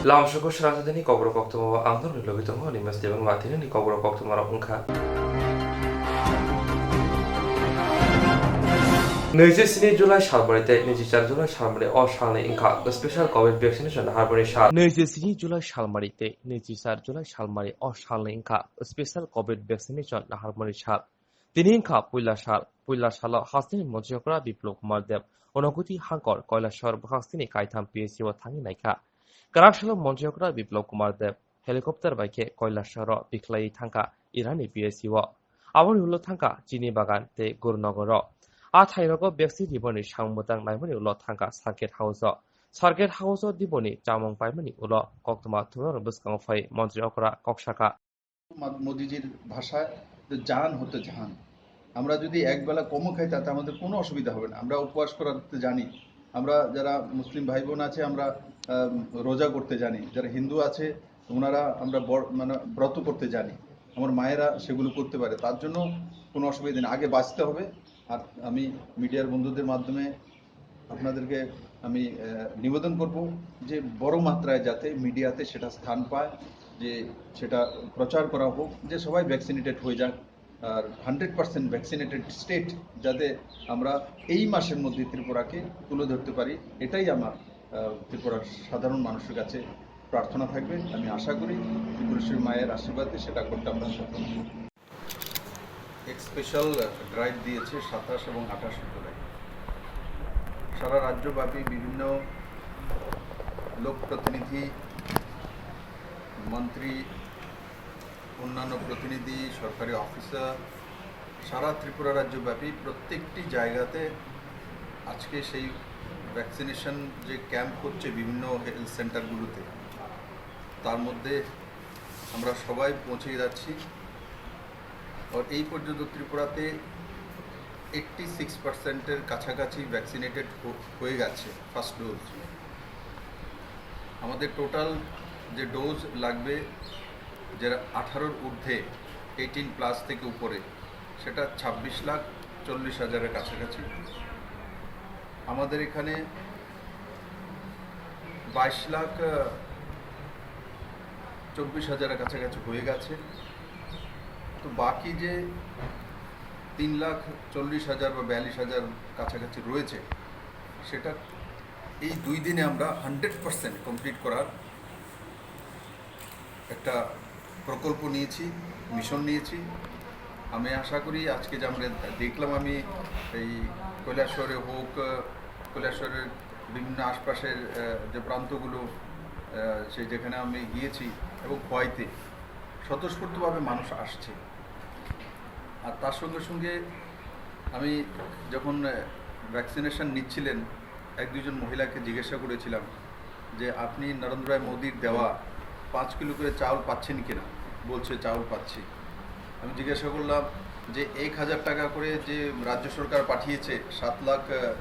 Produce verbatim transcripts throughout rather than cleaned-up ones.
Lamsoko srangsadini kokrok koktwma o ang norokni logi tongo, Animesh Debbarma. Tinini kokrok koktwma rok wngkha. Naichi sini July salmari tei naichi char July salmari o salni wngkha special covid vaccination naharmani sal. Naichi sini July salmari tei naichi char July salmari o salni wngkha special covid vaccination naharmani sal. Tini wngkha puila sal. Puila salo hasteni Montri Okra Biplab Kumar Deb Unakoti Hangkor Kailashahar bwkhak sini kaitham P H C o thangwi naikha. Kwrak salo Montri Okra Biplab Kumar Deb helicopter bai khe Kailashahar o bikhlaiwi thangkha Iranni P H C o. Aboni ulo thangkha Chini Bagan tei Gurunogor o. A thairogo vaccine riboni samung bwtang naimani ulo thangkha Circuit House o. Circuit House o diboni chamung paimani ulo koktwma thumnarok bwskango phai Montri Okra kok sakha. মা-, মোদিজির ভাষায় যে জান হতে জাহান। আমরা যদি একবেলা কমও খাই, তাতে আমাদের কোনো অসুবিধা হবে না। আমরা উপবাস করাতে জানি, আমরা যারা মুসলিম ভাই বোন আছে, আমরা, আহ, রোজা করতে জানি, যারা হিন্দু আছে, ওনারা আমরা বর-, মানে, ব্রত করতে জানি। আমার মায়েরা সেগুলো করতে পারে, তার জন্য কোনো অসুবিধা নেই। আগে বাঁচতে হবে। আর আমি মিডিয়ার বন্ধুদের মাধ্যমে আপনাদেরকে আমি, আহ, নিবেদন করব যে বড় মাত্রায় যাতে মিডিয়াতে সেটা স্থান পায়, যে সেটা প্রচার করা হোক, যে সবাই ভ্যাকসিনেটেড হয়ে যাক। আর হান্ড্রেড পার্সেন্ট ভ্যাকসিনেটেড স্টেট যাতে আমরা এই মাসের মধ্যে ত্রিপুরাকে তুলে ধরতে পারি, এটাই আমার, আহ, ত্রিপুরার সাধারণ মানুষের কাছে প্রার্থনা থাকবে। আমি আশা করি ত্রিপুরেশ্বরী মায়ের আশীর্বাদে সেটা করতে আমরা সক্ষম হব। এক স্পেশাল ড্রাইভ দিয়েছে সাতাশ এবং আঠাশ জুলাই। সারা রাজ্যব্যাপী বিভিন্ন লোকপ্রতিনিধি, মন্ত্রী, অন্যান্য প্রতিনিধি, সরকারি অফিসার, সারা ত্রিপুরা রাজ্যব্যাপী প্রত্যেকটি জায়গাতে আজকে সেই ভ্যাকসিনেশন যে ক্যাম্প হচ্ছে বিভিন্ন হেলথ সেন্টারগুলোতে, তার মধ্যে আমরা সবাই পৌঁছে যাচ্ছি। আর এই পর্যন্ত ত্রিপুরাতে এইট্টি সিক্স পার্সেন্টের কাছাকাছি ভ্যাকসিনেটেড হয়ে গেছে ফার্স্ট ডোজ। আমাদের টোটাল যে ডোজ লাগবে, যারা আঠারোর ঊর্ধ্বে, এইটিন প্লাস থেকে উপরে, সেটা ছাব্বিশ লাখ চল্লিশ হাজারের কাছাকাছি। আমাদের এখানে বাইশ লাখ, আহ, চব্বিশ হাজারের কাছাকাছি হয়ে গেছে। তো বাকি যে তিন লাখ চল্লিশ হাজার বা বিয়াল্লিশ হাজার কাছাকাছি রয়েছে, সেটা এই দুই দিনে আমরা হান্ড্রেড পার্সেন্ট কমপ্লিট করার একটা প্রকল্প নিয়েছি, মিশন নিয়েছি। আমি আশা করি আজকে যে আমরা দেখলাম, আমি এই কৈলাসহরে হোক, কৈলাসহরের বিভিন্ন আশপাশের, আহ, যে প্রান্তগুলো, আহ, সেই যেখানে আমি গিয়েছি এবং খোয়াইতে স্বতঃস্ফূর্তভাবে মানুষ আসছে। আর তার সঙ্গে সঙ্গে আমি যখন, আহ, ভ্যাকসিনেশন নিচ্ছিলেন, এক দুইজন মহিলাকে জিজ্ঞাসা করেছিলাম যে, "আপনি নরেন্দ্র ভাই মোদির দেওয়া পাঁচ কিলো করে চাউল পাচ্ছেন কিনা?" বলছে, "চাউল পাচ্ছি।" আমি জিজ্ঞাসা করলাম যে, "এক হাজার টাকা করে যে রাজ্য সরকার পাঠিয়েছে সাত লাখ, আহ,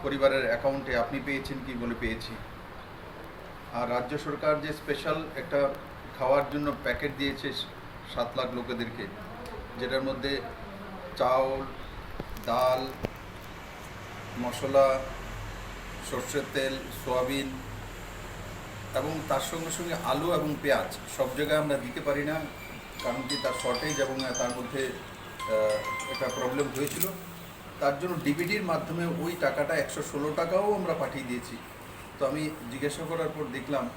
পরিবারের অ্যাকাউন্টে, আপনি পেয়েছেন কি?" বলে, "পেয়েছি।" আর রাজ্য সরকার যে স্পেশাল একটা খাওয়ার জন্য প্যাকেট দিয়েছে সাত লাখ লোকেদেরকে, যেটার মধ্যে চাউল, ডাল, মশলা, সর্ষের তেল, সয়াবিন এবং তার সঙ্গে সঙ্গে আলু এবং পেঁয়াজ সব জায়গায় আমরা দিতে পারি না, কারণ কি তার শর্টেজ এবং তার মধ্যে, আহ, একটা প্রবলেম হয়েছিল। তার জন্য ডিবিটির মাধ্যমে ওই টাকাটা একশো ষোলো টাকাও আমরা পাঠিয়ে দিয়েছি। তো আমি জিজ্ঞাসা করার পর দেখলাম।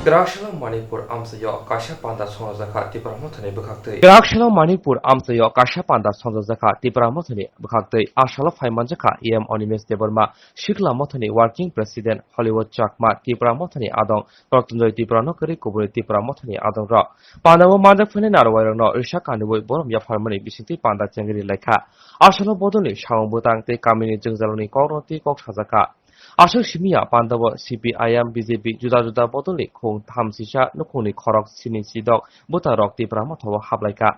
Kwrak salo Manipur amchaio kaisa panda songjakha Tipra Mothani bwkhaktwi. Kwrak salo Manipur amchaio kaisa panda songjakha Tipra Mothani bwkhaktwi. A salo phai manjakha E M Animesh Debbarma, Sikla Mothani Working President Hollywood Chakma, Tipra Mothani adong Rotondoi Tripura no kwrwi kubuni Tipra Mothani adongrok. Pandao manjak phainai narwai rokno risa kanwi borom yapharmani bisingtwi panda chengri laikha. Asalo bodolni samung bwtang tei kamini jwngjalni kokno twi kok sajakha. Aswk simiya pandao C P I M, B J P juda juda bodolni khung thamsisa nukhungni khorok sini sidok bwtarok Tipra Mothao haplaikha.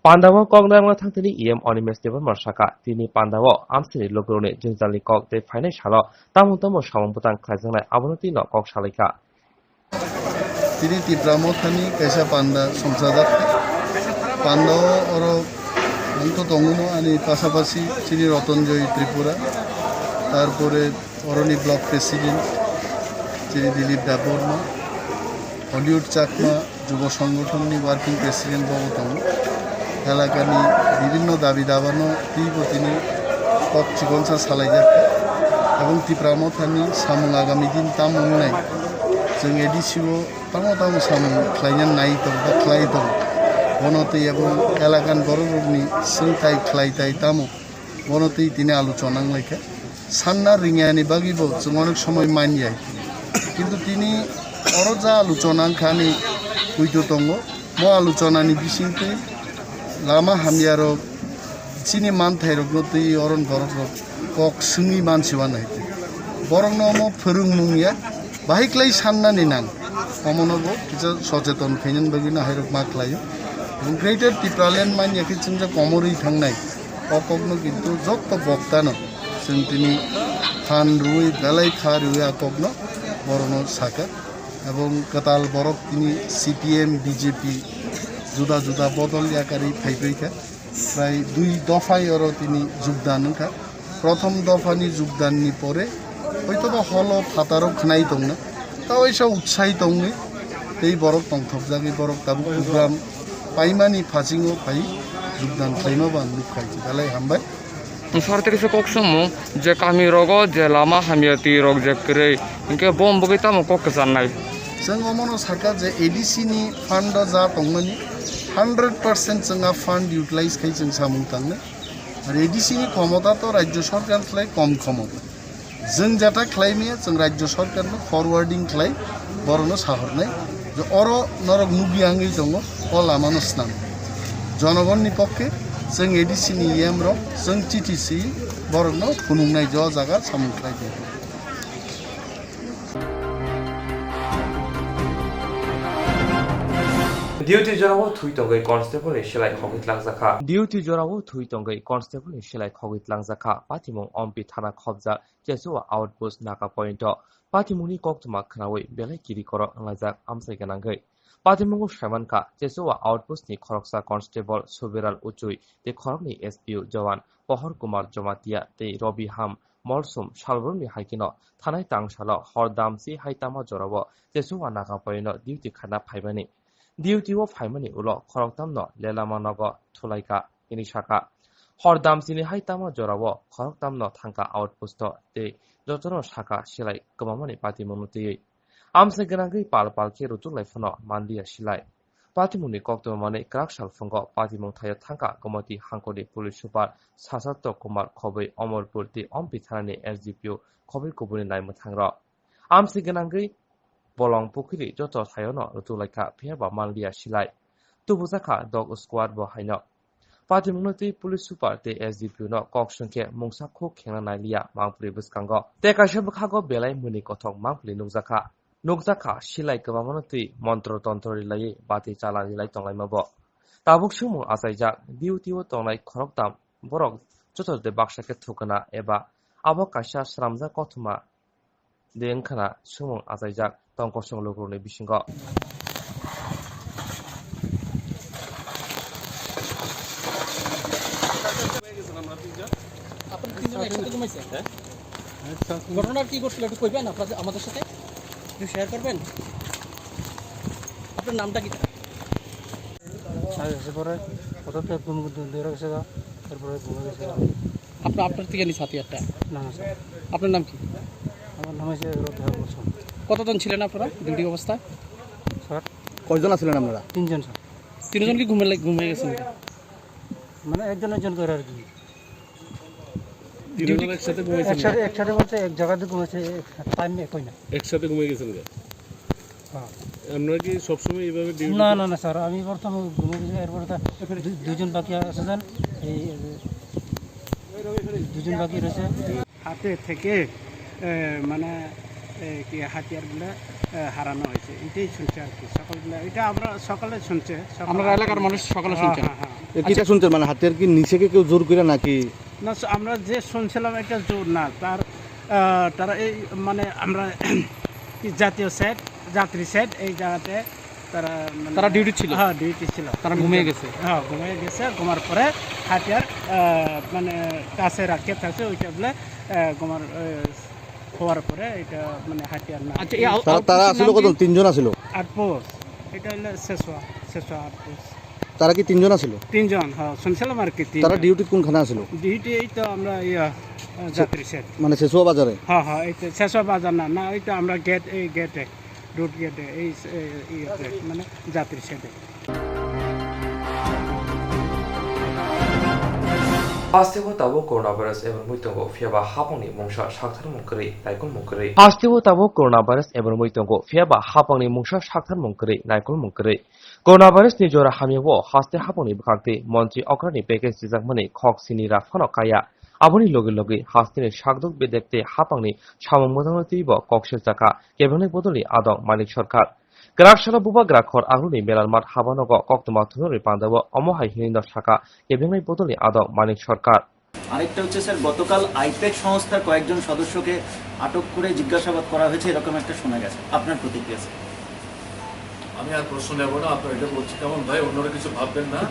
Pandao kok narwkna thangtini E M Animesh Debbarma sakha, tini pandao amchaini logorokni jwngjalni kok tei phainai salo tamo tamo samung bwtang khlaijaknai abono twino kok salaikha. Tini Tipra Mothani kaisa panda songchajak. Panda o oro ang to tongo no, ani pasapasi chini Rotonjoy Tripura, tarpore Boroni block president chini Dilip Debbarma, Hollywood Chakma Jubo Songothonni working president bo tongo. Elakani bibinno dabi dabano twibo tini kok chikonsa salaijak kha. Ebong Tipra Mothani samung agami din tamo wngnai, chwng A D C o tamo tamo samung khlaina nai tong ba khlai tong. Bono twi ebong elakan borok rokni swngtai khlai tai tamo. Bono twi tini aluchona wnglaikha. Sanna ringyani bagwibo chwng onek somoi manya. Kintu tini oro ja aluchona wngkha ani puito tongo. Mo aluchonani bisingtwi lama hamyarok chini manthairokno twi oron borokrok kok swngwi mansiwanaitwi. Borokno omo phwrwngmung ya. Bahai klai sannani nang. Omono bo kisa socheton khainani bagwi no hairok ma khlaio. Greater Tipraland manya khe chwngjak komorwi thangnai. O kokno kintu jotto boktano chwng tini phan rwui belai kha rwui a kokno borokno saka. Ebong kwtal borok tini C P M, B J P juda juda bodol yakarwi phaibaikha. Prai dui dophai oro tini jugdan wngkha. Prothom dophani jugdanni pore hoitoba holo phataro khwnai tongna, ta waisa utsahi tongwi tei borok tongthokjagwi borok tabuk program paimani phasingo phai jugdan khlaima ba nukkhai belai hambai. Sarte kisa kok songmung je kami rogo je lama hamya twi rok je kwrwi hinkhe bom bwgwi tamo kok kwcharnai. Chwng omono sakha je A D C ni fund o ja tongmani hundred percent chwng a fund utilize khai chwng samung tangnai. Ar A D C ni khomota to Rajya Sarkar khlai kom khomota. Chwng jeta khlai maya chwng Rajya Sarkar no forwarding khlai borokno sahornai. Je oro norok nugwi angwi tongo, o lama no swnam. Jonogon ni pokke chwng A D C ni E M rok chwng chithi si borokno phunuknai je o jaga samung khlai di. Duty jorao thwi tongwi constable ni silai khogwi tlangjakha. Duty jorao thwi tongwi constable ni silai khogwi tlangjakha. Patimung Ompi thana khobjak Chesuwa outpost Naga point o. Patimungni koktwma khwnawi belai kiri korok wnglaijak amchai gwnangwi. Patimungo saimankha Chesuwa outpost ni khoroksa constable Subiral Uchui tei khoroknwi S P O jowan Pohor Kumar Jomatia tei Robi Ham Molsum salbrumni hai kheno thanai tangsalo hor damchi hai tama jorao Chesuwa Naga point o duty khaina phaimani. Duty o phaimani ulo khoroktamno lelama nogo thulaikha, hwnwi sakha. Hor damchini hai tama jorao khoroktamno thangkha outpost o tei jotono sakha silai kwmamani patimungno twiwi. Amchai gwnangwi pal pal khe rutuk lai phano manliya silai. Patimungni koktwma manwi kwrak salphungo patimung thaio thangkha Gomoti hangkoni police super Sasato Kumar khobwi Omorpur tei Ompi thanani S D P O khobwi kubuni naimwthangrok. Amsi gwnangwi bolong pukhiri joto thaiono rwtwlaikha, phiyaba manliya silai. Tubujakha dog squad bo haino. Patimungno twi police super tei S D P O no kok swngkhe mungsa khuk khengna nailiya mangpili bwskango. Tei kaisa bwkhago belai mwnwi kothok mangpili nukjakha. Nukjakha silai kwbangmano twi montro tontro rilaiwi bati chala rilai tonglaima bo. Tabuk swngmung achaijak, duty o tongnai khoroktham borok joto de baksa khe thukuna eba abo kaisa sramjak kothoma de wngkhana swngmung achaijak tong kosong lukurokni bisingo. আপনারা তিনজন একসাথে ঘুমাইছেন? হ্যাঁ? ঘটনার কি ঘটছিল একটু কইবেন আপনাদের, আমাদের সাথে একটু শেয়ার করবেন? আপনার নামটা কি? আর এসে পরে হঠাৎ করে ঘুম ঘুম ধরে গেছে গা, তারপরে ঘুমে গেছে গা। আপনার, আপনার থেকে নিস হাতিয়ারটা? না, না, স্যার। আপনার নাম কি? আমার নাম হচ্ছে রবিহার মৌসুম। কতজন ছিলেন আপনারা ডিউটি অবস্থায়? স্যার? কয়জন আছিলেন আপনারা? তিনজন, স্যার। তিনজন কি ঘুমে লে-, ঘুমিয়ে গেছেন? মানে একজন একজন করে আর কি। তিনজন ডিউটি একসাথে ঘুমাইছেন? একসাথে, একসাথে বলতে এক জায়গাতে ঘুমাইছে, টাইম একই না। একসাথে ঘুমিয়ে গেছেন গা? হ্যাঁ। আপনারা কি সবসময় এইভাবে ডিউটি না, করেন? না, না, স্যার, আমি প্রথম ঘুমিয়ে গেছি, এরপরে তো দু-, দুজন বাকি আছে, স্যার। এই, এই দুজন বাকি রয়েছে। হাতে থেকে, এ, মানে, এ, কি হাতিয়ারগুলো, এ, হারানো হয়েছে, এটাই শুনছে আর কি সকালবেলা। এটা আমরা সকালে শুনছে, সকালে। আপনারা এলাকার মানুষ সকালে হ্যাঁ, শুনছেন? হ্যাঁ, হ্যাঁ। এ, কিটা শুনছেন? মানে, হাতিয়ার কি নিচে কি কেউ জোর করে নাকি? না, স-, আমরা যে শুনছিলাম, এটা জোর না। তার, আহ, তারা এই, মানে, আমরা কি জাতীয় সেট, যাত্রী সেট, এই জায়গাতে তারা, মানে, তারা ডিউটি ছিল? হ্যাঁ, ডিউটি ছিল। তারা ঘুমিয়ে গেছে? হ্যাঁ, ঘুমিয়ে গেছে। ঘুমার পরে হাতিয়ার, আহ, মানে, কাছে রাখে থাকছে, ওইটা বলে, আহ, ঘুমার, আহ, হওয়ার পরে এটা মানে হাতিয়ার না। আচ্ছা, এই আউ-, তারা, তারা আউটপোস্টের আসলে নাম কতজন? কি? তিনজন আসিল। আউটপোস্ট। এটা হলো শেষোয়া, শেষোয়া আউটপোস্ট। তারা কি তিনজন আসিল? তিনজন, হ্যাঁ, শুনছিলাম আর কি, তারা তিনজন। ডিউটি কোনখানে আসিল? ডিউটি এই তো আমরা ইয়া, আহ, সে-, যাত্রী শেড। মানে শেষোয়া বাজারে? হ্যাঁ, হ্যাঁ, এই তো শেষোয়া বাজার না, না, এই তো আমরা গেট, এই গেটে, রোড গেটে, এই, এই, ইয়েতে, মানে যাত্রী শেডে। Hasteo tabuk coronavirus ebrwngwi tongo, phiyaba hapangni mungsa saktharmung kwrwi, naikolmung kwrwi. Hasteo tabuk coronavirus ebrwngwi tongo, phiyaba hapangni mungsa saktharmung kwrwi, naikolmung kwrwi. Coronavirus ni jora hamyao haste hapangni bwkhak tei montri okrani package rijakmani khok sini ra phano kaya. Aboni logi logi hasteni sakduk bedek tei hapangni samung mwtangno twibo kok serjakha kebengnai bodolni adong Manik Sarkar. Kwrak salo bubagra khor agroni melarmat habanogo koktwma thungnani pandao omo hai hinwi no sakha kebengnai bodolni adong Manik Sarkar. আরেকটা হচ্ছে স্যার, গতকাল আইপ্যাক সংস্থার কয়েকজন সদস্যকে আটক করে জিজ্ঞাসাবাদ করা হয়েছে, এরকম একটা শোনা গেছে। আপনার প্রতিক্রিয়া স্যার? আমি আর প্রশ্ন নেব না, আপনার এটা বলছি কেমন ভাই, অন্যরা কিছু ভাববেন না।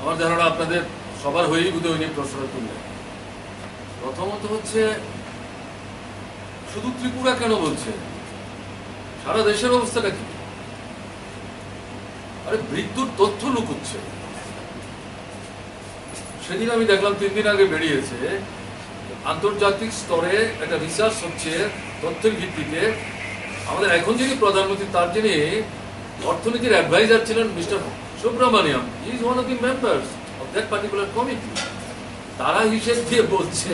আমার ধারণা আপনাদের সবার হয়েই বোধহয় উনি প্রশ্নটা তুললেন। প্রথমত হচ্ছে, শুধু ত্রিপুরা কেন বলছে, সারা দেশের অবস্থাটা কি? আরে, মৃত্যুর তথ্য লুকোচ্ছে। সেদিন আমি দেখলাম, তিন দিন আগে বেরিয়েছে, আন্তর্জাতিক স্তরে একটা রিসার্চ হচ্ছে তথ্যের ভিত্তিতে। আমাদের এখন যিনি প্রধানমন্ত্রী, তার যিনি অর্থনীতির অ্যাডভাইজার ছিলেন, মিস্টার Subramaniam, he is one of the members of that particular committee। তারা হিসেব দিয়ে বলছে,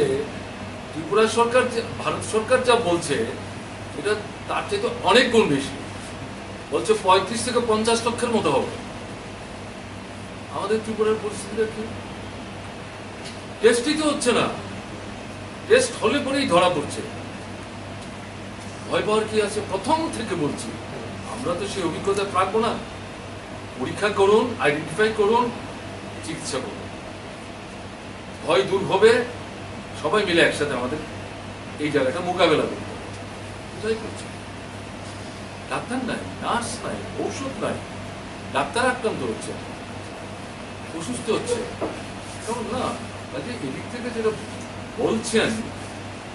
ত্রিপুরা সরকার যে, ভারত সরকার যা বলছে, এটা তার চাইতে অনেক গুণ বেশি। বলছে পঁয়ত্রিশ থেকে পঞ্চাশ লক্ষের মতো হবে। আমাদের ত্রিপুরার পরিস্থিতিটা কি? টেস্টই তো হচ্ছে না, টেস্ট হলে পরেই ধরা পড়ছে। ভয় পাওয়ার কি আছে? প্রথম থেকে বলছি, আমরা তো সেই অভিজ্ঞতা রাখবো না। পরীক্ষা করুন, আইডেন্টিফাই করুন, চিকিৎসা করুন। ভয় দূর হবে, সবাই মিলে একসাথে আমাদের এই জায়গাটা মোকাবেলা করতে হবে। এটাই করছে। ডাক্তার নাই, নার্স নাই, ঔষধ নাই, ডাক্তার আক্রান্ত হচ্ছে, অসুস্থ হচ্ছে। কারণ না, কাজে এদিক থেকে যেটা বলছেন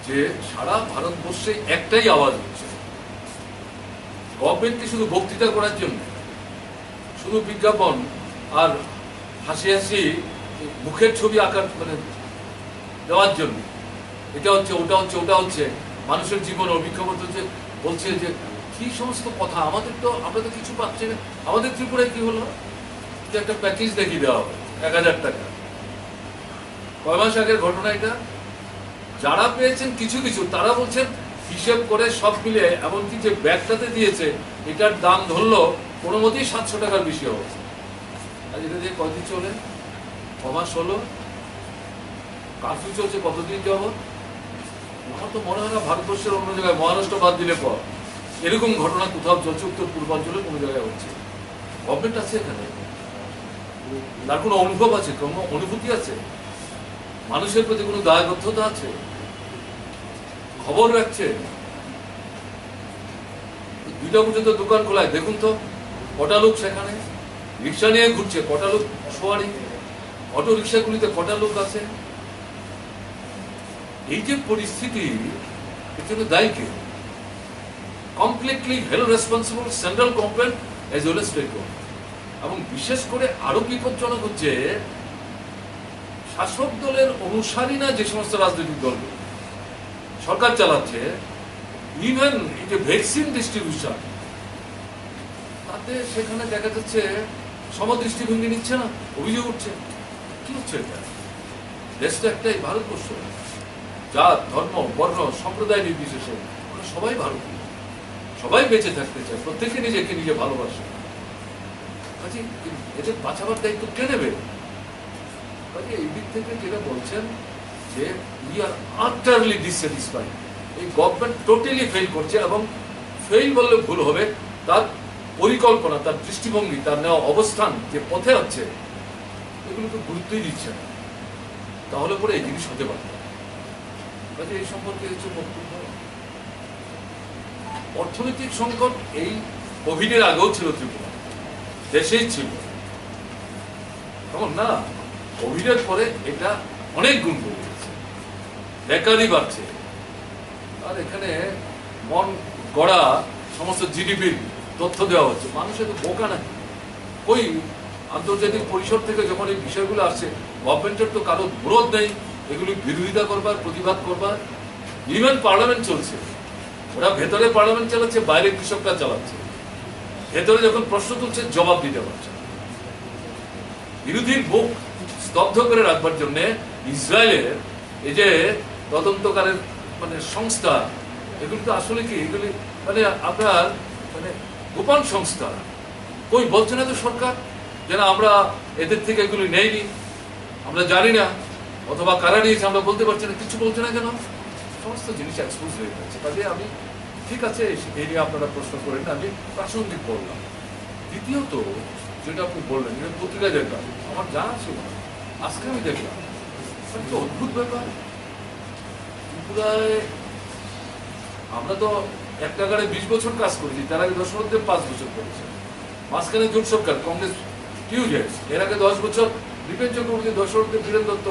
যে সারা ভারতবর্ষে একটাই আওয়াজ হচ্ছে, গভর্নমেন্টকে শুধু বক্তৃতা করার জন্য, শুধু বিজ্ঞাপন আর হাসি হাসি মুখের ছবি আঁকার, মানে, দেওয়ার জন্য। এটা হচ্ছে, ওটা হচ্ছে, ওটা হচ্ছে, মানুষের জীবন অভিক্ষেপ হচ্ছে, বলছে যে কি সমস্ত কথা। আমাদের তো, আমরা তো কিছু পাচ্ছি না। আমাদের ত্রিপুরায় কি হলো, যে একটা প্যাকেজ দেখিয়ে দেওয়া হবে এক হাজার টাকা। কয় মাস আগের ঘটনা এটা। যারা পেয়েছেন কিছু কিছু, তারা বলছেন হিসেব করে সব মিলিয়ে এমনকি যে ব্যাগটাতে দিয়েছে, এটার দাম ধরলো কোনো মতেই সাতশো টাকার বেশি হবে। আর এটা দিয়ে কয়দিন চলে? ক মাস হলো? কারফিউ চলছে কতদিন যাবত? আমার তো মনে হয় না ভারতবর্ষের অন্য জায়গায়, মহারাষ্ট্র বাদ দিলে পর, এরকম ঘটনা কোথাও চলছে উত্তর পূর্বাঞ্চলে কোনো জায়গায় হচ্ছে। গভর্নমেন্ট আছে এখানে, তার কোনো অনুভব আছে, কোনো অনুভূতি আছে, মানুষের প্রতি কোনো দায়বদ্ধতা আছে, খবর রাখছে। দুইটা পর্যন্ত দোকান খোলায়, দেখুন তো কটা লোক সেখানে, রিক্সা নিয়ে ঘুরছে কটা লোক, সওয়ারি, অটো রিক্সাগুলিতে কটা লোক আছে। এই যে পরিস্থিতি, এর জন্য দায়ী কে? Completely held responsible central government as well as state government। এবং বিশেষ করে আরো বিপজ্জনক হচ্ছে, শাসক দলের অনুসারী না যে সমস্ত রাজনৈতিক দল সরকার চালাচ্ছে, ইভেন এই যে ভ্যাকসিন ডিস্ট্রিবিউশন, তাতে সেখানে দেখা যাচ্ছে সম দৃষ্টিভঙ্গি নিচ্ছে না, অভিযোগ উঠছে। কি হচ্ছে এটা? দেশ তো একটাই, ভারতবর্ষ। জাত, ধর্ম, বর্ণ, সম্প্রদায় নির্বিশেষে আমরা সবাই ভারতীয়, সবাই বেঁচে থাকতে চায়, প্রত্যেকে নিজেকে নিজে ভালোবাসে। কাজে এদের বাঁচাবার দায়িত্ব কে নেবে? কাজে এই দিক থেকে যেটা বলছেন যে we are utterly dissatisfied, এই গভর্নমেন্ট টোটালি ফেল করছে, এবং ফেল বললে ভুল হবে, তার পরিকল্পনা, তার দৃষ্টিভঙ্গি, তার নেওয়া অবস্থান, যে পথে আছে, এগুলো তো গুরুত্বই দিচ্ছে না। তাহলে পরে এই জিনিস হতে পারে না। কাজে এই সম্পর্কে কিছু বক্তব্য। অর্থনৈতিক সংকট এই কোভিডের আগেও ছিল ত্রিপুরা, দেশেই ছিল। এখন না, কোভিডের পরে এটা অনেক গুণ বেড়ে গেছে, বেকারি বাড়ছে, আহ, আর এখানে মন গড়া সমস্ত জিডিপির তথ্য দেওয়া হচ্ছে। মানুষ এত বোকা নাকি? কই, আন্তর্জাতিক পরিষদ থেকে যখন এই বিষয়গুলো আসছে, গভর্নমেন্টের তো কারো মুরদ নেই এগুলি বিরোধিতা করবার, প্রতিবাদ করবার। ইভেন পার্লামেন্ট চলছে, ওরা ভেতরে পার্লামেন্ট চালাচ্ছে, বাইরে কৃষকরা চালাচ্ছে। ভেতরে যখন প্রশ্ন তুলছে, জবাব দিতে পারছে না। বিরোধীর মুখ স্তব্ধ করে রাখবার জন্য ইসরায়েলের এই যে তদন্তকারীর মানে সংস্থা, এগুলি তো আসলে কি, এগুলি মানে আপনার মানে গোপন সংস্থা। কই, বলছে না তো সরকার যে না, আমরা এদের থেকে এগুলি নেইনি, আমরা জানি না, অথবা কারা নিয়েছে আমরা বলতে পারছি না, কিছু বলছে না কেন? সমস্ত জিনিস এক্সপোজ হয়ে যাচ্ছে। কাজে আমি ঠিক আছে, এই নিয়ে আপনারা প্রশ্ন করেন, আমি প্রাসঙ্গিক বললাম। দ্বিতীয়ত, যেটা আপনি বললেন, এটা পত্রিকায় দেখলাম, আমার জানা ছিল না, আজকে আমি দেখলাম। একটা অদ্ভুত ব্যাপার। ত্রিপুরায় আমরা তো এক টাকারে বিশ বছর কাজ করেছি, তার আগে দশ বছর পাঁচ বছর করেছে। মাঝখানে জোট সরকার, কংগ্রেস টিউজেস, এর আগে দশ বছর বিপিন চক্রবর্তী, দশ বছর বীরেন দত্ত,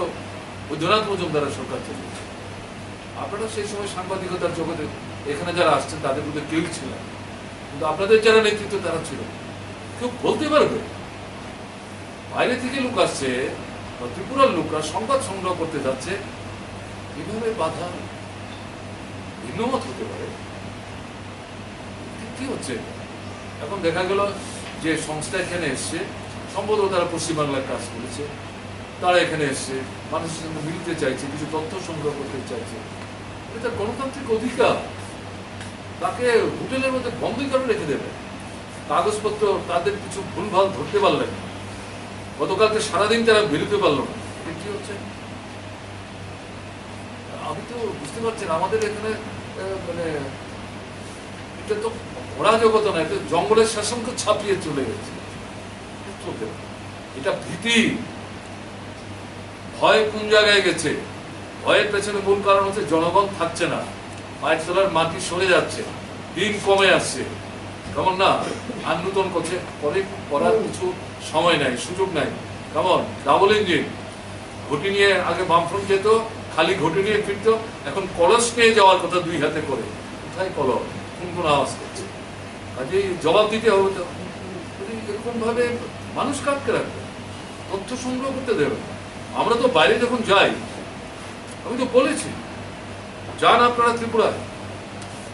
বৈদ্যনাথ মজুমদারের সরকার চলেছে। আপনারা সেই সময় সাংবাদিকতার জগতে এখানে যারা আসছেন, তাদের মধ্যে কেউই ছিলেন না। কিন্তু আপনাদের যারা নেতৃত্ব, তারা ছিল। কেউ বলতে পারবে? বাইরে থেকে লোক আসছে বা ত্রিপুরার লোকরা সংবাদ সংগ্রহ করতে যাচ্ছে, এভাবে বাধা ভিন্নমত হতে পারে? কি হচ্ছে? এখন দেখা গেল যে সংস্থা এখানে এসছে, সম্ভবত তারা পশ্চিমবাংলায় কাজ করেছে, তারা এখানে এসছে, মানুষের সঙ্গে মিলতে চাইছে, কিছু তথ্য সংগ্রহ করতে চাইছে। এটা গণতান্ত্রিক অধিকার। তাকে হোটেলের মধ্যে বন্ধই করে রেখে দেবে, কাগজপত্র তাদের কিছু ভুলভাল ধরতে পারলেন না। গতকালকে সারাদিন তারা বেরোতে পারলো না। এটা কি হচ্ছে? আমি তো বুঝতে পারছি না, আমাদের এখানে আহ, মানে এটা তো অরাজকতা না, এটা জঙ্গলের শাসনকে ছাপিয়ে চলে গেছে। এটা চলতে পারে। এটা ভীতি। ভয় কোন জায়গায় গেছে? ভয়ের পেছনে মূল কারণ হচ্ছে জনগণ থাকছে না, পায়ের তলার মাটি সরে যাচ্ছে, দিন কমে আসছে। কেমন না? আর নতুন করছে, করে করার কিছু সময় নাই, সুযোগ নাই। কেমন? Double engine. ঘটি নিয়ে আগে বামফ্রন্ট যেত, খালি ঘটি নিয়ে ফিরতো, এখন কলস নিয়ে যাওয়ার কথা দুই হাতে করে। কোথায় কলস? কোন কোন আওয়াজ করছে? কাজেই জবাব দিতে হবে তো। যদি এরকম ভাবে মানুষ কাটকে রাখবে, তথ্য সংগ্রহ করতে দেবে না। আমরা তো বাইরে যখন যাই, আমি তো বলেছি, যান আপনারা ত্রিপুরায়,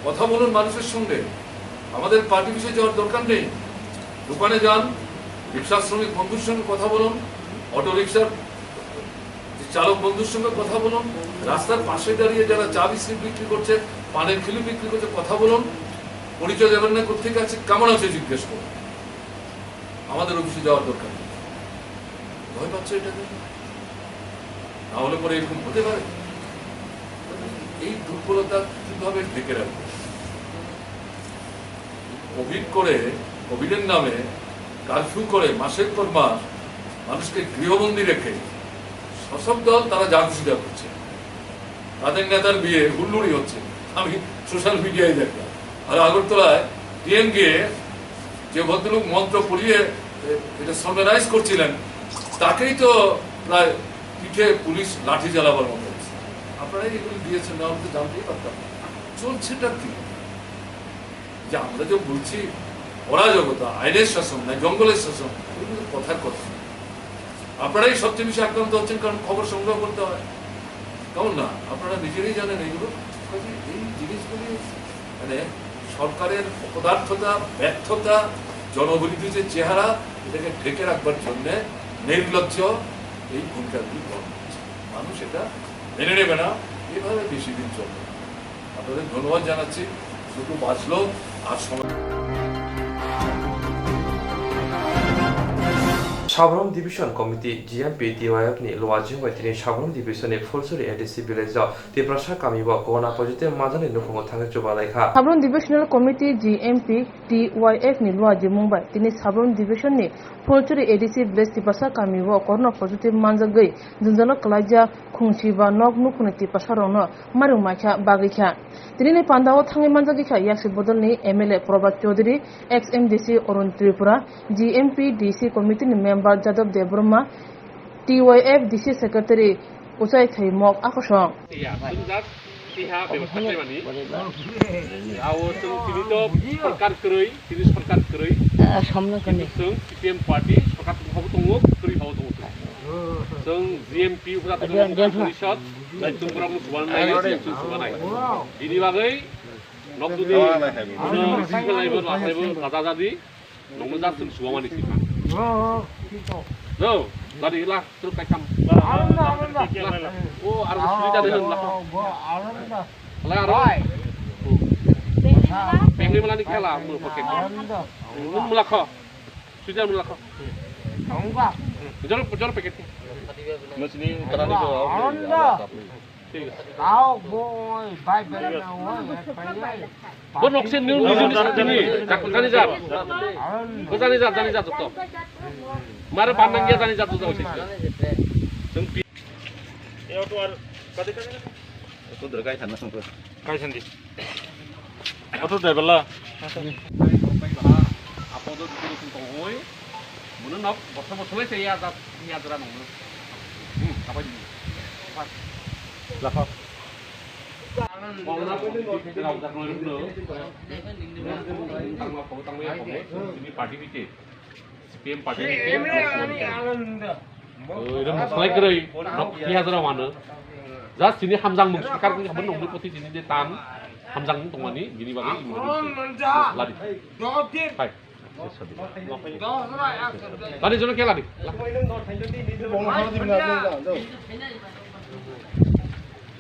কথা বলুন মানুষের সঙ্গে। আমাদের পার্টি অফিসে যাওয়ার দরকার নেই, দোকানে যান, রিক্সা শ্রমিক বন্ধুর সঙ্গে কথা বলুন, অটো রিক্সার যে চালক বন্ধুর সঙ্গে কথা বলুন, রাস্তার পাশে দাঁড়িয়ে যারা চা বিস্কিট বিক্রি করছে, পানের কিলো বিক্রি করছে, কথা বলুন। পরিচয় দেবেন না, কোথেকে আছে, কেমন আছে জিজ্ঞেস করুন। আমাদের অফিসে যাওয়ার দরকার নেই। ভয় পাচ্ছ এটাকে? না হলে পরে এরকম হতে পারে? এই দুর্বলতা কিভাবে ঢেকে রাখবে? কোভিড করে, কোভিডের নামে কারফিউ করে মাসের পর মাস মানুষকে গৃহবন্দী রেখে শাসক দল তারা যা খুশি তা করছে। তাদের নেতার বিয়ে হুল্লোড়ি হচ্ছে, আমি সোশ্যাল মিডিয়ায় দেখলাম। আর আগরতলায় ডিএম গিয়ে যে ভদ্রলোক মন্ত্র পড়িয়ে এ, এটা সলভেনাইজ করছিলেন, তাকেই তো প্রায় পিঠে পুলিশ লাঠি চালাবার মতো হয়েছে। আপনারা এগুলো দিয়েছেন না, আমি তো জানতেই পারতাম না। চলছেটা কি? যে আমরা যে বলছি অরাজকতা, আইনের শাসন না জঙ্গলের শাসন, এগুলো তো কথার কথা। আপনারাই সবচেয়ে বেশি আক্রান্ত হচ্ছেন, কারণ খবর সংগ্রহ করতে হয়, কেমন না? আপনারা নিজেরাই জানেন এগুলো। কাজে এই জিনিসগুলি মানে সরকারের অপদার্থতা, ব্যর্থতা, জনবিরোধী যে চেহারা, এটাকে ঢেকে রাখবার জন্য নির্লজ্জ এই ভূমিকাগুলি গ্রহণ করছে। মানুষ এটা মেনে নেবে না, এভাবে বেশি দিন চলবে না। আপনাদের ধন্যবাদ জানাচ্ছি। দুটো বাজলো আর সময় Sabrom Division Committee, G M P T Y F ni luajing bai tini Sabrom Division ni Phulsuri A D C village o Tiprasa kami o corona positive manjakni nukhungo thangwi chuba laikha. Sabrom Divisional Committee, G M P T Y F ni luajimung bai tini Sabrom Division ni Phulsuri A D C village Tiprasa kami o corona positive manjagwi jwngjalo kwlaijak khungsi ba nok nukhungni Tiprasa rokno marung maikha bagwi kha. Tinini pandao thangwi manjagwi kha yaksi bodolni M L A Probhat Chaudhary, ex M D C Arun Tripura, G M P D C committee ni member Jadab Debbarma, T Y F D C secretary Uchai Thai Mok Akosong. Tiha bebostha khlaimani. Ao chwng tini to sorkar kwrwi, tini sorkar kwrwi. Samno kani. Chwng C P M party sorkar tongphabo tongo, kwrwi phabo tongo chwng. Chwng G M P ugra tongmani parishad, chwng borokno subanai, chwng subanai. Bini bagwi nok jodi, no, receive khlaibo, khlaibo, dada dadi. Nongno just chwng suwamani sima. No, jadi la, truk kai kam. Alonda, alonda. O, aro suri jadi hwn la. Alonda. La, aro. Pengni mala ni khela, mo paket. Alonda. Nung mula kho. Suja mula kho. Jor, jor paket. Masini tarani ko. Alonda. Thik ase. Tao boi, bai bai na oi, bai bai. Bo nokse nung nijuni satini, jak jani jak. Bo jani jak, jani jak joto. Mare ban nang ya jani jak joto. Chwng pi. E auto ar kadi kadi. Auto dra kai thana sungko. Kai sandi. Auto driver la. Apo do dukun dukun tongoi. Munu nok bosor bosor lai se ya da ya dra nong. Hmm, apa ini? Apa? Lakha. Ini party bitte. C P M party bitte. Oi, ram salai kwrwi, nok phiya jora wano. Just sini hamjang mung sakar kung hamon nongni poti sini de tan hamjang mung tongmani bini bagwi ladi. Hai. Tani jono kela di.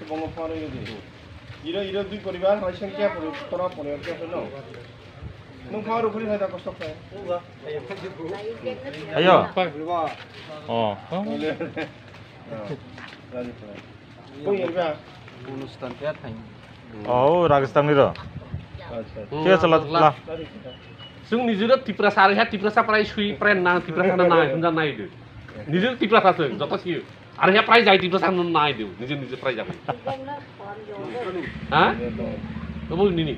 Bongo phone di. Iro, iro dui poribar, hai sengkya pori, tora pori, kya no. Nung phone rukuri hai da kosto khe. Ayo. Oh. Koi iriba. Onusthan khe thang. Oh, Rajasthan ni ro. Acha. Thik ase, la, la. Chwng nijoro Tiprasa, are ha Tiprasa prai sui, prai na Tiprasa na nai, hunja nai de. Nijoro Tiprasa chwng, joto si. Are ha prai jai Tiprasa no nai de, nijor nijor prai jai. Ha? Obo nini.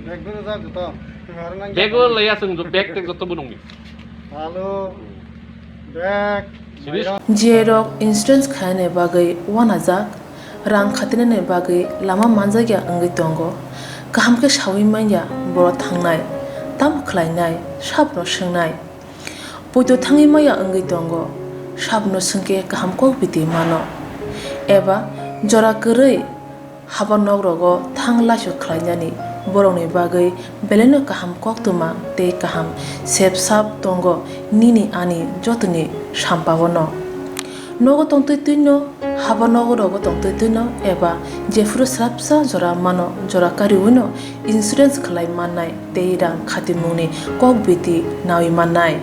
Bag bero jak joto. Bag o leya chwng, bag tek joto bo nongni. Alo. Bag. Sini. Jerok insurance khaina bagwi wanajak. Rang khatinani bagwi lama manjakya wngwi tongo. Kaham khe saui manya borok thangnai, tamo khlainai, sabono swngnai. Poito thangwi manya wngwi tongo, sabono swngkhe kaham kok biti mano. Eba jora kwrwi haba nok rogo thang laisu khlainani borokni bagwi belaino kaham koktwma tei kaham sep sap tongo nini ani jotoni sampao no. Nogo tongtwi twino, haba nogo rogo tongtwi twino eba jephuru swrapsa jora mano, jora kariwino insurance khlai mannai tei rang khatimungni kok biti naui mannai.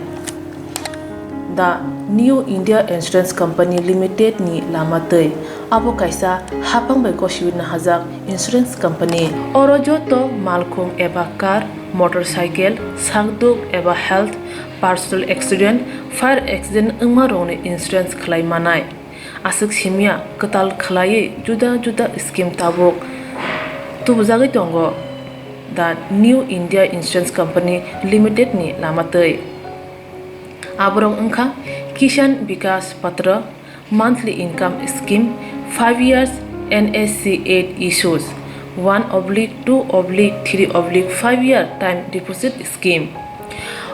The New India Insurance Company Limited ni lama twi. Abo kaisa haphang bai gosiwi nahajak insurance company. Oro joto malkhung eba car, motorcycle, sakduk eba health, personal accident, fire accident wngma rokni insurance khlai manai. Aswk simya kwtal khlaiwi juda juda scheme tabuk tubujagwi tongo The New India Insurance Company Limited ni lama twi. Aborok wngkha Kishan Vikas Patra, monthly income scheme, five years N S C eight issues, one oblique two oblique three oblique five year time deposit scheme.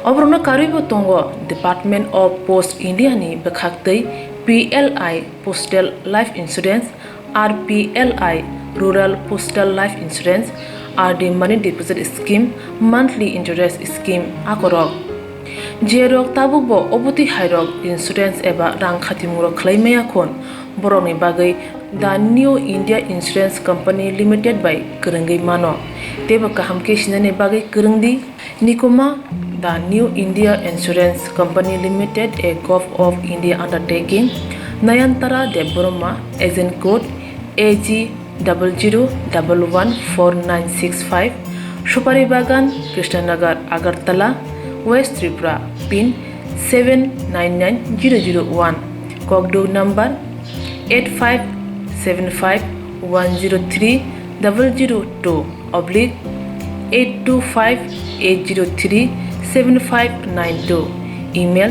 Oborokno karwibo tongo Department of Post India ni bwkhaktwi P L I Postal Life Insurance, R P L I Rural Postal Life Insurance, R D Money Deposit Scheme, Monthly Interest Scheme akorok. Jerok tabukbo obotwi hairok insurance eba rang khatimungrok khlai maya khun, borokni bagwi The New India Insurance Company Limited bai kwrwngwi mano. Teibo kaham khe sinani bagwi kwrwngdi. Nikuma, The New India Insurance Company Limited, a Govt of India undertaking, Nayantara Debbarma, agent code A G double zero double one four nine six five, Supari Bagan, Krishnanagar, Agartala, West Tripura, pin seven nine nine zero zero one, Kokduk number eight five seven five one zero three double zero two oblique eight two five eight zero three seven five nine two, email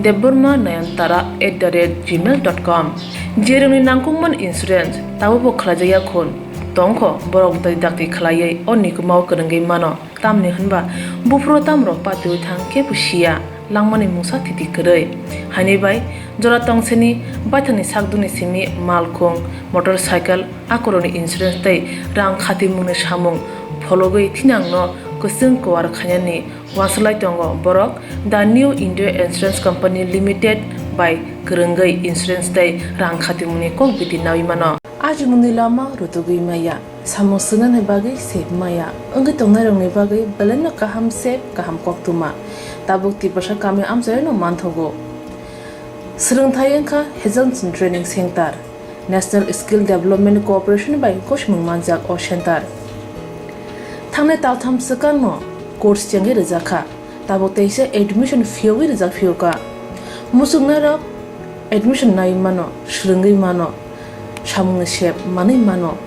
debbarma nayantara at the rate gmail dot com. Jerokni nangkukmani insurance tabukbo khlaijakya khun, Tongkho borok dakti dakti khlaiwi o nikumao kwrwngwi mano, tamni hwnba buphuru tamrok patiwi thang kebo siya, langmani mungsa thiti kwrwi. Haini bai jora tongseni baithangni sakdukni simi malkhung, motorcycle, akorokni insurance tei rang khatimungni samung phologwi thinangno kwchwng kuar khainani uansuk lai tongo borok The New India Insurance Company Limited bai kwrwngwi insurance tei rang khatimungni kok biti naui mano. Ajimungni lama rutugwi maya, samung swngnani bagwi sep maya, wngwi tongnairokni bagwi belaino kaham sep, kaham koktwma. Tabuk Tiprasa kami amchaino manthogo. Swrwngthai wngkha Hazelson Training Center, National Skill Development Corporation bai gosimung manjak o center. Thangnai taltham swkangno course chengwi rwjakha. Tabuk teisa admission phiyogwi rijak phiyokha. Muchungnairok admission naiwi mano, swrwngwi mano, samungni sep manwi mano.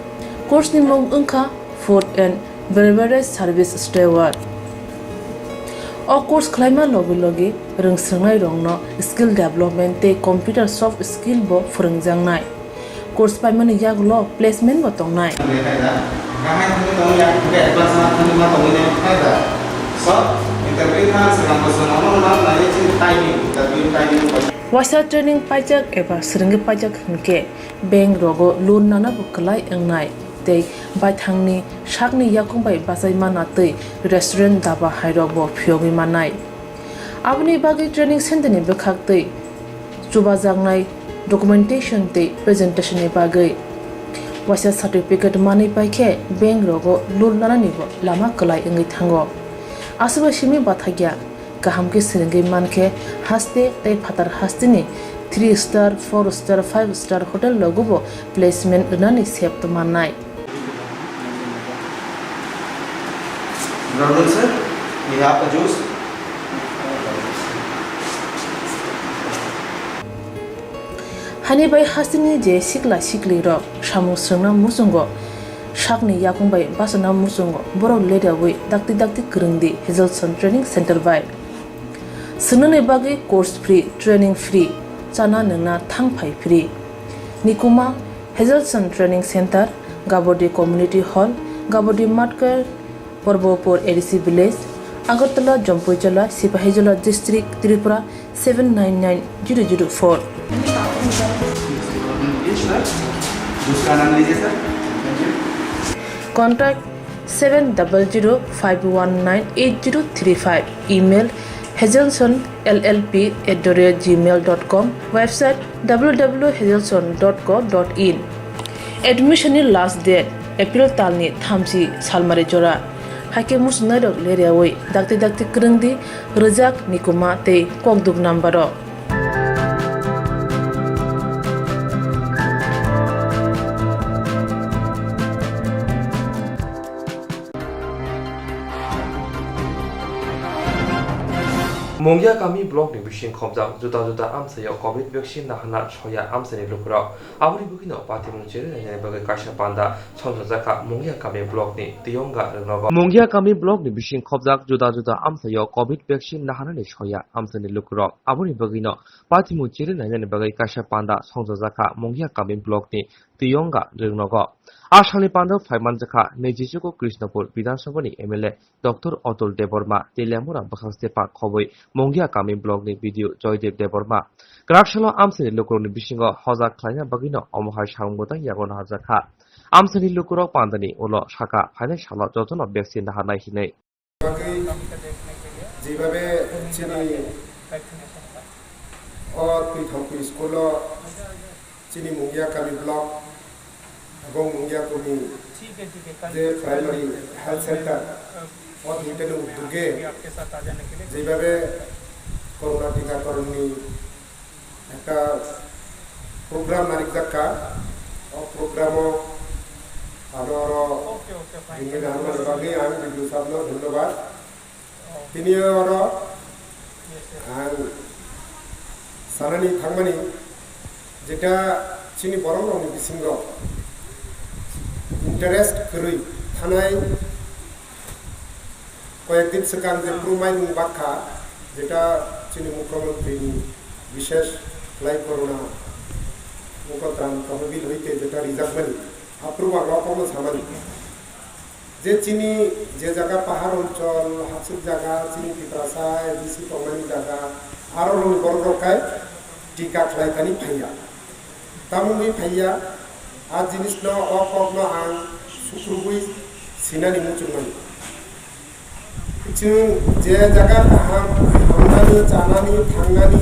Course ni mung wngkha Food and Beverage Service Steward. O course khlaima logi logi rwngswrwngnairokno skill development tei computer soft skill bo phwrwngjaknai. Course paimani yagulo placement bo tongnai. Waisa training paijak eba swrwngwi paijak hwnkhe bank rogo loan nana bo kwlai wngnai tei baithangni sakni yakung bai bachai mana tei restaurant daba hairok bo phiyogwi mannai. Aboni bagwi training center ni bwkhak tei chubajaknai documentation tei presentation ni bagwi waisa certificate manwi paikhe bank rogo loan nanani bo lama kwlai wngwi thango. Aswkbai simi bathakya kaham khe swrwngwi mankhe haste tei phatar hasteni three star, four star, five star hotel rogo bo placement rwnani sep mannai. Brother sir, we have a juice. Hani bai hasteni je sikla sikli rok samung swrwngna muchungo sakni yakung bai bachana muchungo borok ledawi dakti dakti kwrwng di Hazelson Training Center bai. Swngnani bagwi course free, training free, chana nwngna thang phai free. Nikuma Hazelson Training Center, Gabodi Community Hall, Gabodi Matkar, Porbopur A D C Village, Agartala, Jampuijala, Sipahijola District, Tripura seven nine nine zero zero four. Contact seven double zero five one nine eight zero three five. Email hazelson L L P at the rate gmail dot com. Website W W W hazelson dot co dot in. Admission ni last date April talni thamchi salmari jora. Haikhe muchungnairok leriawi dakti dakti kwrwng di rwjak nikuma tei kokduk number o. Mungia kami block ni bising khobjak juda juda amchaio covid vaccine nahana soya amchaini lukurok. Aboni bagwino patimung cherwi nainani bagwi kaisa panda songchajakha Mungia kami block ni Tiyonga rwngnogo. Mungia kami block ni bising khobjak juda juda amchaio covid vaccine nahanani soya amchaini lukurok. Aboni bagwino patimung cherwi nainani bagwi kaisa panda songchajakha Mungia kami block ni Tiyonga rwngnogo. A salni panda phaimanjakha naijichugo Krishnapur Bidhan Sabha ni M L A Doctor Atul Debbarma, Teliamura bwkhak stepha khobwi Mungia kami block ni B D O Joydev Debbarma. Kwrak salo amchaini lukurokni bisingo hojak khlaina bagwino omo hai samung bwtang yago naharjakha. Amchaini lukurok pandani ulo sakha phainai salo jotono vaccine naharnai hinwi. Bagwi jebabe chini o twithangpui school o chini Mungia kami block Ebong Mungia kumi je primary health center o duitani uduge jebabe corona tikakoron ni ekta program narijak kha, o program o ano oro ringwi naharmani bagwi ang B D O sir no dhonnobad. Tini oro ang sanani thangmani, jeta chini borok rokni bisingo interest kwrwi thanai, koyek din swkang je bru maimung bakha, jeta chini mukhyamantri ni bishesh khlai corona mukotram tohbil hoite jeta rijakmani. Haphru ba rok kokno samani. Je chini je jaga pahar onchol, hachuk jaga, chini Tiprasa, A D C tongnani jaga, aro rokni borok rok kai tika khlai thani phaiya. Tamoni phaiya, a jinisno, o kokno ang sukrubui sinani muchungmani. Chwng je jaga kaham hamnani, chanani, thangnani,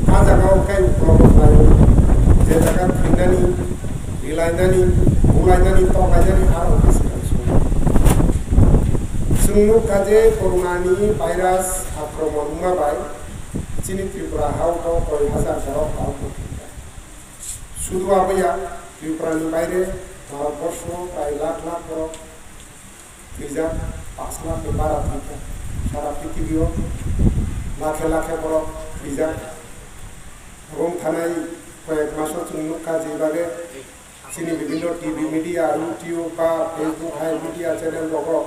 a jaga o kai uklok khlaio. Je jaga thwinani, rilainani, bulainani, toklainani, aro khe swkang swngo. Chwng nukha je corona ni virus akromon wngma bai chini Tripura hao bo koi hazar borok tao thwikha. Sudu aboya Tripura ni baire Bharat borsho prai lakh lakh borok thwijak, pash lakh ni bara thwijak. Sara prithibi o lakhe lakhe borok thwijak. Abo wng thanai koyek maso chwng nukha je bage chini bibhinno T V media, YouTube ba Facebook hai media channel rogo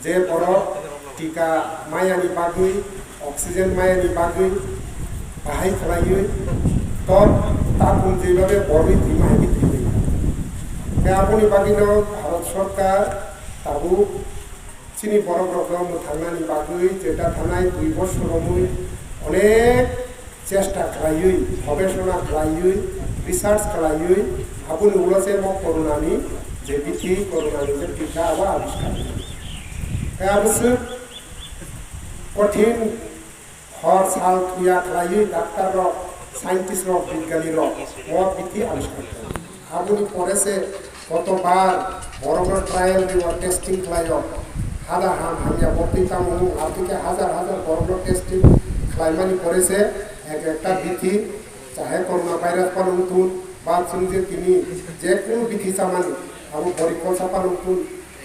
je borok tika mayani bagwi, oxygen mayani bagwi bahai khlaiwi tor takung je bage borwi thwima hai khe thwimani. Khe aboni bagwino Bharat Sorkar tabuk chini borok rokno mwthangnani bagwi jeta thanai dui bosor romwi onek chesta khlaiwi, gobesona khlaiwi, research khlaiwi, aboni ulo se mo corona ni je bithi, corona ni je tika abo abiskar. Khe abo swk kothin hor sal thuya khlaiwi doctor rok, scientist rok, bigyani rok o bithi abiskar khlai. Aboni pore se kotobar borokno trial rio, testing khlaio. Hada ham hamya botwi tamo wng, aboni khe hazar hazar borokno testing khlaimani pore se ek ekta bithi, chahe corona virus phano wngthun, ba chwng je tini je kunu bithi chamani, abo bori kolsa phano wngthun,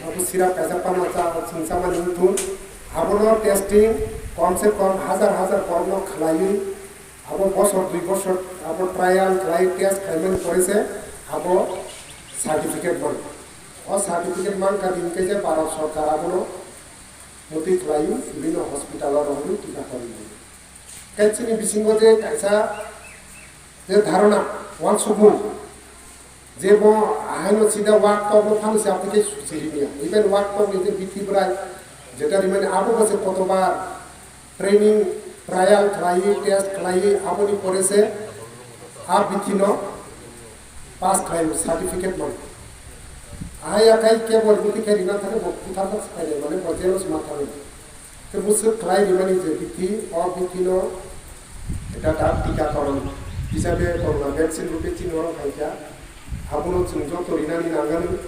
abo sirap kaisa phano cha-, chwng chamani wngthun, abono testing kom se kom hazar hazar borokno khlaiwi, abo bosor dui bosor abo trial khlai, test khlaimani pore se abo certificate mano. O certificate mankha bini khe je Bharat Sorkar abono mutwi khlaiwi bini hospital o rohorwi tika kori. Tei chini bisingo je kaisa je dharona, uansukmung, je bo ahaino sida wak tokno phano se aphi khe suchiri niya. Even wak tokni je bithi bwrai jeta rimani abo bo se kotobar training, trial khlaiwi, test khlaiwi, aboni pore se a bithino pass khlaiwi certificate mano. Ahai akai kebo rwngtwi khe rina thangwi bo buthar thang se phainai, mane bo jelo se ma thangwi. Khe bwswk khlai rimani je bithi, o bithino eta da tikakoron hisabe corona vaccine rwgwi chini oro phaikha. Abono chwng joto rinani nanganw.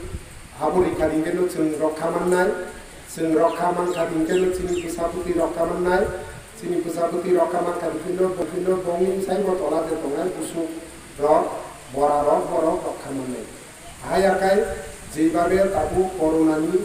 Abo rikha hingkhe no chwng rokha mannai, chwng rokha mankha hingkhe no chini bwsa bwtwi rokha mannai, chini bwsa bwtwi rokha mankha hingkhe no bwtwino bongni saibo tola de tongnai busuk rok, bora rok, borok rokha mannai. Hai akai jeibabe tabuk corona ni.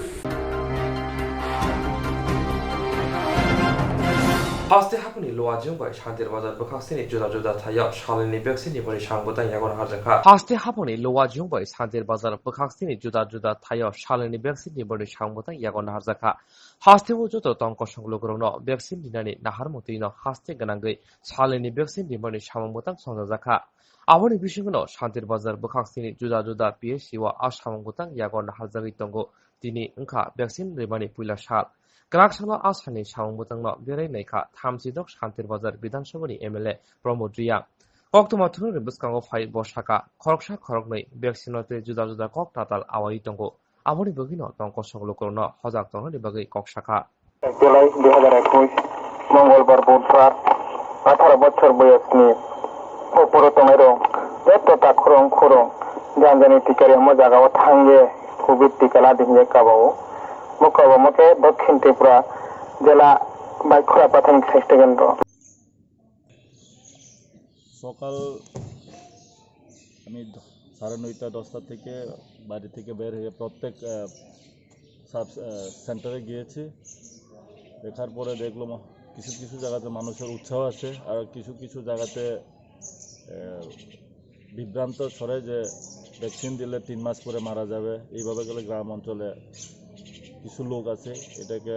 Haste haponi Luajung bai Santir Bazar bwkhaksini juda juda thaio salini vaccine ni boni samung bwtang yago naharjakha. Haste haponi Luajung bai Santir Bazar bwkhaksini juda juda thaio salini vaccine ni boni samung bwtang yago naharjakha. Hasteo joto tong kosong lukurokno vaccine rinani naharmung twino haste gwnangwi salini vaccine rimani samung bwtang songchajakha. Aboni bisingno Santir Bazar bwkhaksini juda juda P H C o a samung bwtang yago naharjagwi tongo. Tini wngkha vaccine rimani puila sal. Kwrak salo a salni samung bwtangno berai naikha thamchi nok Santir Bazar Bidhan Sabhani M L A Pramod Reang. Koktwma thwngmungni bwskango phai bo sakha, khoroksa khoroknwi vaccine-o tei juda juda kok tatal awaiwi tongo. Aboni bagwino tong kosong lukurokno hojak tongnani bagwi kok sakha. এক জুলাই দুই হাজার একুশ, মঙ্গলবার, বুধবার, আঠারো বছর বয়সনি opor tongnai rok joto ta khorong khorong jani jani tikari omo jaga o thangye covid tika ladi hinye kabao. Bo kabamo khe Dokhin Tripura jela bai Khura Prathomik Sasthya Kendro. সকাল আমি দ-, সাড়ে নয়টা, দশটা থেকে বাড়ি থেকে বের হয়ে প্রত্যেক, আহ, সাব, আহ, সেন্টারে গিয়েছি। দেখার পরে দেখলাম কিছু কিছু জায়গাতে মানুষের উৎসাহ আছে, আর কিছু কিছু জায়গাতে, আহ, বিভ্রান্ত ছড়ায় যে ভ্যাকসিন দিলে তিন মাস পরে মারা যাবে, এইভাবে গেলে গ্রাম অঞ্চলে কিছু লোক আছে এটাকে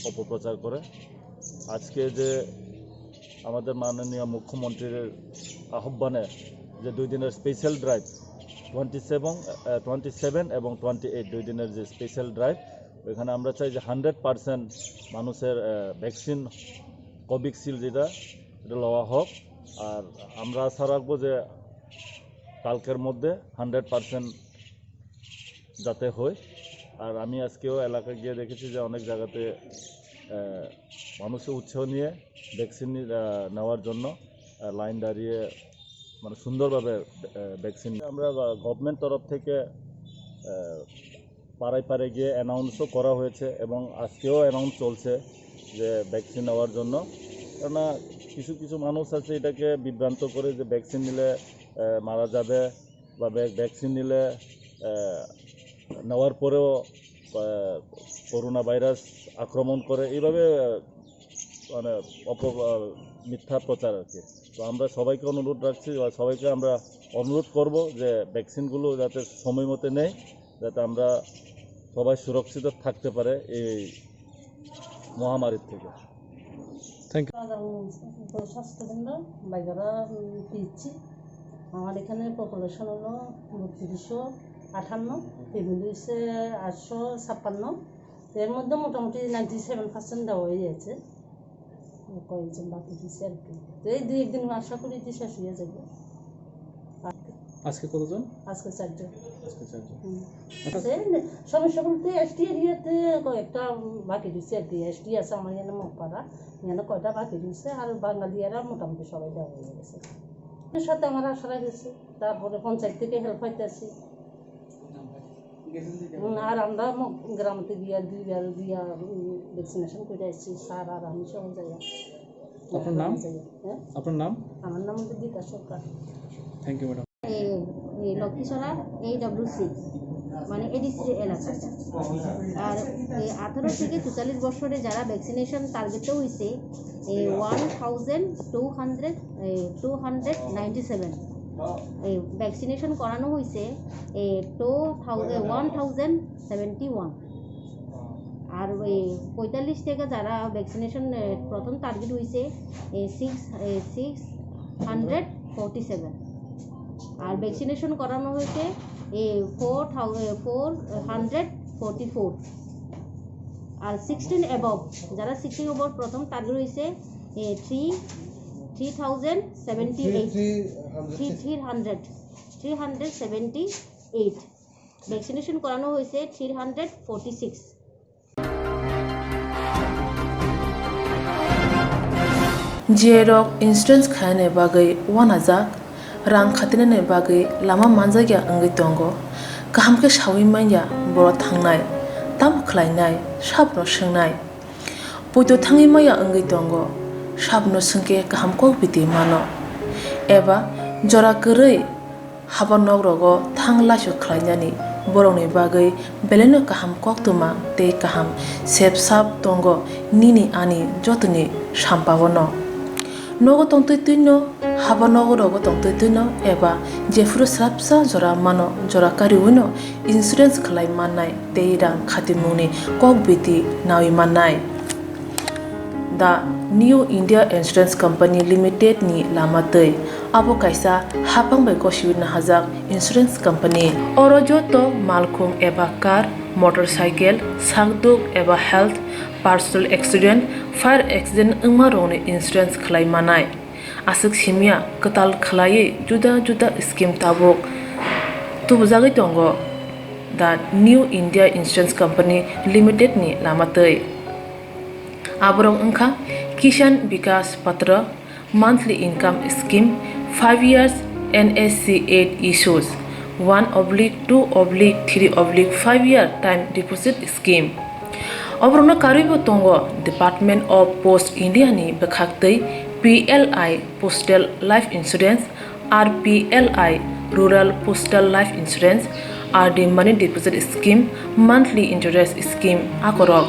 অপপ্রচার করে। আজকে যে আমাদের মাননীয় মুখ্যমন্ত্রীর আহ্বানে যে দুই দিনের স্পেশাল ড্রাইভ, টোয়েন্টি সেভেন, আহ, টোয়েন্টি সেভেন এবং টোয়েন্টি এইট দুই দিনের যে স্পেশাল ড্রাইভ, ওইখানে আমরা চাই যে হান্ড্রেড পার্সেন্ট মানুষের, আহ, ভ্যাকসিন কোভিশিল্ড যেটা, এটা লওয়া হোক। আর আমরা আশা রাখবো যে কালকের মধ্যে হান্ড্রেড পার্সেন্ট যাতে হয়। আর আমি আজকেও এলাকা গিয়ে দেখেছি যে অনেক জায়গাতে, আহ, মানুষের উৎসাহ নিয়ে ভ্যাকসিন নি-, আহ, নেওয়ার জন্য, আহ, লাইন দাঁড়িয়ে মানে সুন্দরভাবে, আহ, ভ্যাকসিন। আমরা, আহ, গভর্নমেন্ট তরফ থেকে, আহ, পাড়ায় পাড়ায় গিয়ে অ্যানাউন্সও করা হয়েছে এবং আজকেও অ্যানাউন্স চলছে যে ভ্যাকসিন নেওয়ার জন্য। কেননা কিছু কিছু মানুষ আছে এটাকে বিভ্রান্ত করে যে ভ্যাকসিন নিলে, আহ, মারা যাবে বা ভ্যা-, ভ্যাকসিন নিলে, আহ, নেওয়ার পরেও, আহ, করোনা ভাইরাস আক্রমণ করে, এইভাবে, আহ, মানে অপ-, আহ, মিথ্যা প্রচার আর কি। তো আমরা সবাইকে অনুরোধ রাখছি বা সবাইকে আমরা অনুরোধ করব যে ভ্যাকসিনগুলো যাতে সময় মতো নেয়, যাতে আমরা সবাই সুরক্ষিত থাকতে পারে এই মহামারীর থেকে। Thank you. স্বাস্থ্যকেন্দ্র বাইগারা, উম, পিএইচসি। আমার এখানে পপুলেশন হলো বত্রিশশো আটান্ন, ফ্যামিলি হচ্ছে আটশো ছাপ্পান্ন। এর মধ্যে মোটামুটি নাইনটি সেভেন পার্সেন্ট দেওয়া হয়ে গেছে, কয়েকজন বাকি দিচ্ছে আর কি। তো এই দুই একদিন আশা করি যে শেষ হয়ে যাবে। আজকে কতজন? আজকে চারজন। আজকে চারজন। হুম। আচ্ছা। সেই সমস্যা বলতে এসটি এরিয়াতে কয়েকটা বাকি দিচ্ছে আর কি। এসটি আছে আমার এখানে মগপাড়া, এখানে কয়টা বাকি দিচ্ছে, আর বাঙালি এরা মোটামুটি সবাই দেওয়া হয়ে গেছে। এর সাথে আমার আশা গেছে, তারপরে পঞ্চায়েত থেকে হেল্প পাইতেছি। হুম, আর আমরা ম-, গ্রামেতে গিয়া দুইবার গিয়া, উম, ভ্যাকসিনেশন করে আসছি, স্যার আর আমি সহ যাইয়া। আপনার নাম? যাইয়া, হ্যাঁ? আপনার নাম? আমার নাম হলো Gita Sarkar. Thank you, madam. এই, এই লক্ষ্মীছড়া এইডব্লিউসি, মানে এডিসি এলাকা। আর এই আঠারো থেকে চুয়াল্লিশ বছরে যারা ভ্যাকসিনেশন টার্গেট হয়েছে, এই ওয়ান থাউজেন্ড টু হান্ড্রেড, এই টু হান্ড্রেড নাইনটি সেভেন, এই ভ্যাকসিনেশন করানো হয়েছে, এই two thousand, one thousand seventy one. আর এই পঁয়তাল্লিশ থেকে যারা ভ্যাকসিনেশন, এ, প্রথম টার্গেট হয়েছে, uh, six, uh, six hundred forty seven. আর ভ্যাকসিনেশন করানো হয়েছে, এ, ফোর থাউ-, uh, four hundred forty four. আর সিক্সটিন অ্যাবভ, যারা সিক্সটিন অ্যাবভ প্রথম টার্গেট হয়েছে, uh, three, three thousand seventy eight. Three, three hundred. Three, three hundred seventy eight. Vaccination করানো হয়েছে three hundred forty six. J rok insurance khainani bagwi uanajak, rang khatinani bagwi lama manjakya wngwi tongo. Kaham khe saui manya borok thangnai, tamo khlainai, sabono swngnai. Poito thangwi manya wngwi tongo, sabono swngkhe kaham kok biti mano. Eba jora kwrwi haba nok rogo thang laisok khlainani borokni bagwi belaino kaham koktwma tei kaham sep sap tongo nini ani jotoni sampaono. Nogo tongtwi twino, haba nogo rogo tongtwi twino eba jephuru swrapsa jora mano, jora kariwino insurance khlai mannai tei rang khatimungni kok biti naui mannai. The New India Insurance Company Limited ni lama twi. Abo kaisa haphang bai gosiwi nahajak insurance company. Oro joto malkhung eba car, motorcycle, sakduk eba health, personal accident, fire accident wngma rokni insurance khlai manai. Aswk simya kwtal khlaiwi juda juda scheme tabuk tubujagwi tongo. The New India Insurance Company Limited ni lama twi. Aborok wngkha Kisan Vikas Patra, monthly income scheme, five years N S C eight issues, one oblique two oblique three oblique five year time deposit scheme. Oborokno karwibo tongo Department of Post India ni bwkhaktwi P L I Postal Life Insurance, R P L I, Rural Postal Life Insurance, R D Money Deposit Scheme, Monthly Interest Scheme, akorok.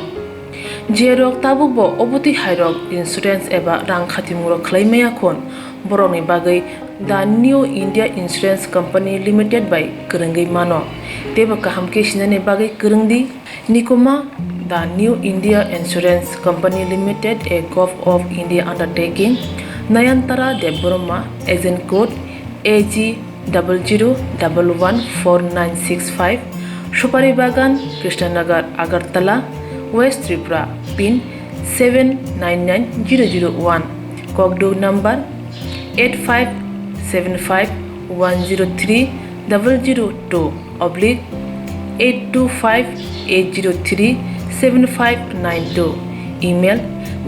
Jerok tabukbo obotwi hairok insurance eba rang khatimung rok khlai maya khun, borokni bagwi The New India Insurance Company Limited bai kwrwngwi mano. Teibo kaham khe sinani bagwi kwrwngdi. Nikoma, The New India Insurance Company Limited, a Govt of India undertaking, Nayantara Debbarma, Agent Code, A G double zero double one four nine six five, Supari Bagan, Krishnanagar, Agartala, West Tripura, pin seven nine nine zero zero one, kokduk number eight five seven five one zero three double zero two oblique eight two five eight zero three seven five nine two, email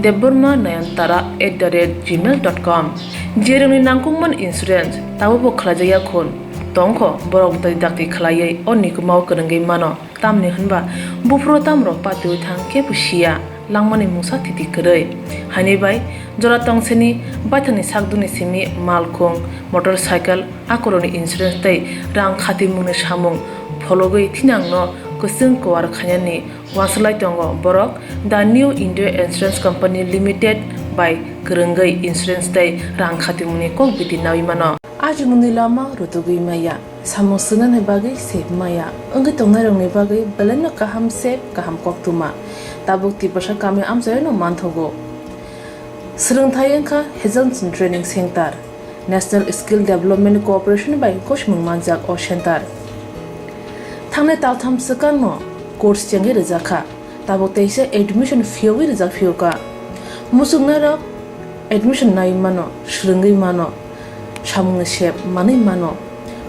debbarma nayantara at the rate gmail dot com. Jerwngni nangkukmani insurance tabukbo khlaijakya khun tongkho, borok dakti dakti khlaiwi o nikumao kwrwngwi mano. Tamni hwnba buphuru tamrok patiwi thang kebo siya, langmani mungsa thiti kwrwi. Haini bai jora tongsini baithangni sakdukni simi malkhung, motorcycle, akorokni insurance tei rang khatimungni samung phologwi thinangno kwchwng kuar khainani uansuk lai tongo borok The New India Insurance Company Limited bai kwrwngwi insurance tei rang khatimungni kok biti naui mano. Ajimungni lama rutugwi maya, samung swngnani bagwi sep maya, wngwi tongnairokni bagwi belaino kaham sep, kaham koktwma. Tabuk Tiprasa kami amchaino manthogo. Swrwngthai wngkha Hazelson Training Center, National Skill Development Corporation bai gosimung manjak o center. Thangnai taltham swkangno course chengwi rwjakha. Tabuk teisa admission phiyogwi rijak phiyokha. Muchungnairok admission nai mano, swrwngwi mano, samungni sep manwi mano.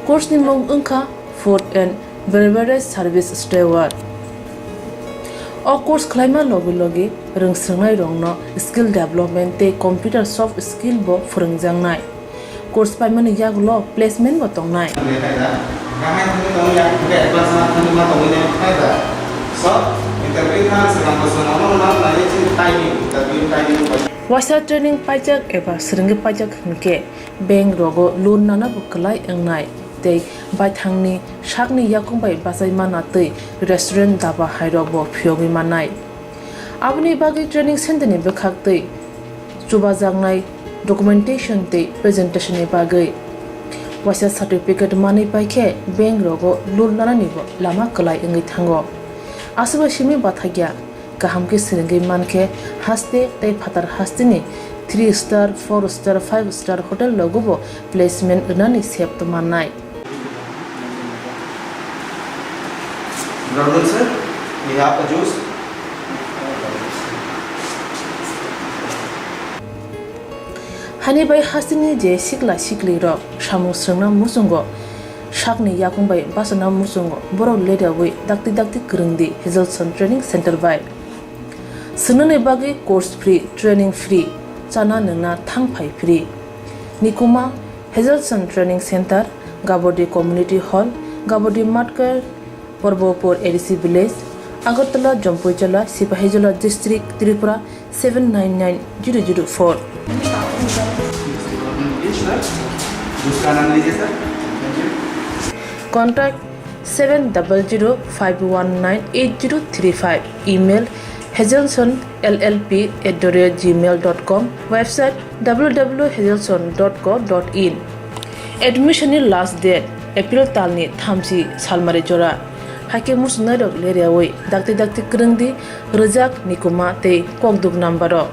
Course ni mung wngkha Food and Beverage Service Steward. O course khlaima logi logi rwngswrwngnairokno skill development tei computer soft skill bo phwrwngjaknai. Course paimani yagulo placement bo tongnai. Waisa training paijak eba swrwngwi paijak hwnkhe bank rogo loan nana bo kwlai wngnai tei baithangni sakni yakung bai bachai mana tei restaurant, daba hairok bo phiyogwi mannai. Aboni bagwi training center ni bwkhak tei chubajaknai documentation tei presentation ni bagwi waisa certificate manwi paikhe bank rogo loan nanani bo lama kwlai wngwi thango. Aswkbai simi bathakya kaham khe swrwngwi mankhe haste tei phatar hasteni three star, four star, five star hotel rogo bo placement rwnani sep to mannai. Good afternoon, sir. We have a juice. Hani bai hasteni je sikla sikli rok samung swrwngna muchungo, sakni yakung bai bachana muchungo, borok leriawi dakti dakti kwrwngdi Hazelson Training Center bai. Swngnani bagwi course free, training free, chana nwngna thang phai free. Nikuma Hazelson Training Center, Gabodi Community Hall, Gabodi Matkar, Porbopur A D C Village, Agartala, Jampuijala, Sipahijola District, Tripura seven nine nine zero zero four. Contact seven double zero five one nine eight zero three five. Email hazelson L L P at the rate gmail dot com. Website W W W hazelson dot co dot in. Admission ni last date April talni thamchi salmari jora. Haikhe muchungnairok leriawi dakti dakti kwrwngdi rwjak Nikuma tei kokduk number rok.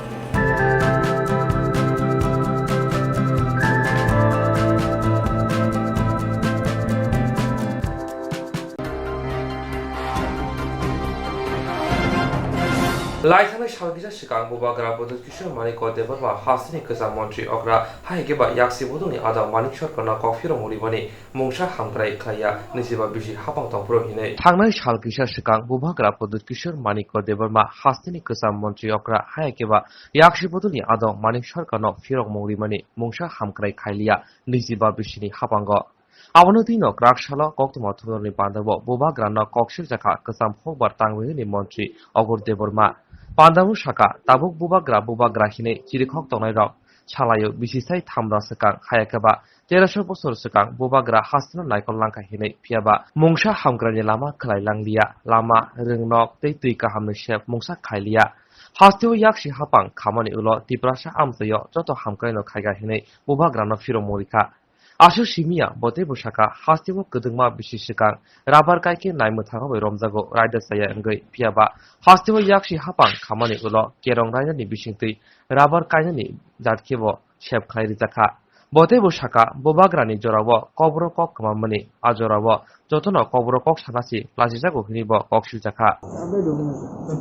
Lai thangnai sal kisa swkang Bubagra Pradyut Kishore Manik Debbarma hasteni kwcham montri okra hai khe ba yaksi bodolni adong Manik Sarkarno kok phirokmung rimani mungsa hamkrai khlaiya nisiba bisi hapang tongphuru hinwi. Thangnai sal kisa swkang Bubagra Pradyut Kishore Manik Debbarma hasteni kwcham montri okra hai khe ba yaksi bodolni adong Manik Sarkarno phirokmung rimani mungsa hamkrai khailiya nisiba bisini hapango. Abono twi no kwrak salo koktwma thornani pandao Bubagrano kok sirjakha kwcham hokbar tangwi hwnwi montri Ogor Debbarma. Pandao saka, tabuk Bubagra Bubagra hinwi chirikhok tongnairok salaio bisi sai thamra swkang, haya khe ba teroso bosor swkang Bubagra hasteno naikol langkha hinwi, phiya ba mungsa hamkraini lama khlai langliya, lama, rwngnok tei twi kahamni sep mungsa khailiya. Hasteo yaksi hapang khamani ulo Tiprasa amchaio joto hamkraino khaiga hinwi Bubagrano phirokmung rikha. Aswk simiya bo teibo saka, hasteo kwdwkma bisi swkang rabar kaikhe nai mwthango bai romjago raida chaya wngwi, phiya ba hasteo yaksi hapang khamani ulo kerong rainani bisingtwi rabar kainani jat khe bo sep khlai rijakha. Bo teibo sakha, bubagrani jorao Kokborok kok kwmamani a jorao jotono Kokborok kok sana si lasijago hwnwi bo kok siljakha.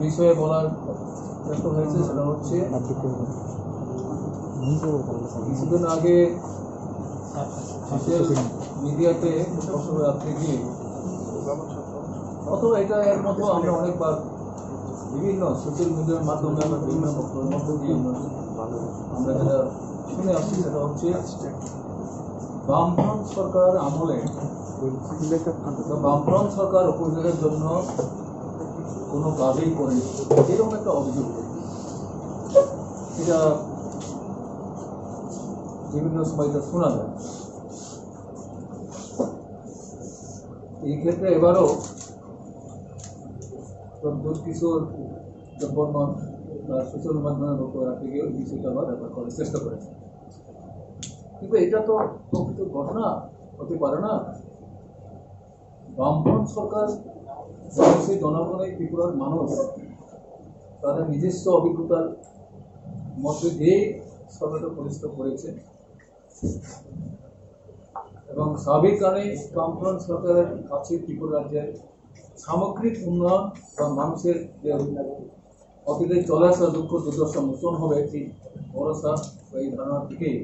বিষয়ে বলার চেষ্টা হয়েছে, সেটা হচ্ছে কিছুদিন আগে সোশ্যাল মিডিয়াতে কক্সবাজার রাত্রে গিয়ে অথবা এটা এর মধ্যেও আমরা অনেকবার বিভিন্ন সোশ্যাল মিডিয়ার মাধ্যমে আমরা বিভিন্ন বক্তব্যের মধ্য দিয়ে আমরা আমরা যেটা শুনে আসছি সেটা হচ্ছে বামফ্রন্ট সরকার আমলে বা বামফ্রন্ট সরকার অপরাধের জন্য কোনো কাজই করেনি, এরকম একটা অভিযোগ। এটা বিভিন্ন সময় এটা শোনা যায়। এই ক্ষেত্রে এবারও প্রদ্যুৎ কিশোর দেববর্মা তার সোশ্যাল মাধ্যমে বক্তব্য রাখতে গিয়ে ওই বিষয়টা আবার রেফার করার চেষ্টা করেছে। কিন্তু এটা তো প্রকৃত ঘটনা হতে পারে না। বামফ্রন্ট সরকার, বাংলাদেশের জনগণের, ত্রিপুরার মানুষ তারা নিজস্ব অভিজ্ঞতার মধ্যে দিয়েই সরকারটা প্রতিষ্ঠা করেছে এবং স্বাভাবিক কারণে বামফ্রন্ট সরকারের কাছে ত্রিপুরা রাজ্যের সামগ্রিক উন্নয়ন বা মানুষের যে অতীতে চলে আসা দুঃখ দুর্দশা মোচন হবে, এই ভরসা বা এই ধারণা থেকেই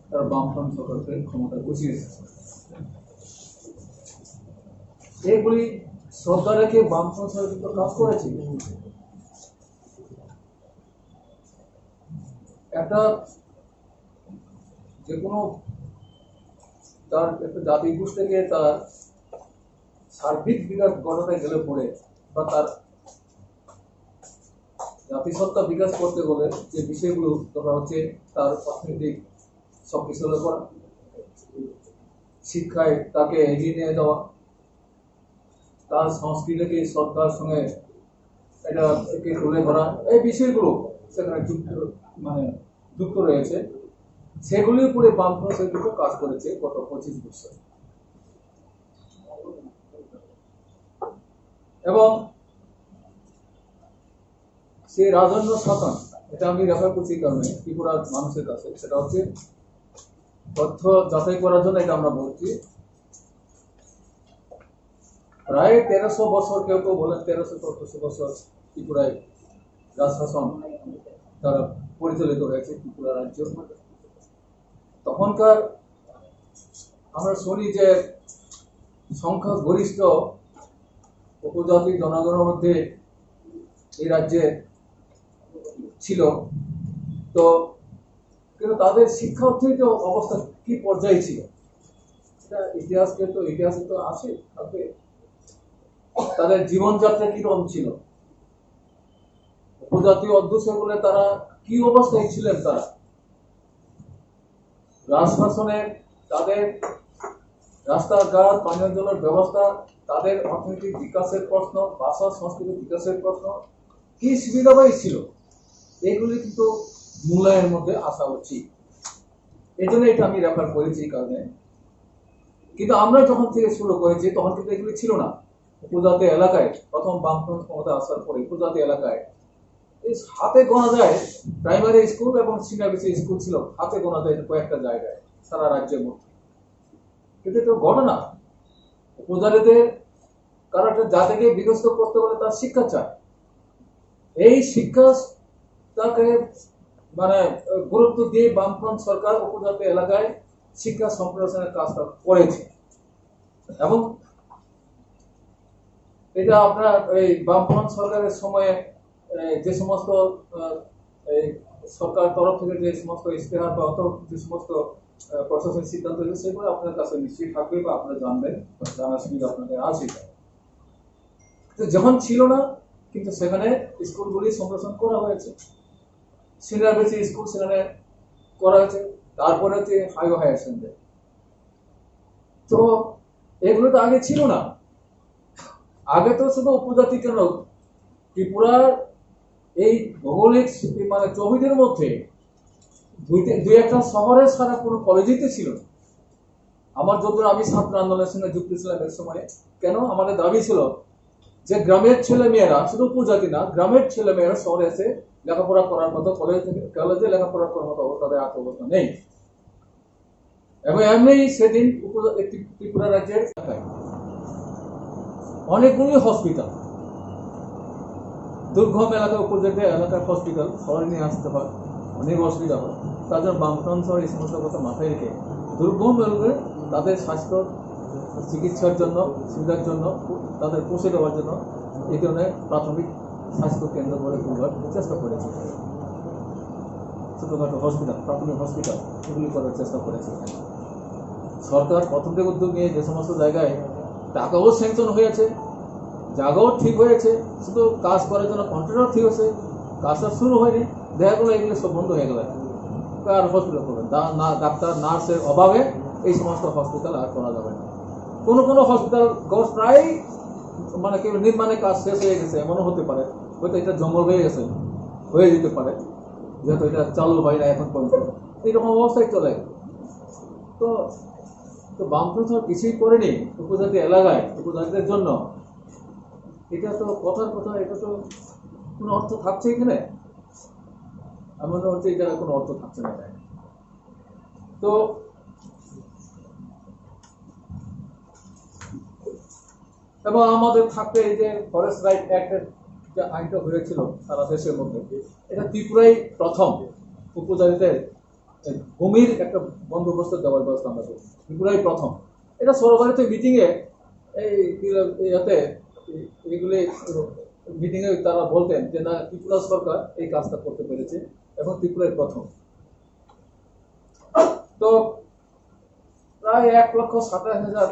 তারা বামফ্রন্ট সরকারকে ক্ষমতা বসিয়েছে। এইগুলি সরকার রেখে বামফ্রন্ট সরকার কিন্তু কাজ করেছে। একটা যে কোনো তার একটা জাতিগোষ্ঠী থেকে তার সার্বিক বিকাশ ঘটাতে গেলে পরে বা তার জাতিসত্তা বিকাশ করতে গেলে যে বিষয়গুলো ধরা হচ্ছে তার অর্থনৈতিক শক্তিশালী করা, শিক্ষায় তাকে এগিয়ে নিয়ে যাওয়া, তার সংস্কৃতিকে শ্রদ্ধার সঙ্গে এটা একে তুলে ধরা, এই বিষয়গুলো সেখানে যুক্ত, মানে যুক্ত রয়েছে। সেগুলির উপরে বামফ্রন্ট সেগুলো কাজ করেছে গত পঁচিশ বছর। এবং সেই রাজন্য শাসন, এটা আমি রেফার করছি কারণে ত্রিপুরার মানুষের কাছে, সেটা হচ্ছে তথ্য যাচাই করার জন্য এটা আমরা বলছি। প্রায় তেরোশো বছর, কেউ কেউ বলেন তেরোশো চোদ্দশো বছর ত্রিপুরায় রাজশাসন তারা পরিচালিত হয়েছে ত্রিপুরা রাজ্য। তখনকার আমরা শুনি যে সংখ্যাগরিষ্ঠ উপজাতি জনগণের মধ্যে এই রাজ্যে ছিল। তো কিন্তু তাদের শিক্ষা অর্থনৈতিক অবস্থা কি পর্যায়ে ছিল, এটা ইতিহাসকে তো, ইতিহাসে তো আছে, থাকবে। তাদের জীবনযাত্রা কিরকম ছিল, উপজাতি অধ্যুষিত বলে তারা কি অবস্থায় ছিলেন, তারা রাজশাসনে তাদের রাস্তাঘাট, পানীয় জলের ব্যবস্থা, তাদের অর্থনৈতিক বিকাশের প্রশ্ন, ভাষা সংস্কৃতি বিকাশের প্রশ্ন, কি সুবিধা পাইছিল, এগুলি কিন্তু মূল্যায়নের মধ্যে আসা উচিত। এই জন্য এটা আমি রেফার করেছি এই কারণে। কিন্তু আমরা যখন থেকে শুরু করেছি তখন কিন্তু এগুলি ছিল না। উপজাতি এলাকায় প্রথম বামফ্রন্ট ক্ষমতা আসার পরে উপজাতি এলাকায় এই হাতে গোনা যায় প্রাইমারি স্কুল এবং সিনিয়র বেসিক স্কুল ছিল, হাতে গোনা যায় কয়েকটা জায়গায় সারা রাজ্যের মধ্যে। কিন্তু এটা ঘটনা, উপজাতিতে কারণ একটা জাতিকে বিকশিত করতে হলে তার শিক্ষা চায়। এই শিক্ষা তাকে মানে গুরুত্ব দিয়ে বামফ্রন্ট সরকার উপজাতি এলাকায় শিক্ষা সম্প্রসারণের কাজটা করেছে। এবং এটা আপনার এই বামফ্রন্ট সরকারের সময়ে, এ, যে সমস্ত, আহ, এই সরকার তরফ থেকে যে সমস্ত ইশতেহার বা অত যে সমস্ত, আহ, প্রশাসনিক সিদ্ধান্ত হয়েছে, সেগুলো আপনার কাছে নিশ্চয়ই থাকবে বা আপনারা জানবেন, জানার সুযোগ আপনাদের আছে। তো যখন ছিল না, কিন্তু সেখানে স্কুলগুলি সম্প্রসারণ করা হয়েছে, সিনিয়র বেসিক স্কুল সেখানে করা হয়েছে, তারপরে হচ্ছে হাইওয়ে হায়ার সেকেন্ডারি। তো এগুলো তো আগে ছিল না। আগে তো শুধু উপজাতি কেন, ত্রিপুরার এই ভৌগোলিক মানে চৌবিদের মধ্যে দুই তি-, দুই একটা শহরে ছাড়া কোনো কলেজই তো ছিল না। আমার যতদূর, আমি ছাত্র আন্দোলনের সঙ্গে যুক্ত ছিলাম এক সময়, কেন আমাদের দাবি ছিল যে গ্রামের ছেলে মেয়েরা, শুধু উপজাতি না, গ্রামের ছেলে মেয়েরা শহরে এসে লেখাপড়া করার মতো, কলেজ থেকে, কলেজে লেখাপড়া করার মতো অবস্থা, তাদের আর্থ অবস্থা নেই। এবং এমনি সেদিন উপ-, একটি ত্রিপুরা রাজ্যের এলাকায় অনেকগুলি হসপিটাল, দুর্গম এলাকা, উপজাতি এলাকার হসপিটাল শহরে নিয়ে আসতে হয়, অনেক অসুবিধা হয়। তার জন্য বামফ্রন্ট সহ এই সমস্ত কথা মাথায় রেখে দুর্গম এলাকায় তাদের স্বাস্থ্য চিকিৎসার জন্য, সুবিধার জন্য, তাদের পৌঁছে দেওয়ার জন্য এই ধরনের প্রাথমিক স্বাস্থ্য কেন্দ্র গড়ে তুলবার চেষ্টা করেছে। ছোটখাটো হসপিটাল, প্রাথমিক হসপিটাল এগুলি করার চেষ্টা করেছে। সরকার প্রথম থেকে উদ্যোগ নিয়ে যে সমস্ত জায়গায় টাকাও স্যাংশন হয়েছে, জায়গাও ঠিক হয়েছে, শুধু কাজ করার জন্য কন্ট্রাক্টর ঠিক হয়েছে, কাজটা শুরু হয়নি, দেখা গেলো এগুলো সব বন্ধ হয়ে গেল। আর হসপিটাল করবেন? ডা-, না, ডাক্তার, নার্সের অভাবে এই সমস্ত হসপিটাল আর করা যাবে না। কোনো কোনো হসপিটাল গ-, প্রায় মানে কি নির্মাণের কাজ শেষ হয়ে গেছে, এমনও হতে পারে, হয়তো এটা জঙ্গল হয়ে গেছে, হয়ে যেতে পারে, যেহেতু এটা চালু হয় না এখন পর্যন্ত, এইরকম অবস্থায় চলে। তো, তো বামফ্রন্ট সরকার কিছুই করেনি উপজাতি এলাকায় উপজাতিদের জন্য। এটা তো কথার কথা, এটা তো কোনো অর্থ থাকছে এখানে? আমার মনে হচ্ছে এটা কোনো অর্থ থাকছে না। তো এবং আমাদের থাকতে এই যে ফরেস্ট রাইট অ্যাক্টের যে আইনটা হয়েছিল সারা দেশের মধ্যে, এটা ত্রিপুরায় প্রথম উপজাতিদের ভূমির একটা বন্দোবস্ত দেওয়ার ব্যবস্থা আমরা করি। ত্রিপুরায় প্রথম। এটা সর্বভারতীয় মিটিংয়ে এই ইয়াতে এইগুলি মিটিংয়ে তারা বলতেন যে না, ত্রিপুরা সরকার এই কাজটা করতে পেরেছে এবং ত্রিপুরায় প্রথম। তো প্রায় এক লক্ষ সাতাশ হাজার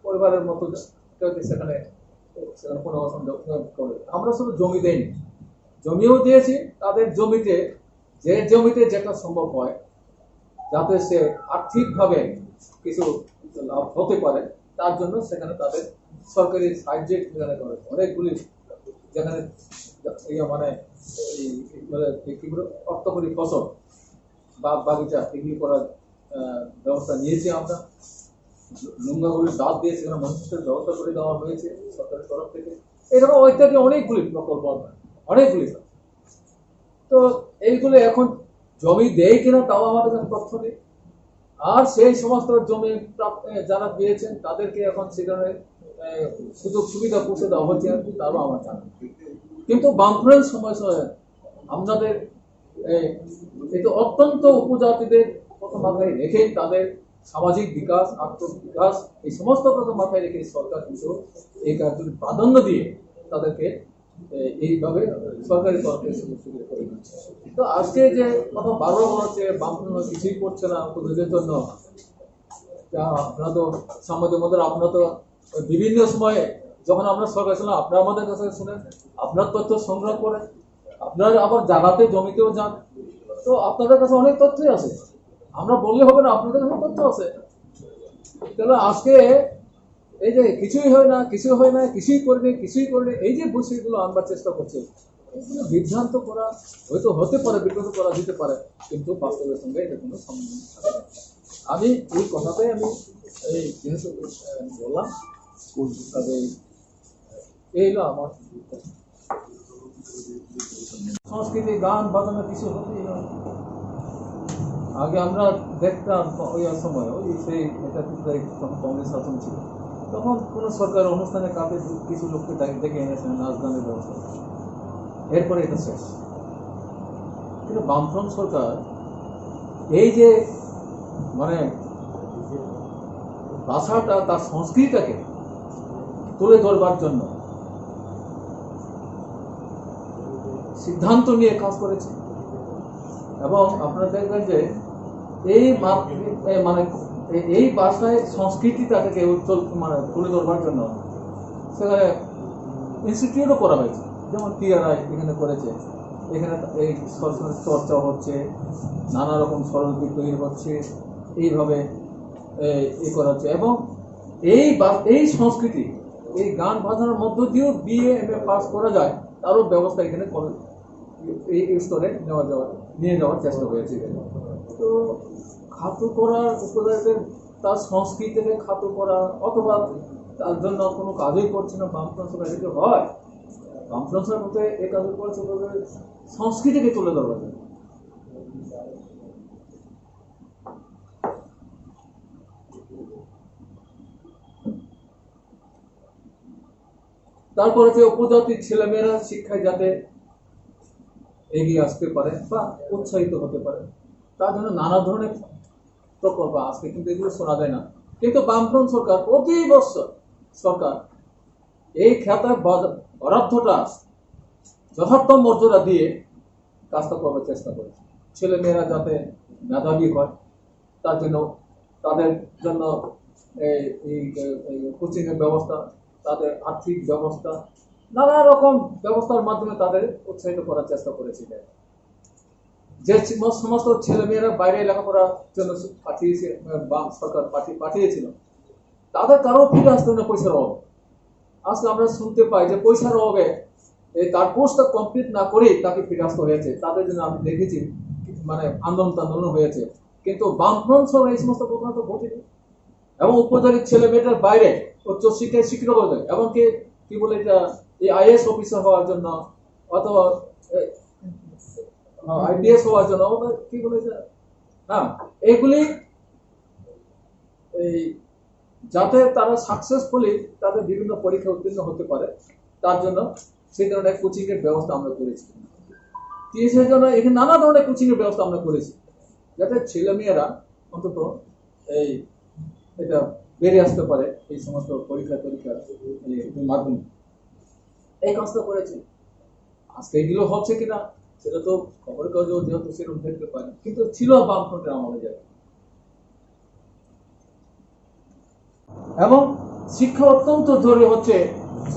পরিবারের মতো কেউ কেউ সেখানে, সেখানে পুনর্বাসন করে। আমরা শুধু জমি দেইনি, জমিও দিয়েছি। তাদের জমিতে, যে জমিতে যেটা সম্ভব হয়, যাতে সে আর্থিকভাবে কিছু লাভ হতে পারে, তার জন্য সেখানে তাদের সরকারি সাহায্যে সেখানে করে। অনেকগুলি যেখানে ইয়ে মানে এই মানে কি বলে, অর্থকরী ফসল বা বাগিচা এগুলি করার আহ, ব্যবস্থা নিয়েছি আমরা। লুঙ্গাগুলি বাদ দিয়ে সেখানে মানুষের ব্যবস্থা করে দেওয়া হয়েছে সরকারের তরফ থেকে। এরকম ইত্যাদি অনেকগুলি প্রকল্প আমরা, অনেকগুলি। তো এইগুলো এখন জমি দেয় কিনা তাও আমাদের কাছে তথ্য নেই। আর সেই সমস্ত জমি প্রাপ-, এ, যারা পেয়েছেন তাদেরকে এখন সেখানে, এ, সুযোগ সুবিধা পৌঁছে দেওয়া হচ্ছে, তারও আমার জানা নেই। কিন্তু বামফ্রন্ট সময় সময় আপনাদের এই, এই তো অত্যন্ত উপজাতিদের কথা মাথায় রেখে তাদের সামাজিক বিকাশ, আর্থিক বিকাশ, এই সমস্ত কথা মাথায় রেখে সরকার কিন্তু এই কাজগুলি প্রাধান্য দিয়ে তাদেরকে, এ, এইভাবে সরকারি তরফে সুযোগ সুবিধা করে দিচ্ছে। তো আজকে যে কথা বারবার বলা হচ্ছে, বামফ্রন্ট কিছুই করছে না উপজাতিদের জন্য, তা আপনারা তো সাংবাদিক মহোদয়, আপনারা তো বিভিন্ন সময়ে যখন আমরা সরকার ছিলাম, আপনারা আমাদের কাছে শুনেন, আপনার তথ্য সংগ্রহ করেন, আপনার আবার জায়গাতে জমিতেও যান, তো আপনাদের কাছে অনেক তথ্যই আছে। আমরা বললে হবে না, আপনাদের কাছে তথ্য আছে। তাহলে আজকে এই যে কিছুই হয় না, কিছুই হয় না, কিছুই করেনি, কিছুই করেনি, এই যে বিষয়গুলো আনবার চেষ্টা করছে, এগুলো বিভ্রান্ত করা হয়তো হতে পারে, বিভ্রান্ত করা যেতে পারে, কিন্তু বাস্তবের সঙ্গে এটা কোনো সম্বন্ধ নেই। আমি এই কথাটাই আমি এই যেহেতু, আহ, বললাম, তবে এই হলো আমার সংস্কৃতি, গান বাজনা কিছু হতেই হয়। আগে আমরা দেখতাম ক-, ওই সময়, ওই সেই এটা ত্রিপুরায় তখন কংগ্রেস শাসন ছিল, তখন কোনো সরকার অনুষ্ঠানে কাউকে কিছু লোককে ডেকে, ডেকে এনে সেখানে নাচ গানের ব্যবস্থা করে। এরপরে এটা শেষ। কিন্তু বামফ্রন্ট সরকার এই যে মানে ভাষাটা, তার সংস্কৃতিটাকে তুলে ধরবার জন্য সিদ্ধান্ত নিয়ে কাজ করেছে। এবং আপনারা দেখবেন যে এই মা-, এ, মানে এ-, এই ভাষায় সংস্কৃতিটাকে উজ্জ্বল মানে তুলে ধরবার জন্য সেখানে ইনস্টিটিউটও করা হয়েছে, যেমন টিআরআই এখানে করেছে, এখানে এই সরস্বতী চর্চা হচ্ছে, নানা রকম স্বরলিপি তৈরি হচ্ছে, এইভাবে এ, ই করা হচ্ছে। এবং এই বা-, এই সংস্কৃতি, এই গান বাজনার মধ্য দিয়েও বিএ এমএ পাস করা যায়, তারও ব্যবস্থা এখানে করে, এই, এই স্তরে নেওয়া যাওয়ার, নিয়ে যাওয়ার চেষ্টা হয়েছে এখানে। তো খাতো করার উপজাতিদের তার সংস্কৃতিকে খাতো করা অথবা তার জন্য কোনো কাজই করছে না বামফ্রন্ট সরকার যদি হয়, বামফ্রন্ট সরকার বলতে এই কাজও করছে বলতে সংস্কৃতিকে তুলে ধরা যায়। তারপরে যে উপজাতি ছেলেমেয়েরা শিক্ষায় যাতে এগিয়ে আসতে পারে বা উৎসাহিত হতে পারে, তার জন্য নানা ধরনের প্রকল্প আসছে, কিন্তু এগুলো শোনা যায় না। কিন্তু বামফ্রন্ট সরকার প্রতি বছর সরকার এই খাতার বরাদ্দটা যথার্থ মর্যাদা দিয়ে কাজটা করার চেষ্টা করেছে। ছেলে মেয়েরা যাতে মেধাবী হয়, তার জন্য, তাদের জন্য এই, এই, এই কোচিং এর ব্যবস্থা, তাদের আর্থিক ব্যবস্থা, নানা রকম ব্যবস্থার মাধ্যমে তাদের উৎসাহিত করার চেষ্টা করেছে। যে সমস্ত ছেলে মেয়েরা বাইরে লেখাপড়ার জন্য পাঠিয়েছে, সরকার পাঠিয়ে পাঠিয়েছিল, তাদের কারো ফিরে আসতে না পয়সার অভাব। আজকে আমরা শুনতে পাই যে পয়সার অভাবে এই তার কোর্সটা কমপ্লিট না করেই তাকে ফিরে আসতে হয়েছে। তাদের জন্য আমি দেখেছি, মানে, আন্দোলন টান্দোলন হয়েছে, কিন্তু বামফ্রন্ট সরকার এই সমস্ত ঘটনা তো ঘটেনি। এবং উপজাতির ছেলে মেয়েদের বাইরে উচ্চশিক্ষায় শিক্ষিত করে দেয়, এমনকি কি বলে এটা, এই আইএএস অফিসার হওয়ার জন্য অথবা আইপিএস হওয়ার জন্য, অথবা কি বলে এটা, হ্যাঁ, এইগুলি এই যাতে তারা সাকসেসফুলি তাদের বিভিন্ন পরীক্ষা উত্তীর্ণ হতে পারে, তার জন্য সেই ধরনের কোচিং এর ব্যবস্থা আমরা করেছি। টিএসসি এর জন্য এখানে নানা ধরনের কোচিং এর ব্যবস্থা আমরা করেছি, যাতে ছেলেমেয়েরা অন্তত এই এটা বেরিয়ে আসতে পারে এই সমস্ত পরীক্ষা পরীক্ষার মাধ্যমে। এই কাজটা করেছি। আজকে এগুলো হচ্ছে কিনা সেটা তো খবরের কাগজে যেহেতু সেরকম দেখতে পাই না, কিন্তু ছিল বামফ্রন্টের আমলে যায়। এবং শিক্ষা অত্যন্ত জরুরি হচ্ছে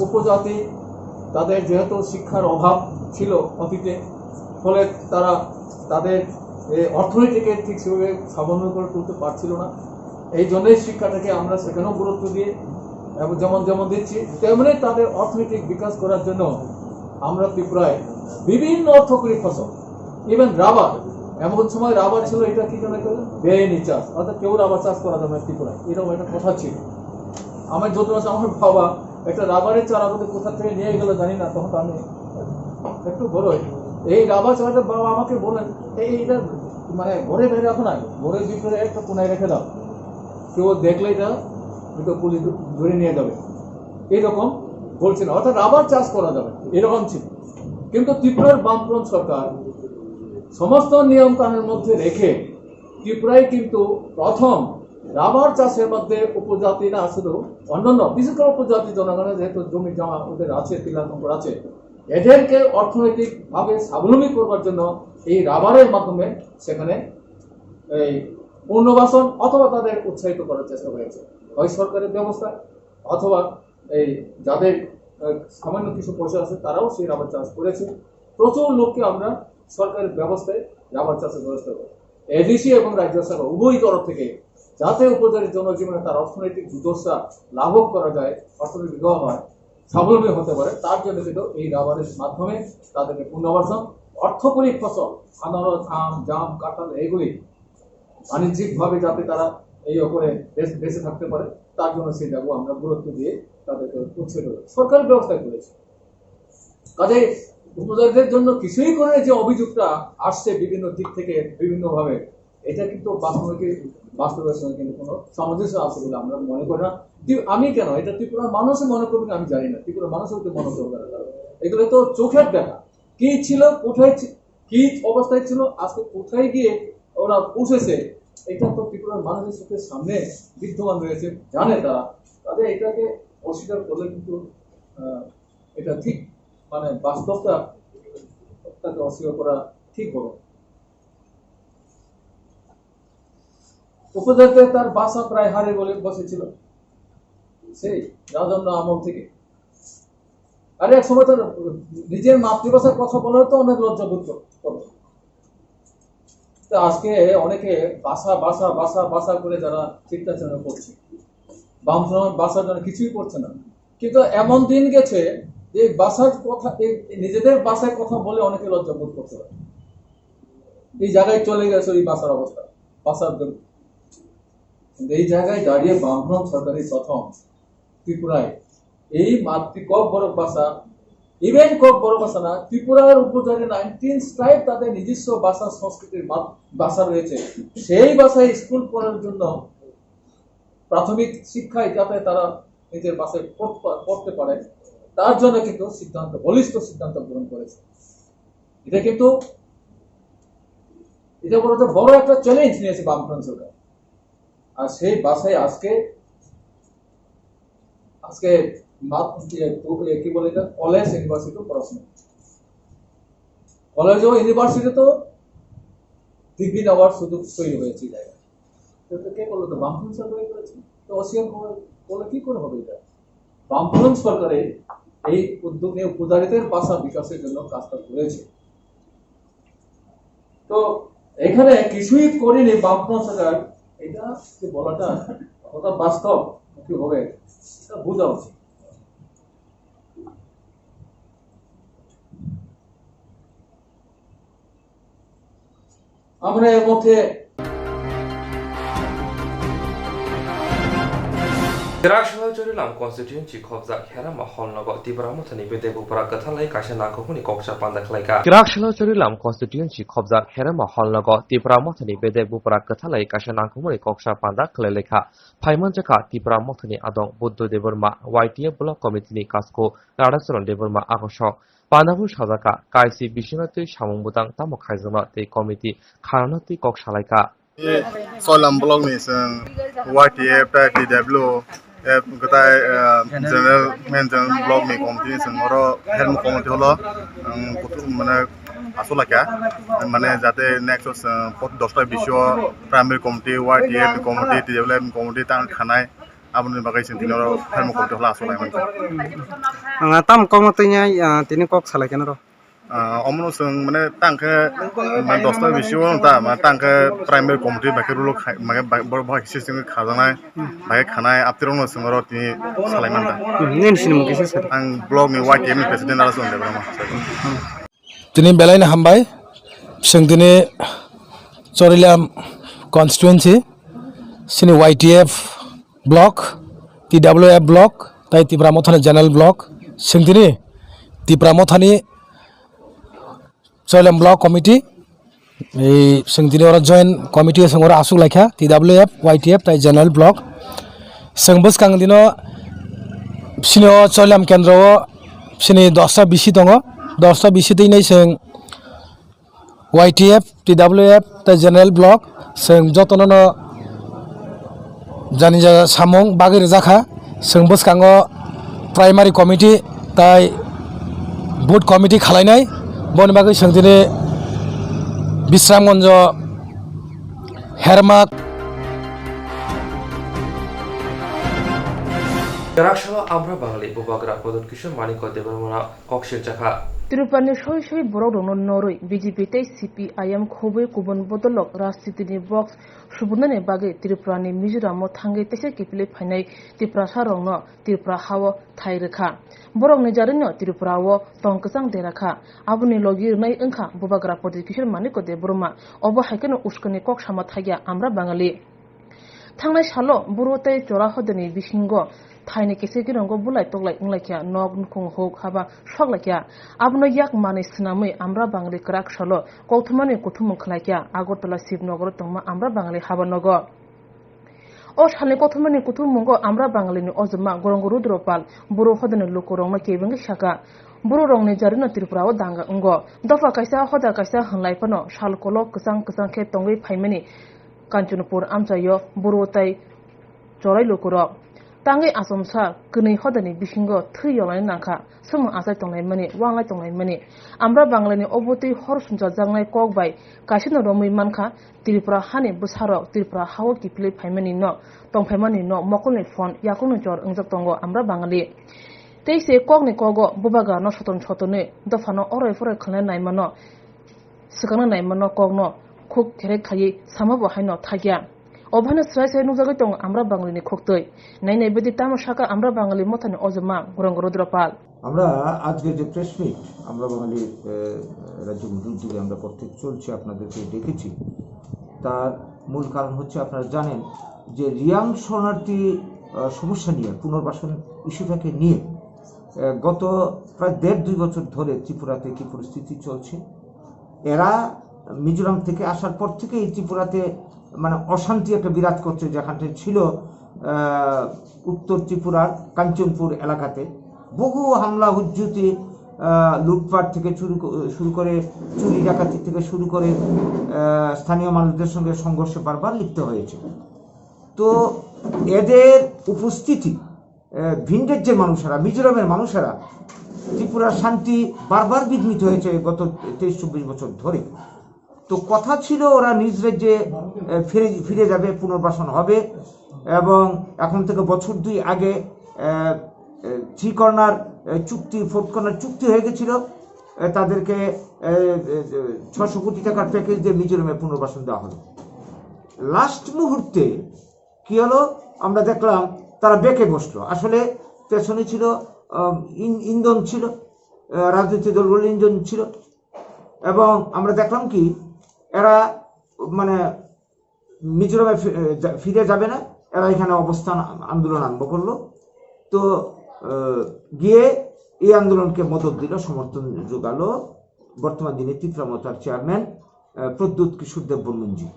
উপজাতি, তাদের যেহেতু শিক্ষার অভাব ছিল অতীতে, ফলে তারা তাদের এই অর্থনীতিকে ঠিক সেভাবে স্বাবলম্বী করে তুলতে পারছিল না। এই জন্যই শিক্ষাটাকে আমরা সেখানেও গুরুত্ব দিয়ে এবং যেমন যেমন দিচ্ছি, তেমনি তাদের অর্থনৈতিক বিকাশ করার জন্য আমরা ত্রিপুরায় বিভিন্ন অর্থকরী ফসল, ইভেন রাবার, এমন সময় রাবার ছিল, এটা কি জন্য করবে? বেআইনি চাষ, অর্থাৎ কেউ রাবার চাষ করা যাবে না ত্রিপুরায়, এরকম একটা কথা ছিল। আমার যত আছে, আমার বাবা একটা রাবারের চারা বোধহয় কোথা থেকে নিয়ে গেল জানি না, তখন তো আমি একটু বড় হই। এই রাবার চারাটা বাবা আমাকে বলেন, "এই, এটা মানে ঘরে বাইরে রাখো না, ঘরের ভিতরে একটা কোনায় রেখে দাও, কেউ দেখলে এটা হয়তো পুলিশ ধরে নিয়ে যাবে।" এইরকম বলছিল, অর্থাৎ রাবার চাষ করা যাবে, এরকম ছিল। কিন্তু ত্রিপুরার বামফ্রন্ট সরকার সমস্ত নিয়ম কানুনের মধ্যে রেখে ত্রিপুরায় কিন্তু প্রথম রাবার চাষের মধ্যে উপজাতি না শুধু অন্যান্য, বিশেষ করে উপজাতি জনগণের যেহেতু জমি জমা ওদের আছে, টিলা কঙ্কর আছে, এদেরকে অর্থনৈতিকভাবে স্বাবলম্বী করবার জন্য এই রাবারের মাধ্যমে সেখানে এই পুনর্বাসন অথবা তাদের উৎসাহিত করার চেষ্টা হয়েছে, হয় সরকারের ব্যবস্থা অথবা এই যাদের আহ, সামান্য কিছু পয়সা আছে, তারাও সেই রাবার চাষ করেছে। প্রচুর লোককে আমরা সরকারের ব্যবস্থায় রাবার চাষের ব্যবস্থা করি। এডিসি এবং রাজ্য সরকার উভয় তরফ থেকে যাতে উপজাতি জনজীবনে তার অর্থনৈতিক দুর্দশা লাঘব করা যায়, অর্থনৈতিক লাভ হয়, স্বাবলম্বী হতে পারে, তার জন্য কিন্তু এই রাবারের মাধ্যমে তাদেরকে পুনর্বাসন, অর্থকরী ফসল, আনারস, আম, জাম, কাঁঠাল, এইগুলি বাণিজ্যিকভাবে যাতে তারা এই ওপরে বেঁচে বেঁচে থাকতে পারে, তার জন্য সেটাকেও আমরা গুরুত্ব দিয়ে তাদেরকে উৎসাহিত করি। সরকারের ব্যবস্থায় করেছে। কাজে উপজাতিদের জন্য কিছুই করে যে অভিযোগটা আসছে বিভিন্ন দিক থেকে বিভিন্নভাবে, এটা কিন্তু বাস্তবে, বাস্তবের সঙ্গে কিন্তু কোনো সামঞ্জস্য আছে বলে আমরা মনে করি না। তি-, আমি কেন, এটা ত্রিপুরার মানুষও মনে করবে আমি জানি না, ত্রিপুরার মানুষও তো মনে করবে না। কারণ এগুলো তো চোখের দেখা, কি ছিল, কোথায় ছি-, কি অবস্থায় ছিল, আজকে কোথায় গিয়ে ওরা পৌঁছেছে, এটা তো ত্রিপুরার মানুষের চোখের সামনে বিদ্যমান রয়েছে, জানে তারা। কাজে এটাকে অস্বীকার করলে কিন্তু আহ, এটা ঠিক, মানে, বাস্তবতা তাকে অস্বীকার করা ঠিক হবে। উপজাতিতে তার ভাষা প্রায় হারিয়ে বলে বসেছিল সেই রাজন্য আমল থেকে। আর এক সময় তার নিজের মাতৃভাষায় কথা বলার তো অনেক লজ্জাবোধ করত। তো আজকে অনেকে ভাষা ভাষা ভাষা ভাষা করে যারা চিৎকার করছে, বামফ্রন্ট ভাষার জন্য কিছুই করছে না। কিন্তু এমন দিন গেছে যে ভাষার কথা, এই নিজেদের ভাষায় কথা বলে অনেকে লজ্জাবোধ করতে পারে। এই জায়গায় চলে গেছে ওই ভাষার অবস্থা, ভাষার জন্য। কিন্তু এই জায়গায় দাঁড়িয়ে বামফ্রন্ট সরকারই প্রথম ত্রিপুরায় এই মাতৃ ককবরক ভাষা, ইভেন ককবরক ভাষা না, ত্রিপুরার উপজাতি নাইনটিন ট্রাইব তাদের নিজস্ব ভাষা সংস্কৃতির মা-, ভাষা রয়েছে, সেই ভাষায় স্কুল পড়ার জন্য প্রাথমিক শিক্ষায় যাতে তারা নিজের ভাষায় পড়-, পড়তে পারে, তার জন্য কিন্তু সিদ্ধান্ত, বলিষ্ঠ সিদ্ধান্ত গ্রহণ করেছে। এটা কিন্তু, এটা বলতে বড় একটা চ্যালেঞ্জ নিয়েছে বামফ্রন্ট সরকার। আর সেই বাসায় আজকে, আজকে মা-, ইয়ে, পু-, ইয়ে, কি বলে এটা, কলেজ ইউনিভার্সিটি পড়াশোনা করছে। কলেজ ও ইউনিভার্সিটি তো ডিগ্রি নেওয়ার সুযোগ তৈরি হয়েছে এই জায়গায়। তো এটা কে করলো? তো বামফ্রন্ট সরকারই করেছে। তো অস্বীকার করে বলে কি করে হবে এটা? বামফ্রন্ট সরকারের এই উদ্যোগ নিয়ে উপজাতিদের ভাষা বিকাশের জন্য কাজটা করেছে। তো এখানে কিছুই করেনি বামফ্রন্ট সরকার, এটা যে বলাটা কতটা বাস্তব কি হবে, এটা বোঝা উচিত। আমরা এর মধ্যে Kwrak salo Chorilam constituency khobjak Herama hall nogo Tipra Mothani bedek bupra kwthalai kaisa nangkukmani koksa panda khlaikha. Kwrak salo Chorilam constituency khobjak Herama hall nogo Tipra Mothani bedek bupra kwthalai kaisa nangkukmani koksa panda khlailaikha. Phaimanjakha Tipra Mothani adong Buddho Debbarma, Y T F Block Committee ni kasko Radhacharan Debbarma agosok. Pandabo sajaka, kaisi bisingtwi samung bwtang tamo khaijakma tei committee khanana twi kok salaikha. Soilam block ni chwng Y T F tei T W F kwtai, eh, general, main general block ni committee ni chwng oro Hermuk committee holo, um, kutu-, mane aswk laikha, mane jate next o chwng pot dosta bisio primary committee, Y T F committee, T W F committee tang khanai. Aboni bagwi chwng tini oro Hermuk committee holo aswk lai mankha. Ang tam kokno twi nai, ah, tini kok salai khe noro. Ah, omono chwng mane tang khe, mane dosta bisio ta, mane tang khe primary committee bai khe rule khai, mane bai, bo, bo khe system khe khajaknai, bai khe khanai, aptirokno chwng oro tini salai mankha. Hmm, nini sinimung kisa sa. Ang block ni Y T F ni president aro chwng Debbarma. Tini belai no hambai, chwng tini Chorilam constituency, chini Y T F block, T W F block, tai Tipra Mothani general block, chwng tini Tipra Mothani Chorilam block committee, ei chwng tini oro joint committee chwng oro aswk laikha, T W F, Y T F tai general block. Chwng bwskang dino sini o Chorilam kendro o sini dosta bisi tongo, dosta bisi twi nai chwng Y T F, T W F tai general block chwng jotono no jani ja samung bagwi rwjakha. Chwng bwskango primary committee tai booth committee khalainai, boni bagwi chwng tini Bisramganjo Hermak. Kwrak salo Amra Bangali bubagra Kodon Kishore Manikya Debbarmano kok sirjakha. Tripurani soi soi borok rokno norwi B J P tei C P I M khobwi kubun bodolrok rajnitini box subunani bagwi Tripurani Mizoramo thangwi teisa kiphilwi phainai Tiprasa rokno Tripura hao thai rwkha. Borokni jarino Tripura o tong kwchang dera kha. Aboni logi rwnai wngkha bubagra Pradyot Kishore Manikya Debbarma. Obo hai kheno uskani kok sama thakya Amra Bangali. Thangnai salo buro tei chora hodani bisingo thaini kisa kirongo bulai toklai wnglaikha, nok nukhung huk haba soklaikha. Abono yak manwi swnamwi Amra Bangali kwrak salo kokthumani kuthumung khlaikha Agartala Shivnagar o tongma Amra Bangali haba nogo. O salni kokthumani kuthumungo Amra Bangalini ojoma Gorongo Rudra Pal buro hodani lukurokno kebengwi saka, bororokni jarino Tripura o danga wngo. Dopha kaisa hoda kaisa hwnlai phano sal kolok kwchang kwchang khe tongwi phaimani Kanchanpur amchaio buro tai chorai lukurok. Tangwi achomsa kwnwi hodani bisingo thwi yolnani nangkha, swngno achai tonglaimani, wanglai tonglaimani. Amra Bangalini obo twi hor sumchajaknai kok bai kaisano romwi mankha, Tripura hani bwsarok Tripura hao kiphilwi phaimanino, tongphaimanino mokolni phone yakungni chor wngjak tongo Amra Bangali. Tei se kokni kogo bubagrano soton sotonwi dophano oroi phoroi khlai naimano, swkangna naimano kokno khuk kherek khaiwi samabo haino thakya. Obohaino swrai swrai nukjagwi tongo Amra Bangalini khuktwi. Nai nai bwdwi tamo saka Amra Bangali mothani ojoma Gorongo Rudra Pal. আমরা আজকে যে press meet আমরা বাঙালি আহ, রাজ্য কমিটির উদ্যোগে আমরা করতে চলছি, আপনাদেরকে ডেকেছি, তার মূল কারণ হচ্ছে আপনারা জানেন যে রিয়াং শরণার্থী আহ, সমস্যা নিয়ে, পুনর্বাসন ইস্যুটাকে নিয়ে আহ, গত প্রায় দেড় দুই বছর ধরে ত্রিপুরাতে কি পরিস্থিতি চলছে। এরা মিজোরাম থেকে আসার পর থেকে এই ত্রিপুরাতে মানে অশান্তি একটা বিরাজ করছে, যেখানটা ছিল আহ, উত্তর ত্রিপুরার কাঞ্চনপুর এলাকাতে। বহু হামলা হুজ্জুতি, আহ, লুটপাট থেকে শুরু ক-, শুরু করে, চুরি ডাকাতি থেকে শুরু করে, আহ, স্থানীয় মানুষদের সঙ্গে সংঘর্ষে বারবার লিপ্ত হয়েছে। তো এদের উপস্থিতি, আহ, ভিন রাজ্যের মানুষেরা, মিজোরামের মানুষেরা ত্রিপুরার শান্তি বারবার বিঘ্নিত হয়েছে গত তেইশ চব্বিশ বছর ধরে। তো কথা ছিল ওরা নিজ রাজ্যে, আহ, ফিরে, ফিরে যাবে, পুনর্বাসন হবে, এবং এখন থেকে বছর দুই আগে, আহ, আহ, থ্রি কর্নার, আহ, চুক্তি, ফোর্থ কর্নার চুক্তি হয়ে গেছিল। আহ, তাদেরকে, আহ, আহ, ছশো কোটি টাকার প্যাকেজ দিয়ে মিজোরামে পুনর্বাসন দেওয়া হলো। লাস্ট মুহূর্তে কি হলো, আমরা দেখলাম তারা বেঁকে বসলো। আসলে পেছনে ছিল, আহ, ইন-, ইন্ধন ছিল, আহ, রাজনৈতিক দলগুলোর ইন্ধন ছিল, এবং আমরা দেখলাম কি, এরা মানে মিজোরামে ফি-, আহ, যা-, ফিরে যাবে না, এরা এখানে অবস্থান আন্দোলন আরম্ভ করলো। তো, আহ, গিয়ে এই আন্দোলনকে মদত দিল, সমর্থন যোগালো বর্তমান দিনে ত্রিপুরা মথার চেয়ারম্যান, আহ, প্রদ্যুৎ কিশোর দেববর্মনজি।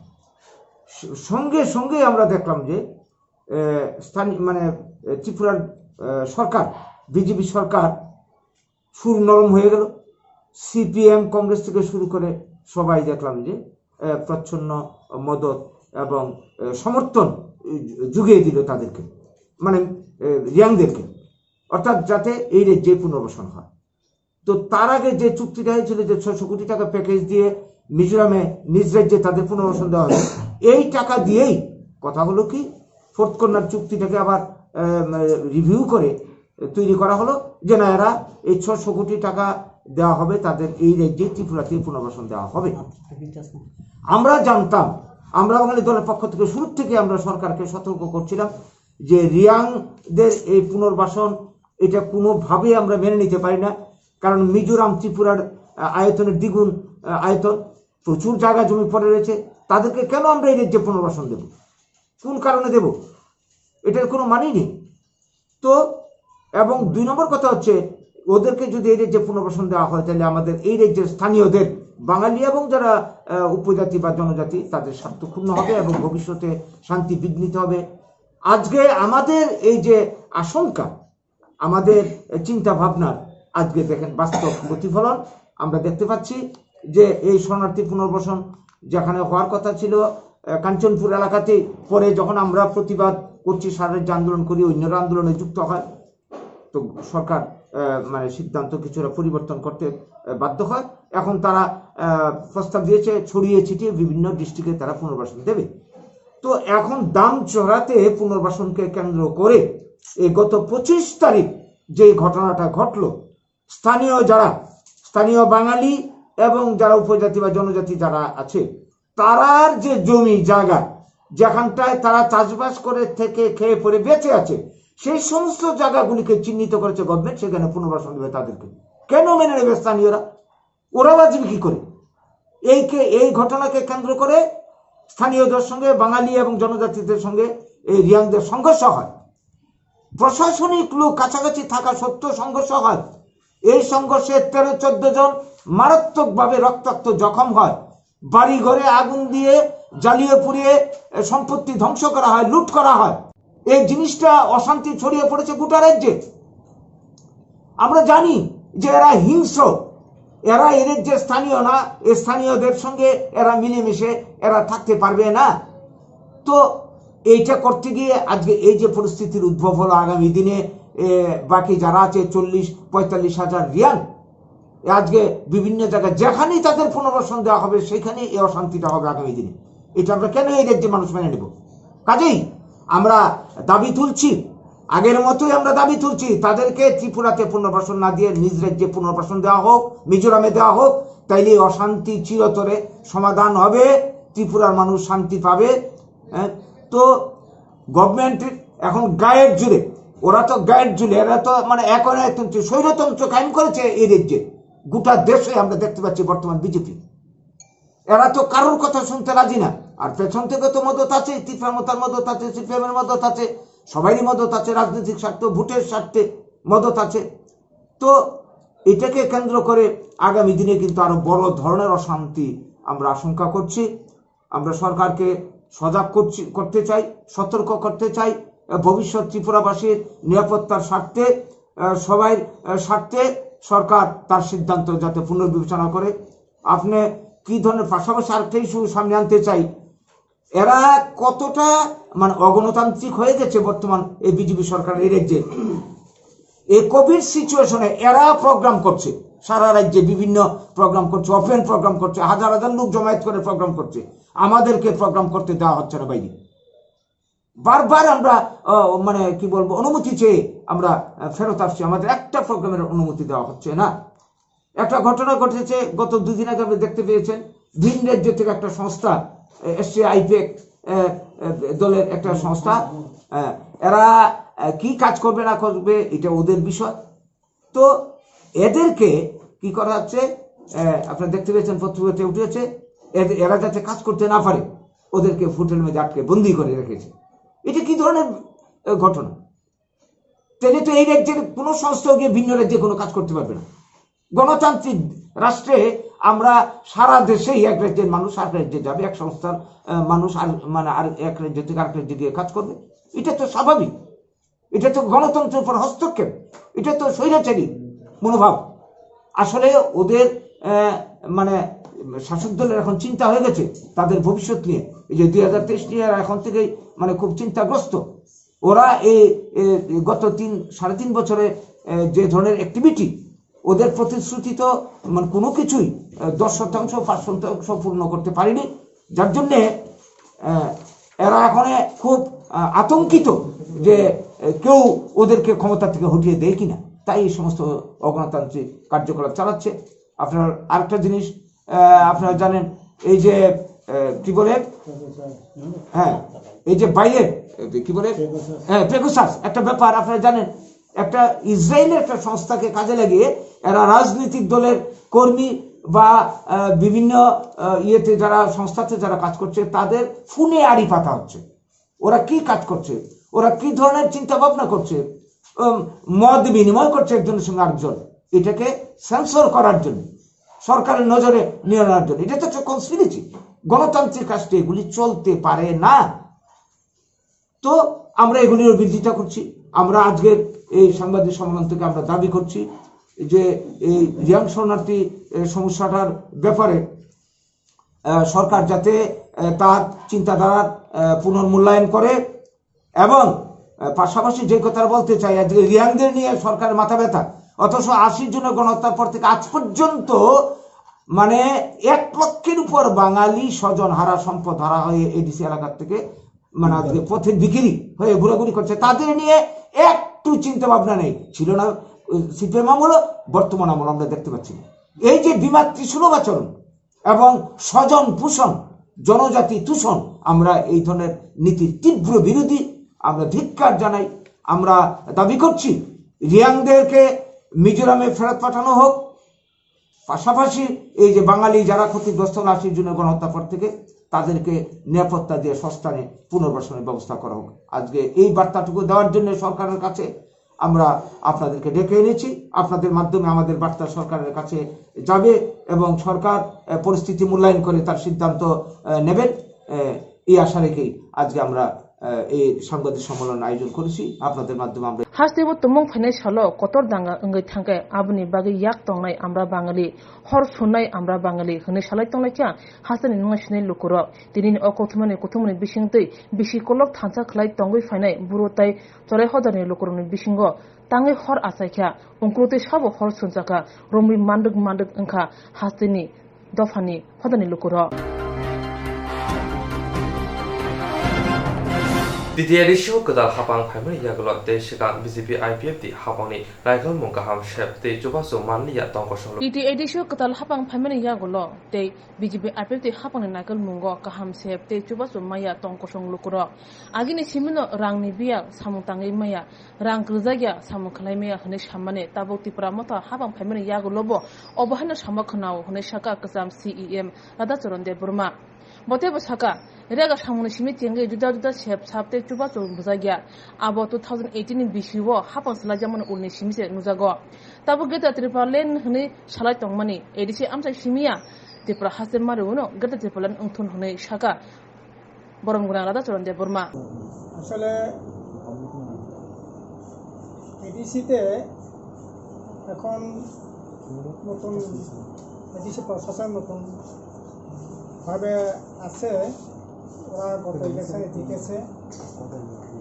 স-, সঙ্গে সঙ্গে আমরা দেখলাম যে, আহ, স্থানীয় মানে, আহ, ত্রিপুরার, আহ, সরকার, বিজেপি সরকার সুর নরম হয়ে গেল। সিপিএম, কংগ্রেস থেকে শুরু করে সবাই দেখলাম যে, আহ, প্রচ্ছন্ন মদত এবং, আহ, সমর্থন, আহ, জুগিয়ে দিল তাদেরকে, মানে, আহ, রিয়াংদেরকে, অর্থাৎ যাতে এই রাজ্যে পুনর্বাসন হয়। তো তার আগে যে চুক্তিটা হয়েছিল যে ছশো কোটি টাকা প্যাকেজ দিয়ে মিজোরামে নিজ রাজ্যে তাদের পুনর্বাসন দেওয়া হবে, এই টাকা দিয়েই কথা হলো কি, ফোর্থ কর্নার চুক্তিটাকে আবার, আহ, রিভিউ করে তৈরি করা হলো যে না, এরা এই ছশো কোটি টাকা দেওয়া হবে তাদের এই রাজ্যে, ত্রিপুরাতে পুনর্বাসন দেওয়া হবে। আমরা জানতাম, আমরা বাঙালি দলের পক্ষ থেকে শুরু থেকে আমরা সরকারকে সতর্ক করছিলাম যে রিয়াংদের এই পুনর্বাসন, এটা কোনোভাবেই আমরা মেনে নিতে পারি না। কারণ মিজোরাম ত্রিপুরার, আহ, আয়তনের দ্বিগুণ, আহ, আয়তন, প্রচুর জায়গা জমি পড়ে রয়েছে, তাদেরকে কেন আমরা এই রাজ্যে পুনর্বাসন দেব? কোন কারণে দেব? এটার কোনো মানেই নেই। তো, এবং দুই নম্বর কথা হচ্ছে, ওদেরকে যদি এই রাজ্যে পুনর্বাসন দেওয়া হয়, তাহলে আমাদের এই রাজ্যের স্থানীয়দের, বাঙালি এবং যারা, আহ, উপজাতি বা জনজাতি, তাদের স্বার্থ ক্ষুণ্ণ হবে এবং ভবিষ্যতে শান্তি বিঘ্নিত হবে। আজকে আমাদের এই যে আশঙ্কা, আমাদের চিন্তা ভাবনার আজকে দেখেন বাস্তব প্রতিফলন আমরা দেখতে পাচ্ছি যে এই শরণার্থী পুনর্বাসন যেখানে হওয়ার কথা ছিল, আহ, কাঞ্চনপুর এলাকাতে, পরে যখন আমরা প্রতিবাদ করছি, সারা রাজ্য আন্দোলন করি, অন্যরা আন্দোলনে যুক্ত হয়, তো সরকার, আহ, মানে সিদ্ধান্ত কিছুটা পরিবর্তন করতে, আহ, বাধ্য হয়। এখন তারা, আহ, প্রস্তাব দিয়েছে ছড়িয়ে ছিটিয়ে বিভিন্ন ডিস্ট্রিক্টে তারা পুনর্বাসন দেবে। তো এখন দামচড়াতে পুনর্বাসনকে কেন্দ্র করে এই গত পঁচিশ তারিখ যে ঘটনাটা ঘটলো, স্থানীয় যারা, স্থানীয় বাঙালি এবং যারা উপজাতি বা জনজাতি যারা আছে, তারার যে জমি জায়গা, যেখানটায় তারা চাষবাস করে থেকে খেয়ে পরে বেঁচে আছে, সেই সমস্ত জায়গাগুলিকে চিহ্নিত করেছে গভর্নমেন্ট, সেখানে পুনর্বাসন দেবে তাদেরকে। কেন মেনে নেবে স্থানীয়রা? ওরা বাঁচবে কি করে? এই কে-, এই ঘটনাকে কেন্দ্র করে স্থানীয়দের সঙ্গে, বাঙালি এবং জনজাতিদের সঙ্গে এই রিয়াংদের সংঘর্ষ হয়। প্রশাসনিক লোক কাছাকাছি থাকা সত্ত্বেও সংঘর্ষ হয়। এই সংঘর্ষে তেরো চোদ্দ জন মারাত্মকভাবে রক্তাক্ত জখম হয়। বাড়ি ঘরে আগুন দিয়ে জ্বালিয়ে পুড়িয়ে, এ, সম্পত্তি ধ্বংস করা হয়, লুট করা হয়। এই জিনিসটা, অশান্তি ছড়িয়ে পড়েছে গোটা রাজ্যে। আমরা জানি যে এরা হিংস্র, এরা এদের যে স্থানীয় না, এই স্থানীয়দের সঙ্গে এরা মিলেমিশে এরা থাকতে পারবে না। তো এইটা করতে গিয়ে আজকে এই যে পরিস্থিতির উদ্ভব হলো, আগামী দিনে, এ, বাকি যারা আছে চল্লিশ পঁয়তাল্লিশ হাজার রিয়াং, আজকে বিভিন্ন জায়গায় যেখানেই তাদের পুনর্বাসন দেওয়া হবে, সেখানেই এই অশান্তিটা হবে আগামী দিনে। এটা আমরা কেন এই রাজ্যে মানুষ মেনে নেব? কাজেই আমরা দাবি তুলছি, আগের মতোই আমরা দাবি তুলছি, তাদেরকে ত্রিপুরাতে পুনর্বাসন না দিয়ে নিজ রাজ্যে পুনর্বাসন দেওয়া হোক, মিজোরামে দেওয়া হোক, তাইলে এই অশান্তি চিরতরে সমাধান হবে, ত্রিপুরার মানুষ শান্তি পাবে। হ্যাঁ, তো গভর্নমেন্ট এখন গায়ের জোরে, ওরা তো গায়ের জোরে, এরা তো মানে এখন একতন্ত্রী স্বৈরতন্ত্র কায়েম করেছে এই রাজ্যে। গোটা দেশে আমরা দেখতে পাচ্ছি বর্তমান বিজেপি, এরা তো কারোর কথা শুনতে রাজি না। আর পেছন থেকে তো মদত আছে, ত্রিপুরা মথার মদত আছে, সিপিএম এর মদত আছে, সবারই মদত আছে, রাজনৈতিক স্বার্থ, ভোটের স্বার্থে মদত আছে। তো এটাকে কেন্দ্র করে আগামী দিনে কিন্তু আরো বড় ধরনের অশান্তি আমরা আশঙ্কা করছি। আমরা সরকারকে সজাগ করছি, করতে চাই, সতর্ক করতে চাই। ভবিষ্যৎ ত্রিপুরাবাসীর নিরাপত্তার স্বার্থে আহ, সবাই, আহ, স্বার্থে সরকার তার সিদ্ধান্ত যাতে পুনর্বিবেচনা করে। আপনি কি ধরনের, পাশাপাশি আরেকটা ইস্যু সামনে আনতে চাই, এরা কতটা মানে অগণতান্ত্রিক হয়ে গেছে বর্তমান এই বিজেপি সরকার এই রাজ্যে। এই কোভিড সিচুয়েশনে এরা প্রোগ্রাম করছে, সারা রাজ্যে বিভিন্ন প্রোগ্রাম করছে, অফলাইন প্রোগ্রাম করছে, হাজার হাজার লোক জমায়েত করে প্রোগ্রাম করছে। আমাদেরকে প্রোগ্রাম করতে দেওয়া হচ্ছে না বাইরে। বারবার আমরা, আহ, মানে কি বলবো, অনুমতি চেয়ে আমরা, আহ, ফেরত আসছি, আমাদের একটা প্রোগ্রামের অনুমতি দেওয়া হচ্ছে না। একটা ঘটনা ঘটেছে গত দুদিন আগে, আপনি দেখতে পেয়েছেন, ভিন রাজ্য থেকে একটা সংস্থা, এসসি আইপেক দলের একটা সংস্থা, আহ, এরা, আহ, কি কাজ করবে না করবে, এটা ওদের বিষয়। তো এদেরকে কি করা হচ্ছে, আহ, আপনারা দেখতে পেয়েছেন, পত্রিকাতে উঠেছে, এদের, এরা যাতে কাজ করতে না পারে, ওদেরকে হোটেলের মধ্যে আটকে বন্দি করে রেখেছে। এটা কি ধরনের, আহ, ঘটনা? তাহলে তো এই রাজ্যের কোনো সংস্থা গিয়ে ভিন্ন রাজ্যে কোনো কাজ করতে পারবে না। গণতান্ত্রিক রাষ্ট্রে আমরা সারা দেশেই এক রাজ্যের মানুষ আর রাজ্যে যাবে, এক সংস্থার, আহ, মানুষ আর, মানে, আর এক রাজ্য থেকে আরেক রাজ্যে গিয়ে কাজ করবে। এটা তো স্বাভাবিক। এটা তো গণতন্ত্রের উপর হস্তক্ষেপ, এটা তো স্বৈরাচারী মনোভাব। আসলে ওদের, আহ, মানে, শাসক দলের এখন চিন্তা হয়ে গেছে তাদের ভবিষ্যৎ নিয়ে। এই যে দুই হাজার তেইশ নিয়ে এরা এখন থেকেই, মানে, খুব চিন্তাগ্রস্ত। ওরা এই, এ, গত তিন, সাড়ে তিন বছরে, এ, যে ধরনের অ্যাক্টিভিটি, ওদের প্রতিশ্রুতি তো, মানে, কোনো কিছুই, এ, দশ শতাংশ, পাঁচ শতাংশ পূর্ণ করতে পারেনি, যার জন্যে, এ, এরা এখন খুব, আ, আতঙ্কিত যে, এ, কেউ ওদেরকে ক্ষমতা থেকে হটিয়ে দেয় কিনা, তাই এই সমস্ত অগণতান্ত্রিক কার্যকলাপ চালাচ্ছে। আপনার আরেকটা জিনিস, আহ, আপনারা জানেন, এই যে, আহ, কি বলে, হ্যাঁ, এই যে বাইরে, এই যে কি বলে, হ্যাঁ, পেগাসাস একটা ব্যাপার আপনারা জানেন। একটা ইসরায়েলের একটা সংস্থাকে কাজে লাগিয়ে এরা রাজনৈতিক দলের কর্মী বা, আহ, বিভিন্ন, আহ, ইয়েতে যারা, সংস্থাতে যারা কাজ করছে, তাদের ফোনে আড়ি পাতা হচ্ছে। ওরা কি কাজ করছে, ওরা কি ধরনের চিন্তা ভাবনা করছে, উম, মত বিনিময় করছে একজনের সঙ্গে আরেকজন, এটাকে সেন্সর করার জন্য, সরকারের নজরে নিয়ে আনার জন্য। এটা তো হচ্ছে কনস্পিরেসি। গণতান্ত্রিক রাষ্ট্রে এগুলি চলতে পারে না। তো আমরা এগুলির বিরোধিতা করছি। আমরা আজকের এই সাংবাদিক সম্মেলন থেকে আমরা দাবি করছি যে এই রিয়াং শরণার্থী, এ, সমস্যাটার ব্যাপারে আহ, সরকার যাতে, আহ, তার চিন্তাধারার, আহ, পুনর্মূল্যায়ন করে এবং, আহ, পাশাপাশি যে কথাটা বলতে চাই, আজকে রিয়াংদের নিয়ে সরকারের মাথা ব্যথা, অথচ আশি জনের গণহত্যার পর থেকে আজ পর্যন্ত মানে এক লক্ষের উপর বাঙালি স্বজন হারা, সম্পদ হারা হয়ে এডিসি এলাকার থেকে মানে আজকে পথে বিক্রি হয়ে ঘোরাঘুরি করছে। তাদের নিয়ে একটু চিন্তা ভাবনা নেই, ছিল না সিপিএম আমলও, বর্তমান আমল আমরা দেখতে পাচ্ছি না। এই যে বিমাতৃসুলভ আচরণ এবং স্বজন পোষণ, জনজাতি দূষণ, আমরা এই ধরনের নীতির তীব্র বিরোধী। আমরা ধিক্কার জানাই। আমরা দাবি করছি রিয়াংদেরকে মিজোরামে ফেরত পাঠানো হোক। পাশাপাশি এই যে বাঙালি যারা ক্ষতিগ্রস্ত হলো আশি জনের গণহত্যার পর থেকে, তাদেরকে নিরাপত্তা দিয়ে সস্থানে পুনর্বাসনের ব্যবস্থা করা হোক। আজকে এই বার্তাটুকু দেওয়ার জন্য সরকারের কাছে আমরা আপনাদেরকে ডেকে এনেছি। আপনাদের মাধ্যমে আমাদের বার্তা সরকারের কাছে যাবে এবং সরকার, আহ, পরিস্থিতি মূল্যায়ন করে তার সিদ্ধান্ত, আহ, নেবেন। আহ, এই আশা রেখেই আজকে আমরা, আহ, এই সাংবাদিক সম্মেলন আয়োজন করেছি। আপনাদের মাধ্যমে আমরা Hasteo tumung phainai salo kotor danga wngwi thangkhe, aboni bagwi yak tongnai amra Bangali, hor sunnai amra Bangali hwnwi salai tonglaikha hasteni nungnaisini lukurok. Tinini o kothumani kuthumani bisingtwi bisi kolok thansa khlai tongwi phainai buro tai chorai hodarni lukurokni bisingo tangwi hor achaikha, ungkulutwi sabo hor sunjakha, romwi mandwk mandwk wngkha hasteni dophani hodarni lukurok. T T A D C o kwtal hapang phaimani yagulo tei swkang B J P I P F T hapangni naikolmung kaham sep tei chubachu manliya tong kosong. T T A D C o kwtal hapang phaimani yagulo tei B J P I P F T hapangni naikolmungo kaham sep tei chubachu maya tong kosong lukurok. Agini simino rangni biya samung tangwi maya, rang kwrwjakya samung khlai maya hwnwi sammani tabuk Tipra Motha hapang phaimani yagulobo obo haino sama khwnao hwnwi sakha kwcham C E M Radhacharan Debbarma. Bo teibo sakha, rega samungni simi chengwi juda juda sep sap tei chubachu bwjakya. Abo two thousand eighteen ni bisio hapang swlaijakmani ulni simi se nukjago. Tabuk Greater Tipraland hwnwi salai tongmani A D C amchai simiya Tripura haste mariwino Greater Tipraland wngthun hwnwi sakha Borom Gwnang Radhacharan Debbarma. আসলে এডিসিতে এখন নতুন এডিসি প্রশাসন নতুন ভাবে আছে, ওরা গত ইলেকশনে জিতেছে।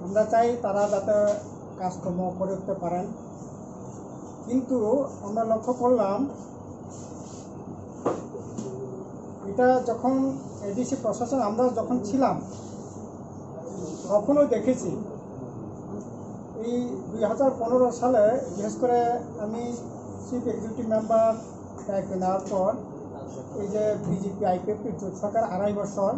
আমরা চাই তারা যাতে কাজকর্ম করে উঠতে পারেন, কিন্তু আমরা লক্ষ্য করলাম এটা যখন এডিসি প্রশাসন আমরা যখন ছিলাম তখনও দেখেছি। এই দুই হাজার পনেরো সালে বিশেষ করে আমি চিফ এক্সিকিউটিভ মেম্বার দায়িত্ব নেওয়ার পর এই যে বিজেপি আইপিএফটি জোট সরকার আড়াই বছর,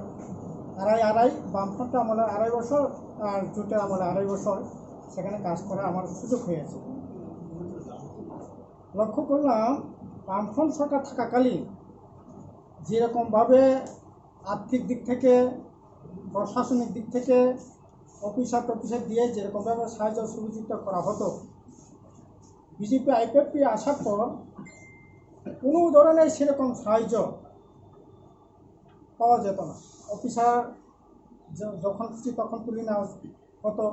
আড়াই আড়াই, বামফ্রন্ট আমলে আড়াই বছর আর জোটের আমলে আড়াই বছর সেখানে কাজ করার আমার সুযোগ হয়েছে। লক্ষ্য করলাম বামফ্রন্ট সরকার থাকাকালীন যেরকমভাবে আর্থিক দিক থেকে, প্রশাসনিক দিক থেকে, অফিসার টফিসার দিয়ে যেরকমভাবে সাহায্য সহযোগিতা করা হতো, বিজেপি আইপিএফটি আসার পর কোনো ধরনের সেরকম সাহায্য পাওয়া যেত না। অফিসার য-, যখন খুশি তখন তুলে নেওয়া হতো।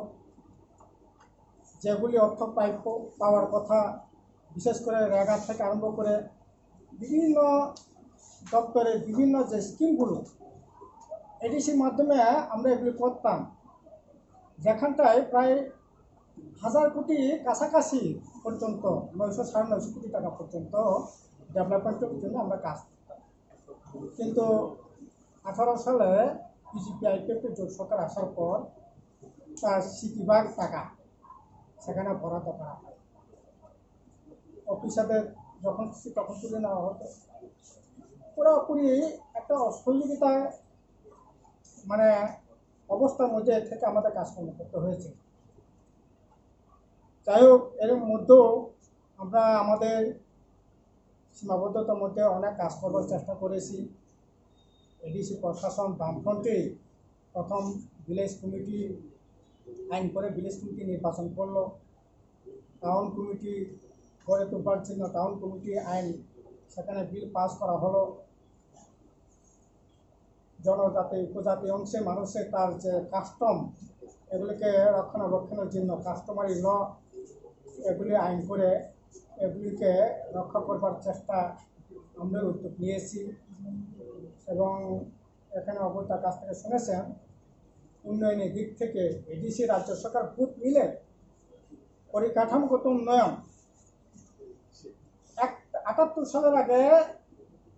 যেগুলি অর্থ প্রাপ্য পাওয়ার কথা, বিশেষ করে রেগা থেকে আরম্ভ করে বিভিন্ন দপ্তরের বিভিন্ন যে স্কিমগুলো এডিসির মাধ্যমে আমরা এগুলি করতাম, যেখানটায় প্রায় হাজার কোটি কাছাকাছি পর্যন্ত, নয়শো সাড়ে নয়শো কোটি টাকা পর্যন্ত ডেভেলপমেন্টের জন্য আমরা কাজ করতাম। কিন্তু আঠারো সালে বিজেপি আইপিএফটি জোট সরকার আসার পর তার সিটি ভাগ টাকা সেখানে বরাদ্দ করা হয়। অফিসারদের যখন খুশি তখন তুলে নেওয়া হতো। পুরোপুরি একটা অসহযোগিতা, মানে, অবস্থার মধ্যে থেকে আমাদের কাজকর্ম করতে হয়েছে। যাই হোক, এর মধ্যেও আমরা আমাদের সীমাবদ্ধতার মধ্যে অনেক কাজ করার চেষ্টা করেছি। এডিসি প্রশাসন বামফ্রন্টে প্রথম ভিলেজ কমিটি আইন করে ভিলেজ কমিটি নির্বাচন করলো। টাউন কমিটি গড়ে তোলার জন্য টাউন কমিটি আইন, সেখানে বিল পাস করা হলো। জনজাতি উপজাতি অংশে মানুষের তার যে কাস্টম, এগুলিকে রক্ষণাবেক্ষণের জন্য কাস্টমারি ল এগুলি আইন করে এগুলিকে রক্ষা করবার চেষ্টা আমরা উদ্যোগ নিয়েছি। এবং এখানে অবতার কাছ থেকে শুনেছেন, উন্নয়নের দিক থেকে এডিসি রাজ্য সরকার বুথ মিলে পরিকাঠামোগত উন্নয়ন এক আটাত্তর সালের আগে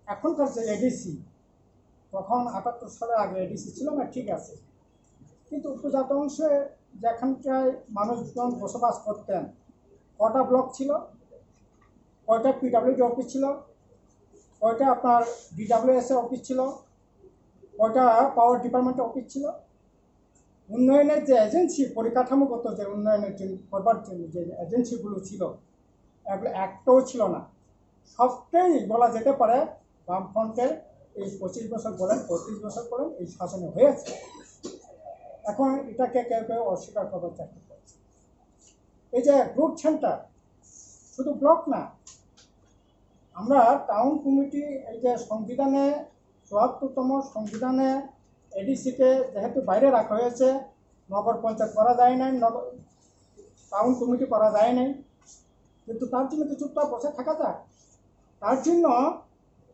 এখনকার যে এডিসি, তখন আটাত্তর সালের আগে এডিসি ছিল না, ঠিক আছে, কিন্তু উপজাত অংশে যেখানকার মানুষজন বসবাস করতেন, কটা ব্লক ছিল, কয়টা পিডাব্লিউডি অফিস ছিল, কয়টা আপনার ডিডাব্লিউএস অফিস ছিল, কয়টা পাওয়ার ডিপার্টমেন্ট অফিস ছিল, উন্নয়নের যে এজেন্সি, পরিকাঠামোগত যে উন্নয়নের জন্য করবার জন্য যে এজেন্সিগুলো ছিল, এগুলো একটাও ছিল না। সবটাই বলা যেতে পারে বামফ্রন্টের এই পঁচিশ বছর বলেন, পঁয়ত্রিশ বছর বলেন, এই শাসনে হয়েছে। এখন এটাকে কেউ কেউ অস্বীকার করার চেষ্টা করছে। এই যে গ্রোথ সেন্টার, শুধু ব্লক না, আমরা টাউন কমিটি এই যে সংবিধানে, চুয়াত্তরতম সংবিধানে এডিসিকে যেহেতু বাইরে রাখা হয়েছে, নগর পঞ্চায়েত করা যায় নাই, নগর টাউন কমিটি করা যায় নাই, কিন্তু তার জন্য কি চুপচাপ বসে থাকা যায়? তার জন্য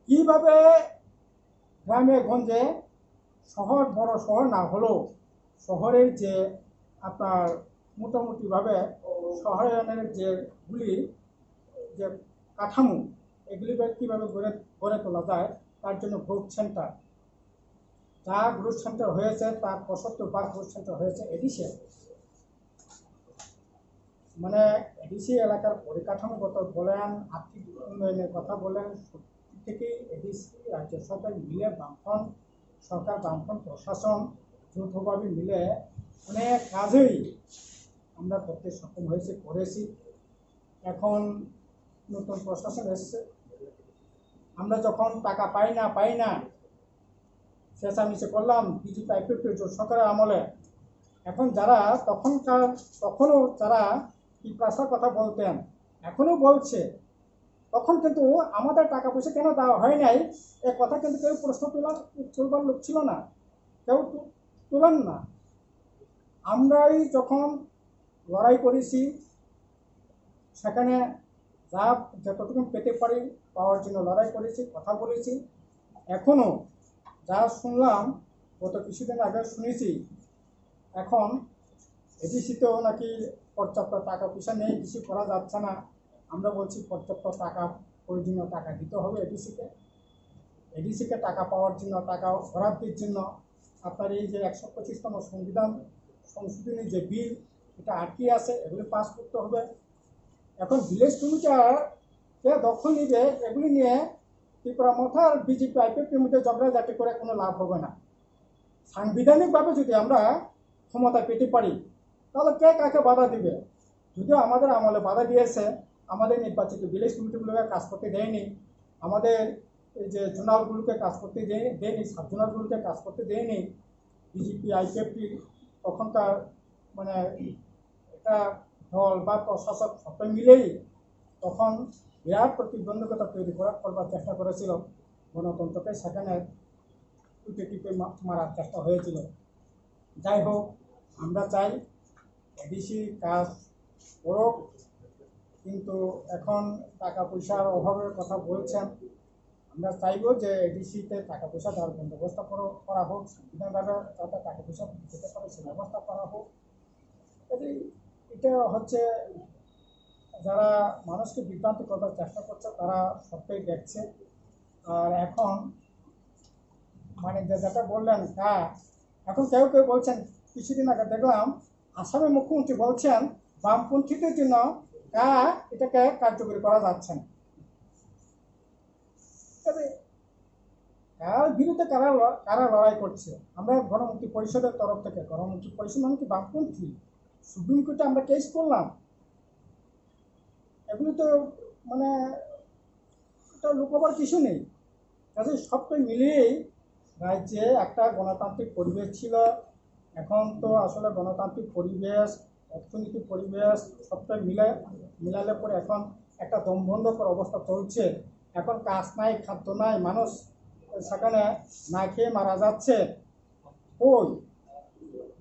কিভাবে গ্রামে গঞ্জে, শহর, বড় শহর না হলেও শহরের যে আপনার মোটামুটিভাবে শহরায়নের যেগুলি, যে কাঠামো, এগুলি বা কীভাবে গড়ে গড়ে তোলা যায়, তার জন্য গ্রোথ সেন্টার, যা গ্রোথ সেন্টার হয়েছে, তার পঁচাত্তর বার গ্রোথ সেন্টার হয়েছে এডিসি। মানে, এডিসি এলাকার পরিকাঠামোগত বলেন, আর্থিক উন্নয়নের কথা বলেন, সত্যি থেকেই এডিসি রাজ্য সরকার মিলে বামফ্রন্ট সরকার, বামফ্রন্ট প্রশাসন যৌথভাবে মিলে অনেক কাজই আমরা করতে সক্ষম হয়েছি, করেছি। এখন নতুন প্রশাসন এসছে, আমরা যখন টাকা পাই না, পাই না, চেঁচামেচি করলাম বিজেপি আইপিএফটি জোট সরকারের আমলে। এখন যারা তখনকার, তখনও যারা তিপ্রাসার কথা বলতেন, এখনো বলছে, তখন কিন্তু আমাদের টাকা পয়সা কেন দেওয়া হয় নাই, এ কথা কিন্তু কেউ প্রশ্ন তোলা, তুলবার লোক ছিল না, কেউ তু-, তুলেন না। আমরাই যখন লড়াই করেছি, সেখানে যা যতটুকু পেতে পারি পাওয়ার জন্য লড়াই করেছি, কথা বলেছি। এখনো যা শুনলাম, গত কিছুদিন আগে শুনেছি, এখন এডিসিতেও নাকি পর্যাপ্ত টাকা পয়সা নেই, কিছু করা যাচ্ছে না। আমরা বলছি পর্যাপ্ত টাকা, প্রয়োজনীয় টাকা দিতে হবে এডিসিকে। এডিসিকে টাকা পাওয়ার জন্য, টাকা বরাদ্দের জন্য আপনার এই যে একশো পঁচিশতম সংবিধান সংশোধনী যে বিল, এটা আটকে আছে, এগুলো পাস করতে হবে। এখন ভিলেজ কমিটিরা কে দখল নিবে, এগুলি নিয়ে ত্রিপুরা মথা আর বিজেপি আইপিএফটির মধ্যে ঝগড়াঝাটি করে কোনো লাভ হবে না। সাংবিধানিকভাবে যদি আমরা ক্ষমতা পেতে পারি, তাহলে কে কাকে বাধা দিবে? যদিও আমাদের আমলে বাধা দিয়েছে, আমাদের নির্বাচিত ভিলেজ কমিটিগুলোকে কাজ করতে দেয়নি, আমাদের এই যে জোনালগুলোকে কাজ করতে দে- দেয়নি, সাব জোনালগুলোকে কাজ করতে দেয়নি। বিজেপি আইপিএফটি তখনকার মানে একটা দল বা প্রশাসক সবাই মিলেই তখন বিরাট প্রতিবন্ধকতা তৈরি করা করবার চেষ্টা করেছিল, গণতন্ত্রকে সেখানে কুটে টিপে মা- মারার চেষ্টা হয়েছিল। যাই হোক, আমরা চাই এডিসি কাজ করুক, কিন্তু এখন টাকা পয়সার অভাবের কথা বলছেন। আমরা চাইবো যে এডিসিতে টাকা পয়সা দেওয়ার বন্দোবস্ত করো- করা হোক, সংবিধানভাবে যাতে টাকা পয়সা যেতে পারে সে ব্যবস্থা করা হোক। কাজেই এটা হচ্ছে যারা মানুষকে বিভ্রান্ত করবার চেষ্টা করছে তারা সবটাই দেখছে। আর এখন মানে যে যেটা বললেন তা এখন কেউ কেউ বলছেন, কিছুদিন আগে দেখলাম আসামের মুখ্যমন্ত্রী বলছেন বামপন্থীদের জন্য কা এটাকে কার্যকরী করা যাচ্ছে না। তবে কার বিরুদ্ধে কারা ল- কারা লড়াই করছে? আমরা গণমুক্তি পরিষদের তরফ থেকে, গণমুক্তি পরিষদ মানে কি বামপন্থী, সুপ্রিম কোর্টে আমরা কেস করলাম, এগুলো তো মানে এটা লুকোবার কিছু নেই। কাজে সবটাই মিলিয়েই রাজ্যে একটা গণতান্ত্রিক পরিবেশ ছিল, এখন তো আসলে গণতান্ত্রিক পরিবেশ, অর্থনৈতিক পরিবেশ সবটাই মিলে মিলালে পরে এখন একটা দমবন্ধকর অবস্থা চলছে। এখন কাজ নাই, খাদ্য নাই, মানুষ সেখানে না খেয়ে মারা যাচ্ছে। কই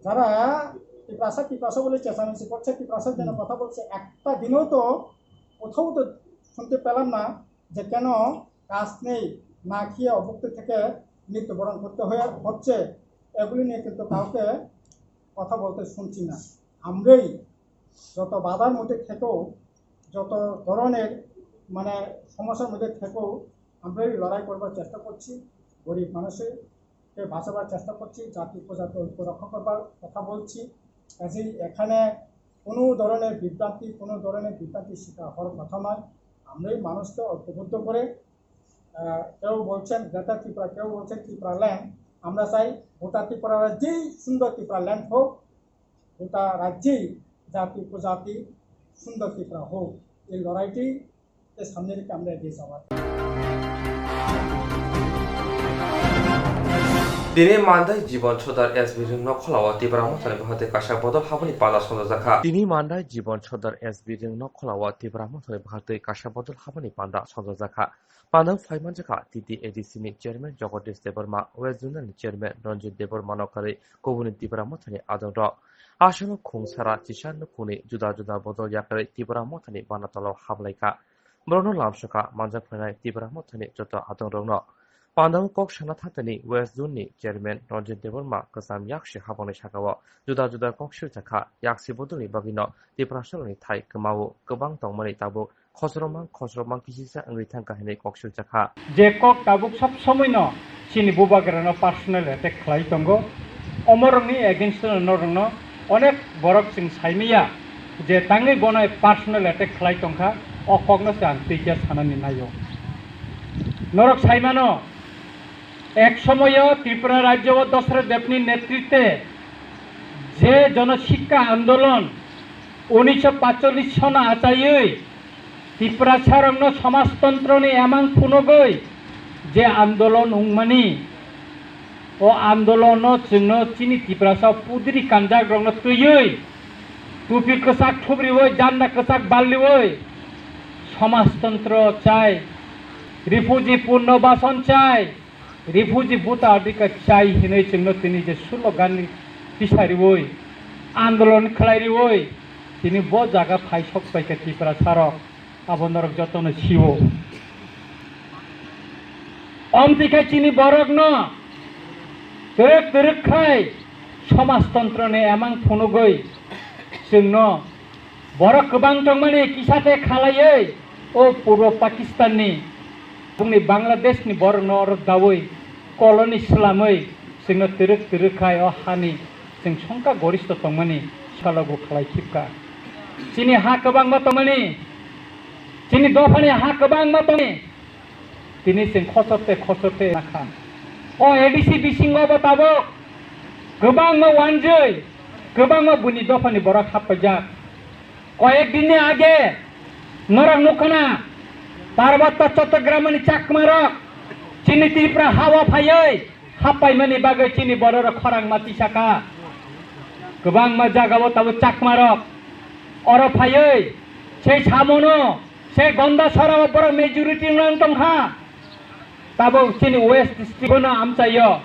যারা তিপ্রাসা তিপ্রাসা বলে চেঁচামেচি করছে, তিপ্রাসার জন্য কথা বলছে, একটা দিনও তো কোথাও তো শুনতে পেলাম না যে কেন কাজ নেই, না খেয়ে অভুক্ত থেকে মৃত্যুবরণ করতে হয়ে হচ্ছে। এগুলি নিয়ে কিন্তু কাউকে কথা বলতে শুনছি না। আমরাই যত বাধার মধ্যে থেকেও, যত ধরনের মানে সমস্যার মধ্যে থেকেও আমরাই লড়াই করবার চেষ্টা করছি। গরিব মানুষের কে বাঁচাবার চেষ্টা করছি, জাতি উপজাতি ঐক্য রক্ষা করবার কথা বলছি। কাজেই এখানে কোনো ধরনের বিভ্রান্তি, কোনো ধরনের বিভ্রান্তির শিকার হওয়ার কথা নয়। আমরাই মানুষকে ঐক্যবদ্ধ করে, আহ, কেউ বলছেন গ্রেটার ত্রিপুরা, কেউ বলছেন ত্রিপুরা ল্যান্ড। আমরা চাই গোটা ত্রিপুরা রাজ্যেই সুন্দর ত্রিপুরা ল্যান্ড হোক, গোটা রাজ্যেই জাতি উপজাতি সুন্দর ত্রিপুরা হোক। এই লড়াইটি সামনে রেখে আমরা এগিয়ে যাওয়ার। Tini mandai Jibon Sodar S B Ringno kholao Tipra Mothani bwkhaktwi kaisa bodol habani panda songjak kha. Tini mandai Jibon Sodar S B Ringno kholao Tipra Mothani bwkhaktwi kaisa bodol habani panda songjak kha. Panda phai manjak kha T T A D C ni chairman Jagadish Debbarma, West Zonal ni chairman Ranjit Debbarma no kwrwi kubuni Tipra Mothani adongrok. Aswkno khung sara chisa nukhungni juda juda bodol yakarwi Tipra Mothani bana tolao hablaikha. Borokno lamsokha manjak phainai Tipra Mothani joto adongrokno. Pandao kok sana thangtani West Zone ni chairman Ranjit Debbarma kwcham yaksi habangni sakao juda juda kok swijak kha, yaksi bodolni bagwino Tiprasarokni thai kwmao kwbang tongmani tabuk khosromang khosromang kisisa wngwi thangkha hinwi kok swijak kha. Je kok tabuk sob somoino chini bubagrano personal attack khlai tongo, omorokni against-o norokno onek borok chwng saimanya je tangwi bono personal attack khlai tongkha, o kokno se ang twi khe sanani naio. Norok saimano, ek somoyo Tripura rajyo o Dasarath Debni netritwe je jono sikka andolon unisho patchollish sono achaiwi Tiprasarokno somajtontroni emang phunugwi je andolon wngmani, o andolono chwngno chini Tiprasa pudri kanjakrokno twiwi, tupi kwchak thubriwi, janda kwchak balliwi, somajtontro chai, refugee punno bason chai, refugee voter adhikar chai hinwi chwngno tini je slogan tisariwi, andolon khlairiwi, tini bo jaga phai sok paikha Tiprasarok. Abo norok jotono siwo. Omtwi khe chini borokno twrwk twrwk khai somajtontroni emang phunugwi chwngno borok kwbang tongmani kisa tei khalaiwi o Purbo Pakistanni, bongni Bangladeshni borokno oro dawi colony swlamwi chwngno twrwk twrwk khai o hani chwng songkha goristo tongmani salogo khlai khibkha. Chini ha kwbangma tongmani, chini dophani ha kwbangma tongmani, tini chwng khosor tei khosor tei nakha. O A D C bisingo bo tabuk kwbangma wanjwi, kwbangma buini dophani borok happaijak. Koyek dinni age norok nukha na, Parbotto Chottogramni Chakmarok chini Tripura hao phaiwi happaimani bagwi chini bororok khorang ma tisaka. Kwbangma jagao tabuk Chakmarok oro phaiwi sei samono, sei Gonda sorao borok majority wng tongkha. Tabuk chini West district no amchaio,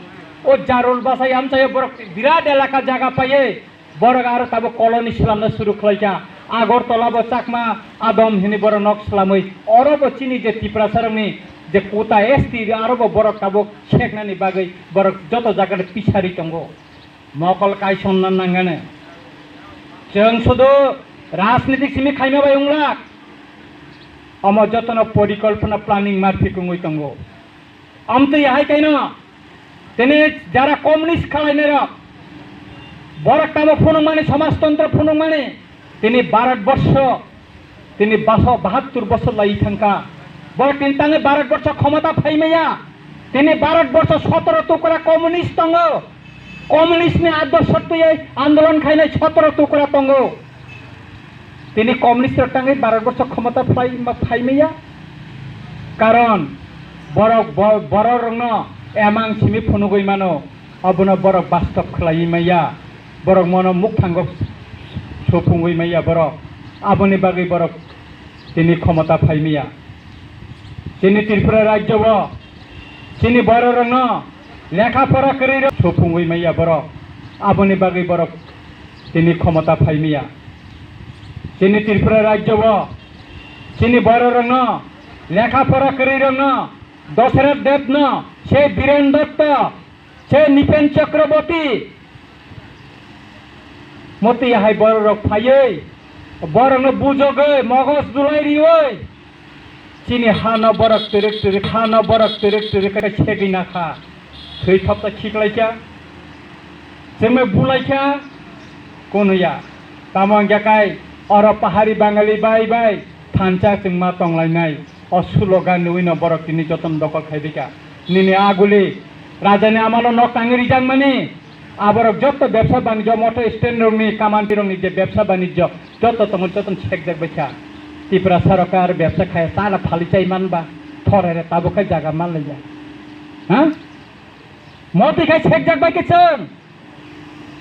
o Jarul bwsai amchaio borok birat elaka jaga paiwi borok aro tabuk colony swlamna suru khlaikha. Agartala bo Chakma Adom hini borok nok swlamwi oro bo chini je Tiprasarokni je quota S T aro bo borok tabuk seknani bagwi borok joto jaga pisari tongo. Mokol kaisonna nangani. Chwng sudu rajnitik simi khaima bai wnglak. Omo jotono porikolpona planning marphi kungwi tongo. Amtwi hai kaino tini jara communist khalainairok borok tamo phunukmani, somajtontro phunukmani, tini Bharat borsho tini baso bahattur bosor lai thangkha. Borok tini tangwi Bharat borsho khomota phaimaya. Tini Bharat borsho sotoro tukra communist tongo. Communist ni adorsho twiwi andolon khainai sotoro tukra tongo. Tini communist rok tangwi Bharat borsho khomota phlai ma phaimaya. Karon borok bo-, borok rokno emang simi phunugwi mano. Abono borok bastob khlaiwi maya, borok mono mukthango sophungwi maya borok. Aboni bagwi borok tini khomota phai maya. Chini Tripura rajyo o chini borok rokno lekha pora kwrwi rok sophungwi maya borok. Aboni bagwi borok tini khomota phai maya. Chini Tripura rajyo o chini borok rokno lekha pora kwrwi rokno Dasarath Deb no, se Biren Dotto, se Nipen Chakraborty, motwi hai borok rok phaiwi, borok no bujogwi, mogos dulai riwi, chini ha no borok twrwk twrwk, ha no borok twrwk twrwk khe segwi nakha, thwi thopta khiklaikha, chwngno bulaikha, kunuya, tamo wngya kai, oro pahari Bangali bai bai, thansa chwngma tonglainai. O slogan nugwi no borok tini jotono dokol khai dika. Nini aguli rajani amalo nok tangwi rijak mani. Aborok joto bebsa banijyo moto stand rokni, kamanti rokni je bebsa banijyo joto tongo jotono sekjak baikha. Tiprasa rok khe aro bebsa khai chana phali chai manba. Thorere tabuk khe jaga manlaiya. Ha? Motwi khai sekjak baikhe chwng.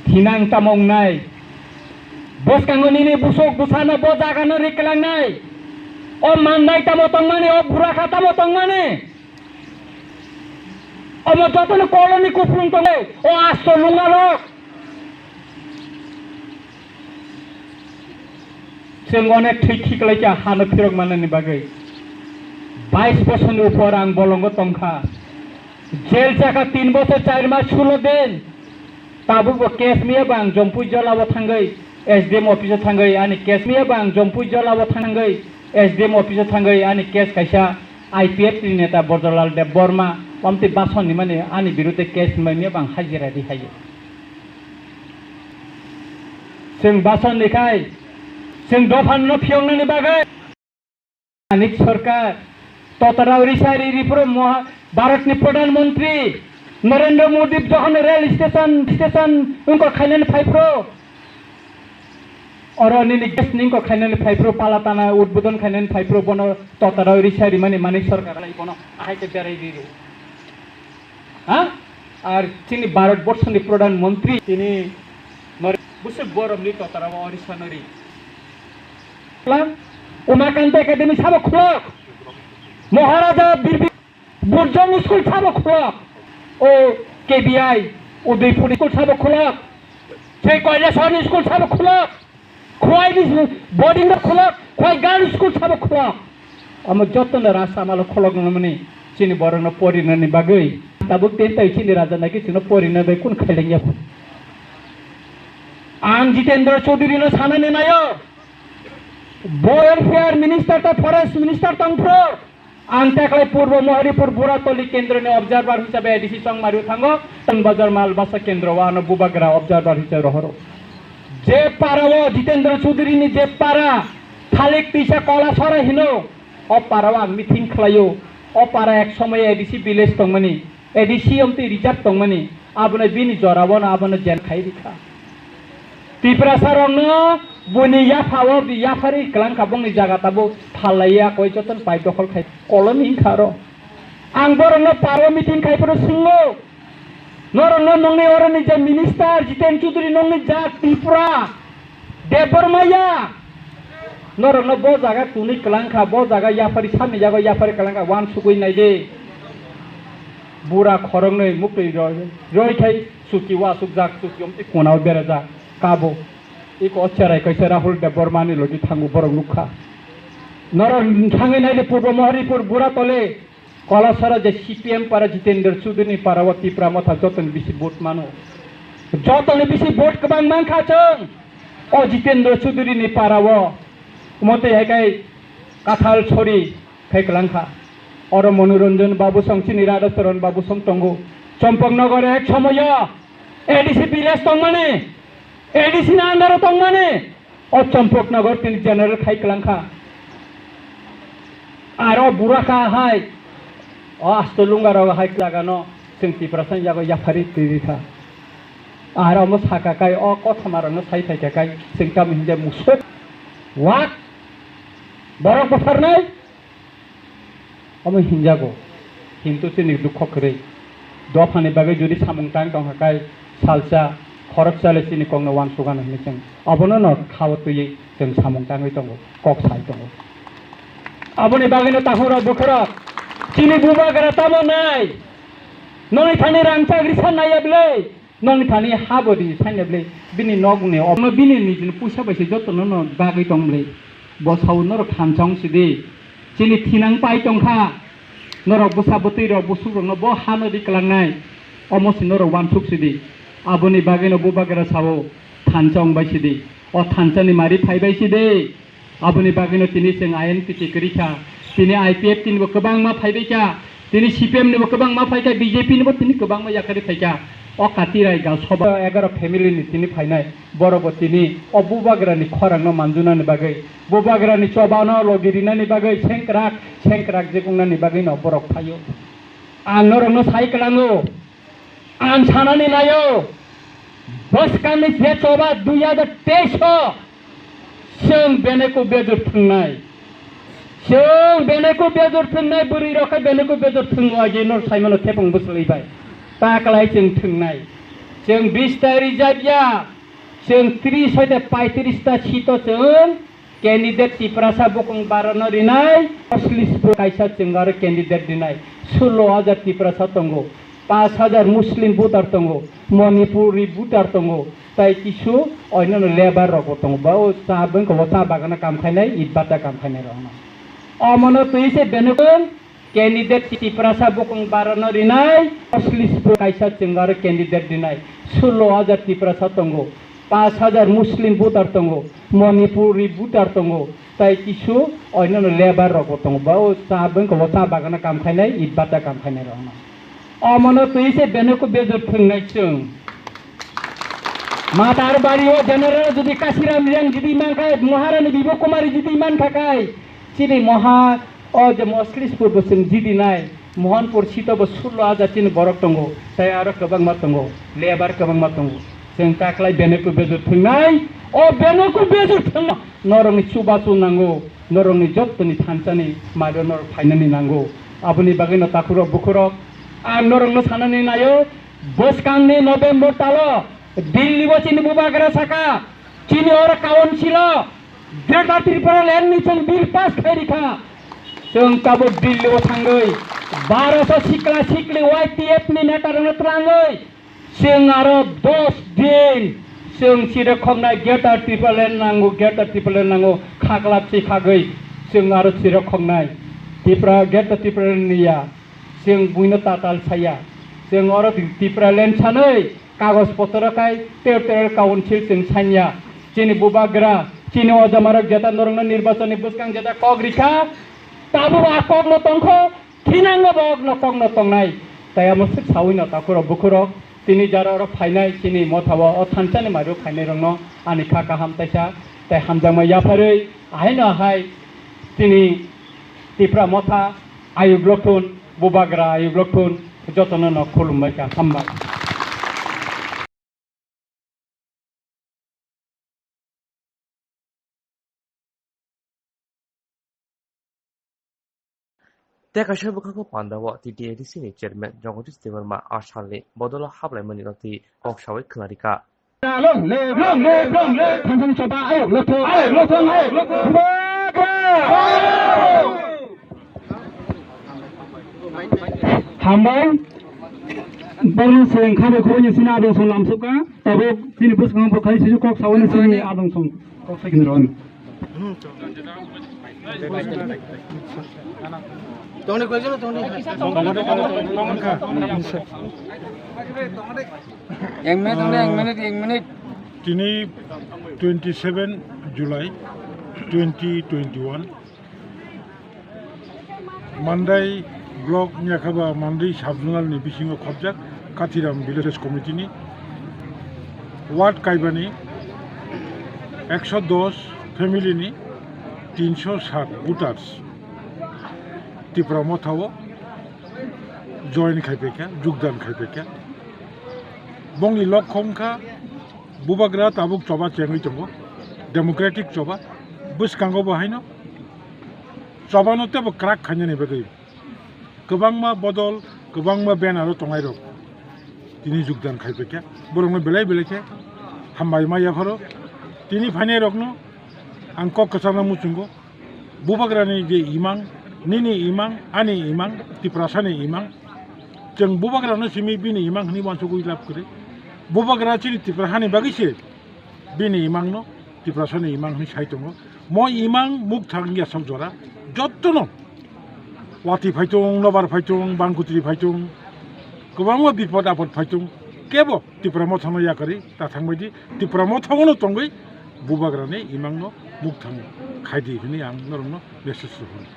Thinang tamo wngnai. Bwskango nini busuk bwsano bo jagano riklangnai. O mannai tamo tongmani, o burakha tamo tongmani. Omo jotono koloni kupulung tongo, o asto lungarok. Chwng onek thwi khiklaikha hano phirok manani bagwi. Bais bosorni upor ang bolongo tongkha. Jail chakha tin bosor char mas sulo din. Tabukbo case miyabo ang Jompui Jolao thangwi S D M office o thangwi ani case miyabo ang Jompui Jolao thangwi S D M office o thangwi ani case kaisa I P F T ni neta Borjolal Debbarma omtwi basonni mani ani birudde case miyabo ang hajira rihaio. Chwng basonni khai chwng dophano phiyoknani bagwi. Manik Sarkar, Totarao Risari Ripro Moha-, Bharatni Pradhan Mantri Narendra Modi jokhon rail station, station wngkor khainani phaiphro, oro nini gas ni wngkor khainani phaiphro, Palatana udbodon khainani phaiphro, bono Totarao Risari mani Manik Sarkar lai bono ahai khe berai riro. Ha? Ar chini Bharat borsoni Pradhan Mantri tini nare-, busuk boromni totara o orisa nori. Umakanta Academy sabo khulok. Maharaja Birbi Burjong School sabo khulok. O K B I Udaipur School sabo khulok. Sei Kailasahar School sabo khulok. Khwai ni boarding no khulok, khwai girls school sabo khulok. Omo jotono rasa malo kholok nangmani chini borokno porinani bagwi. Tabuk ten tai chini raja naki chwngno porina bai kun khailengya pho. Ang Jitendra Chaudhary no sanani nayo. Bo welfare minister ta forest minister tong phro. Ang teklai Purbo Moharipur Buratoli kendroni observer hisabe A D C chongmario thango. Bazar Malbasa kendro o ano bubagra observer hisabe rohoro. Je para o Jitendra Chaudhary ni je para Thalik Tisa Kolasora hino, o para o ang meeting khlaio. O para ek somoy A D C village tongmani, A D C omtwi reserve tongmani, abono bini jora bono abono jen khai rikha. Tiprasa rokno buni yapha o yapharwi kwlangkha bongni jaga tabuk phallaiya koi jotono pai dokhol khai kolom wngkha aro. Ang borokno para o meeting khai phano swngo, norokno nongni oroni je minister Jiten Chaudhary nongni jak Tripura Debbarmaya, norokno bo jaga twnwi kwlangkha, bo jaga yapharwi samni jaga yapharwi kwlangkha, uansugwi naidi. Bura khoroknwi muktwi roi, roi khai chuki uasukjak, chuki omtwi konao berajak, kabo. Iko o cherai kaisa Rahul Debbarmani logi thango borok nukha. Norok thangwi naidi Purbo Moharipur Buratoli, Kolasora je C P M para Jitendra Chaudhary ni para o Tipra Motha jotoni bisi vote mano. Jotoni bisi vote kwbang mankha chwng o Jitendra Chaudhary ni para o. Omo twi hai kai Kathal Sori khai kwlangkha. Oro Manoranjan Babu song chini Radha Charan Babu song tongo. Champaknagar ek somoyo A D C village tongmani, A D C ni under o tongmani, o Champaknagar tini general khai kwlangkha. Aro bura kha hai, o asto lunga rok hai jagano chwng Tiprasa ni yago yaphari twi rikha. Aro omo saka kai, o kothoma rokno sai phaikha kai, chwng tamo hinde musuk, wak, borok bwtharnai, omo hinjago, hintu chini dukho kwrwi. Dophani bagwi jodi samung tang tongkha kai, salsa, khoroksa le chini kokno uansukgano hinwi chwng obono no khao twiwi chwng samung tangwi tongo, kok sai tongo. Aboni bagwino takhurok bukhurok, chini bubagra tamo nai, noni thani rangchak risa naiya bwlai, noni thani ha bo di sanya bwlai, bini nokni omo bini nijini puisa bai se jotono no bagwi tong bwlai. Bo sao norok thansa wng sidi. Chini thinang pai tongkha. Norok bwsa bwtwi rok busuk rokno bo hano di kwlangnai. Omo se norok uansuk sidi. Aboni bagwino bubagra sao thansa wng bai sidi. O thansa ni mari phai bai sidi. Aboni bagwino tini chwng I N P T kwrwi kha. Tini I P F T ni bo kwbangma phai bai kha. Tini C P M ni bo kwbangma phai kha, B J P ni bo tini kwbangma yakarwi phai kha. O Katirai ga soba egaro family ni tini phainai. Borok bo tini o bubagra ni khorang no manjunani bagwi, bubagra ni choba no logi rinani bagwi sengkrak, sengkrak jekung nani bagwi no borok phaio. Ang norok no sai kwlango, ang sanani naio, bwskang ni je choba dui hajar teis o chwng beneko bejor thwngnai. Chwng beneko bejor thwngnai, bwrwi rok khe beneko bejor thwngo agi nor saimano thepung bwswlwi bai. Ta kwlai chwng thwngnai. Chwng bis ta rijak ya, chwng tris hoite paitris ta seat o chwng candidate Tiprasa bukung barano rinai, oslis bo kaisa chwng aro candidate rinai. Sullo hajar Tiprasa tongo, pash hajar Muslim voter tongo, Manipuri voter tongo, tai kisu oinano labour rok bo tongo. Bo cha bwngkha bo cha bagano kam khainai, it bata kam khainai rokno. Omono twi se benukung candidate Tiprasa bukung barano rinai, oslis bo kaisa chwng aro candidate rinai. Sullo hajar Tiprasa tongo, pash hajar Muslim voter tongo, Manipuri voter tongo, tai kisu oinano labour rok bo tongo. Bo cha bwngkha bo cha bagano kam khainai, it bata kam khainai rokno. Omono twi se benukung bejor thwngnai chwng. Matar bari o general jodi Kasiram Riang jodi mankha, Maharani Bibo Kumari jodi mankha kai, chini moha o je moslis purbo chwng jidi nai, Mohanpur sito bo sullo hajar chini borok tongo, tai aro kwbangma tongo, labour kwbangma tongo. Chwng taklai benukung bejor thwngnai, o benukung bejor thwngno norokni chubachu nango, norokni jottoni thansani mario norok phainani nango. Aboni bagwino takhurok bukhurok, ang norokno sanani naio, bwskangni November talo Delhi o chini bubagra saka, chini oro council o Greater Tripura Land ni chwng bill pass khai rikha. Chwng tabuk Delhi o thangwi baroso sikla sikli Y T F ni neta rokno twlangwi chwng aro dos din chwng chirok khoknai Greater Tripura Land nango, Greater Tripura Land nango, khaklap si khagwi chwng aro chirok khoknai. Tipra, Greater Tipra ni ya, chwng buino tatal saya. Chwng oro Tipraland sanwi kagoj potro khai ter ter council chwng sanya. Chini bubagra, chini ojamarok jeta norokno nirbachonni bwskang jeta kok rikha, tabuk a kokno tongkho, thinango bo okno kokno tongnai. Tai amo swk sawino takhurok bukhurok, tini jara oro phainai chini mothao o thansani mairu khainairokno ani kha kaham taisa tai hamjakma yapharwi ahaino ahai chini Tipra motha ayuk loktun, bubagra ayuk loktun, jotono no khulumbai kha, hambai. Tei kaisa bwkhango pandao T T A D C ni chairman Jagadish Debbarma asalni bodolo hablaimani roti kok sawi khwnarikha. Thansani choba ayok lokthong, ayok lokthong, ayok lokthong. Hambai. Borno se khabo khoboni sini adong song lamsukha. Tabuk chini bwskango bo khai sisi kok sawani sini adong song. Kok sakini roni. Tongni koi jana tongni. Ek minute, ek minute, ek minute. Tini twenty seven July twenty twenty one. Mandai block ni yakha ba Mandai sub zonal ni bisingo khobjak Kathiram Village Committee ni ward kaibani ekso dos family ni tinso sat voters Tipra Motha o join khaipaikha, jogdan khaipaikha. Bongni lokho wngkha bubagra tabuk choba chengwi tongo, democratic choba, bwskango bo haino chobano teibo kwrak khainani bagwi kwbangma bodol, kwbangma banner o tongnai rok tini jogdan khaipaikha. Borokno belai belai khe hambai ma yapharo. Tini phainai rokno ang kok kwchangno muchungo. Bubagrani je imang, nini imang, ani imang, Tiprasani imang. Chwng bubagrano simi bini imang hwnwi uansugwi lab kwrwi. Bubagra chini Tiprasani bagwi se bini imangno Tiprasani imang hwnwi sai tongo. Mo imang mukthang ya sok jora jottono watwi phaitung, nobar phaitung, bangkutri phaitung, kwbangma bipod apod phaitung, kebo Tipra Mothano yakarwi ta thangbaidi, Tipra Mothano tongwi bubagrani imangno mukthang khaidi hwnwi ang norokno message rwphano.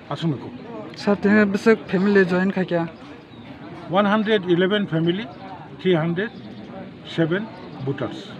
Aswkno kok. Sir, tini bwswk family join khaikha? One hundred eleven family, three hundred seven voters.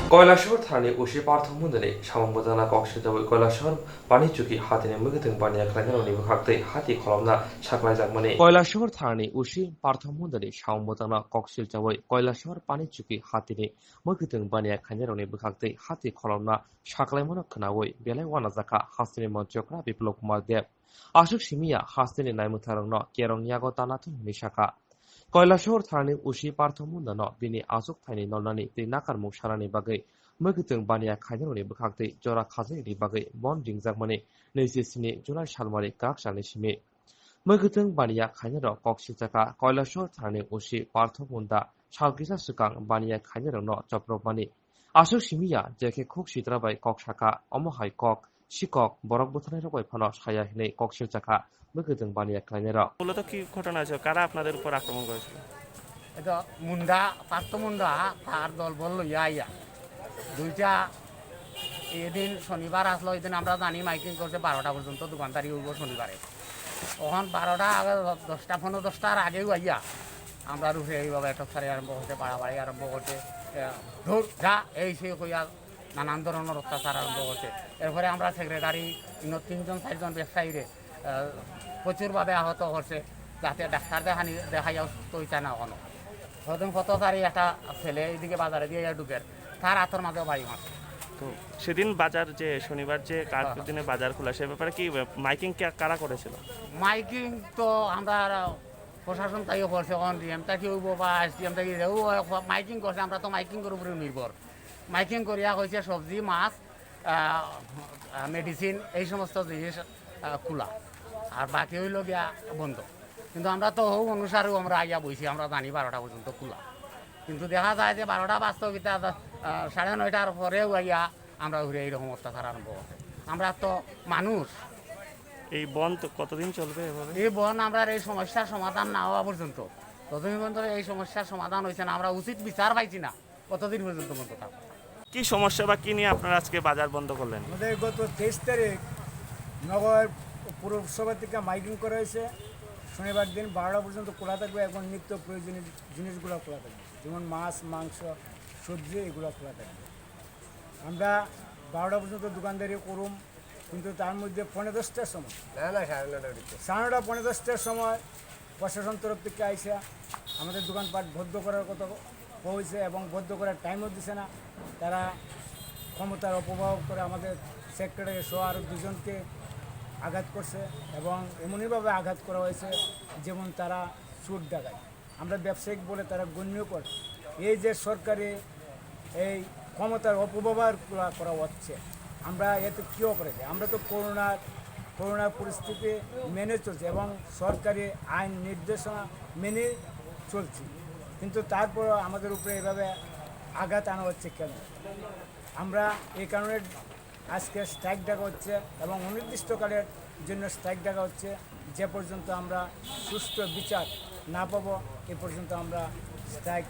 Koilashahar thanani usi Parthok Mundani samung bwtangna kok swijagwi Koilashahar Pani Chuki hatini mwkhwtwng baniya khlainarokni bwkhaktwi hati kholopna saklaijakmani. Koilashahar thanani usi Parthok Mundani samung bwtangna kok swijagwi Koilashahar Pani Chuki hatini mwkhwtwng baniya khlainarokni bwkhaktwi hati kholopna saklaimano khwnawi belai uanajakha hasteni monchokra Biplop Kumar Deb. Aswk simi ya hasteni naimwtharokno kerong yago tanathung hwnwi sakha. Koilashahar thanani usi Parthok Mundano bini achuk thaini nolnani tei nakarmung sanani bagwi mwkhwtwng baniya khlainarokni bwkhaktwi jora khajaknani bagwi bon ringjakmani naichi sini July salmari kwrak salni simi. Mwkhwtwng baniya khlainarok kok swijagkha Koilashahar thanani usi Parthok Munda sal kisa swkang baniya khlainarokno chopropmani. Aswk simi ya, je khe khuk sitra bai kok sakha, omo hai kok, sikok, borok butharnairok bai phano saya hinwi kok swijagkha, mwkhwtwng baniya khlainairok. মূলত কি ঘটনা হয়েছিল? কারা আপনাদের উপর আক্রমণ করেছিল? এটা মুন্ডা, পার্থ মুন্ডা, তার দলবল লইয়া আইয়া দুইটা, এদিন শনিবার আসলো, এদিন আমরা জানি মাইকিং করছে বারোটা পর্যন্ত দোকানদারি হইব শনিবারে। তখন বারোটা আগে, দশটা, পনেরো দশটার আগেও আইয়া আমরা রুখে এইভাবে টর্চারি আরম্ভ করছে, বাড়াবাড়ি আরম্ভ করছে, এ, ধুর, যা, এই সেই কইয়া নানান ধরনের অত্যাচার আরম্ভ করছে। এরপরে আমরা সেক্রেটারি, ইনো তিনজন চারজন ব্যবসায়ীরে, আহ, প্রচুরভাবে আহত করছে, যাতে ডাক্তার দেখানি, দেখাইয়া সুস্থ হইতে না হনো। প্রথম পথচারী একটা ছেলে এইদিকে বাজারে দিয়ে ঢুকের, তার হাতের মাঝে বাড়ি মারছে। তো সেদিন বাজার যে শনিবার যে কার্ফিউ হ্যাঁ, হ্যাঁ। দিনে বাজার খোলা, সে ব্যাপারে কি মাইকিং কে-, কারা করেছিল? মাইকিং তো আমরা প্রশাসন তাইও করছে, অন ডিএম তাকে হইব বা এসডিএম তাকে হইব, ও মাইকিং করছে, আমরা তো মাইকিংয়ের উপরে নির্ভর। মাইকিং করিয়া কইছে সবজি, মাছ, আহ, আহ, মেডিসিন, এই সমস্ত জিনিস, আহ, খোলা। আর বাকি হইল গিয়া বন্ধ। কিন্তু আমরা তো হৌ অনুসারেও আমরা আইয়া বইছি, আমরা জানি বারোটা পর্যন্ত খোলা। কিন্তু দেখা যায় যে বারোটা বাজতে কিতা দা-, আহ, সাড়ে নয়টার পরেও আইয়া আমরা ঘুরে এইরকম অত্যাচার আরম্ভ। আমরা তো মানুষ। এই বন্ধ তো কতদিন চলবে এভাবে? এই বন্ধ আমরা এই সমস্যার সমাধান না হওয়া পর্যন্ত, যতদিন পর্যন্ত এই সমস্যার সমাধান হয়েছে না, আমরা উচিত বিচার পাইছি না, ততদিন পর্যন্ত বন্ধ থাকবো। কি সমস্যা বা কি নিয়ে আপনারা আজকে বাজার বন্ধ করলেন? আমাদের গত তেইশ তারিখ নগর পৌরসভা থেকে মাইকিং করা হয়েছে। শনিবার দিন বারোটা পর্যন্ত খোলা থাকবে এবং নিত্য প্রয়োজনীয় জিনিসগুলো খোলা থাকবে, যেমন মাছ, মাংস, সবজি, এগুলো খোলা থাকবে। আমরা বারোটা পর্যন্ত দোকানদারি করুম, কিন্তু তার মধ্যে পৌনে দশটার সময়, না, না, সাড়ে নয়টার দিকে। সাড়ে নয়টা, পৌনে দশটার সময় প্রশাসন তরফ থেকে আইসা আমাদের দোকানপাট বন্ধ করার কথা হয়েছে এবং বন্ধ করার টাইমও দিছে না। তারা ক্ষমতার অপব্যবহার করে আমাদের সেক্রেটারি সহ আরও দুজনকে আঘাত করছে এবং এমনইভাবে আঘাত করা হয়েছে যেমন তারা চোর ডাকাত। আমরা ব্যবসায়িক বলে তারা গণ্য করে। এই যে সরকারি এই ক্ষমতার অপব্যবহার করা, করা হচ্ছে, আমরা এতে কী অপরাধী? আমরা তো করোনার, করোনার পরিস্থিতি মেনে চলছি এবং সরকারি আইন নির্দেশনা মেনে চলছি, কিন্তু তারপরও আমাদের উপরে এভাবে আঘাত আনা হচ্ছে কেন? আমরা এই কারণে আজকে স্ট্রাইক ডাকা হচ্ছে এবং অনির্দিষ্টকালের জন্য স্ট্রাইক ডাকা হচ্ছে। যে পর্যন্ত আমরা সুষ্ঠু বিচার না পাবো, এ পর্যন্ত আমরা স্ট্রাইক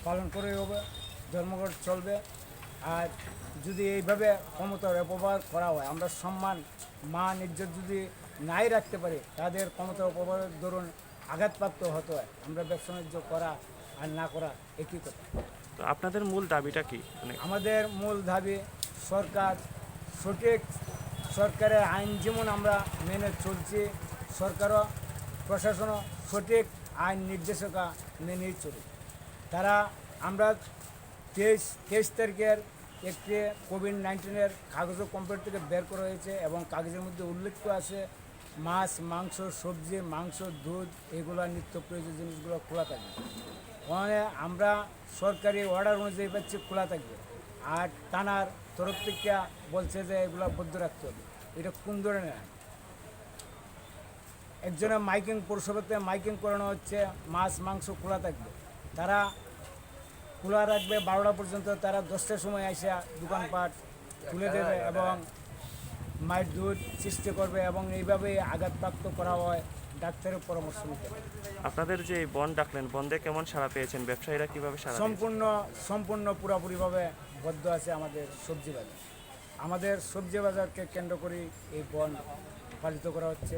পালন করে হবে, ধর্মঘট চলবে। আর যদি এইভাবে ক্ষমতার অপব্যবহার করা হয়, আমরা সম্মান, মান, ইজ্জত যদি নাই রাখতে পারি, তাদের ক্ষমতার অপব্যবহারের দরুন আঘাতপ্রাপ্ত হতে হয়। আমরা ব্যবসা বাণিজ্য করা আর না করা একই কথা। তো আপনাদের মূল দাবিটা কি? মানে আমাদের মূল দাবি সরকার সঠিক, সরকারের আইন যেমন আমরা মেনে চলছি, সরকারও প্রশাসনও সঠিক আইন নির্দেশিকা মেনেই চলে। তারা, আমরা তেইশ, তেইশ তারিখের একটি কোভিড নাইন্টিনের কাগজও কোম্পানি থেকে বের করা হয়েছে এবং কাগজের মধ্যে উল্লেখ আছে মাছ, মাংস, সবজি, মাংস, দুধ, এগুলা নিত্য প্রয়োজনীয় জিনিসগুলো খোলা থাকবে। মানে আমরা সরকারি অর্ডার অনুযায়ী পাচ্ছি খোলা থাকবে, আর থানার তরফ থেকে বলছে যে এগুলা বন্ধ রাখতে হবে। এটা কোন ধরনের আইন? একজনের মাইকিং, পৌরসভাতে মাইকিং করানো হচ্ছে, মাছ মাংস খোলা থাকবে, তারা খোলা রাখবে বারোটা পর্যন্ত, তারা দশটার সময় এসে দোকানপাট তুলে দেবে এবং মারধর সৃষ্টি করবে এবং এইভাবে আঘাতপ্রাপ্ত করা হয়, ডাক্তারের পরামর্শ নিতে হবে। আপনাদের যে এই বন্ধ ডাকলেন, বন্ধে কেমন সাড়া পেয়েছেন? ব্যবসায়ীরা কিভাবে সাড়া দিয়েছেন? সম্পূর্ণ, সম্পূর্ণ পুরাপুরিভাবে বন্ধ আছে আমাদের সবজি বাজার। আমাদের সবজি বাজারকে কেন্দ্র করেই এই বন্ধ পালিত করা হচ্ছে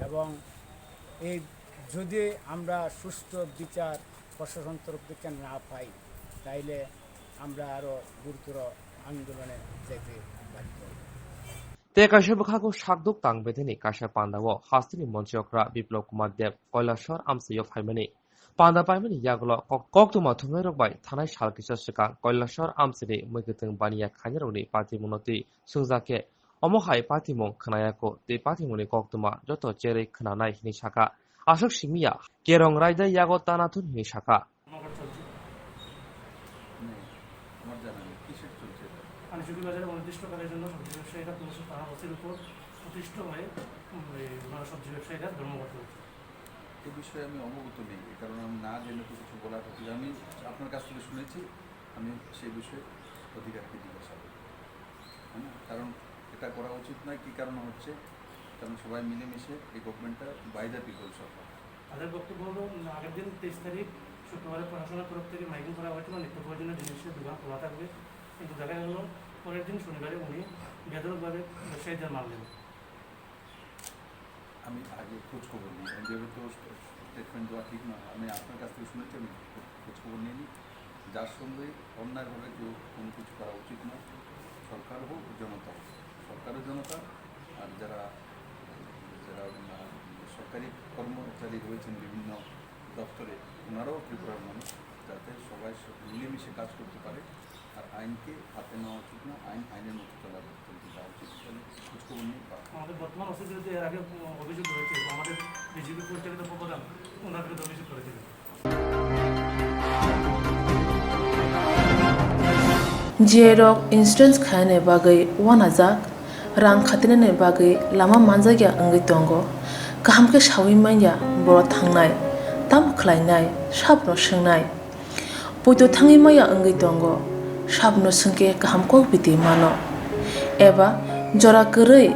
এবং এই যদি আমরা সুষ্ঠু বিচার প্রশাসন তরফ থেকে না পাই, তাইলে আমরা আরো গুরুতর আন্দোলনে যেতে বাধ্য হব। Tei kaisa bwkhago sakduk tang bedeni kaisa pandao hasteni monchokra Biplab Kumar Deb Kailashwar amchaio phaimani. Panda paimani yagulo kok-, koktwma thumnairok bai thanai sal kisa swkang Kailashwar amchaini mwkhwtwng baniya khainarokni patimungno twi swngjak khe, omo hai patimung khwnayakho tei patimungni koktwma joto cherwi khwnanai hinwi sakha. Aswk simiya kerong raida yago tana thun hinwi sakha. ধর্মঘট চলছে? নেই, আমার জানা নেই। কিসের চলছে এটা? আঞ্চলিক বাজারে অনির্দিষ্টকালের জন্য সবজি ব্যবসায়ীরা পুলিশের থানা ওসির উপর অতিষ্ঠ হয়ে, উম, এই ওনারা সবজি ব্যবসায়ীরা ধর্মঘট চলছে। এ বিষয়ে আমি অবগত নেই, কারণ আমি না জেনে তো কিছু বলার অধিকার, আমি আপনার কাছ থেকে শুনেছি, আমি সেই বিষয়ে অধিকারকে জিজ্ঞাসা করব। হ্যাঁ, কারণ এটা করা উচিত নয়, কী কারণে হচ্ছে, কারণ সবাই মিলেমিশে এই গভর্নমেন্টটা by the people সরকার। তাদের বক্তব্য হলো, উম, আগের দিন তেইশ তারিখ শুক্রবারে প্রশাসনের তরফ থেকে মাইকিং করা হয়েছিল, নিত্য প্রয়োজনীয় জিনিসের দোকান খোলা থাকবে, কিন্তু দেখা গেল পরের দিন শনিবারে উনি বেধড়কভাবে ব্যবসায়ীদের মারলেন। আমি আগে খোঁজ খবর নিই, আমি যেহেতু স্টেটমেন্ট দেওয়া ঠিক নয়, আমি আপনার কাছ থেকে শুনেছি, আমি খোঁজ খবর নিয়ে নিই। যার সঙ্গে অন্যায়ভাবে কেউ কোনো কিছু করা উচিত নয়, সরকার হোক, জনতা হোক, সরকারও জনতা, আর যারা, যারা, আহ, সরকারি কর্মচারী রয়েছেন বিভিন্ন দপ্তরে, ওনারাও ত্রিপুরার মানুষ, যাতে সবাই স-, মিলেমিশে কাজ করতে পারে। আর আইনকে হাতে নেওয়া উচিত না, আইন আইনের মতো চলা, চলতে দেওয়া উচিত। তাহলে খোঁজখবর নিয়ে বা আমাদের বর্তমান ওসি বিরুদ্ধে এর আগে অভিযোগ রয়েছে, তো আমাদের বিজেপি পরিচালিত প্রধান ওনার বিরুদ্ধে অভিযোগ করেছিলেন। J rok insurance khainani bagwi uanajak, rang khatinani bagwi lama manjakya wngwi tongo. Kaham khe saui manya borok thangnai, tamo khlainai, sabono swngnai. Poito thangwi maya wngwi tongo. Sabno swngkhe kaham kok biti mano, eba jora kwrwi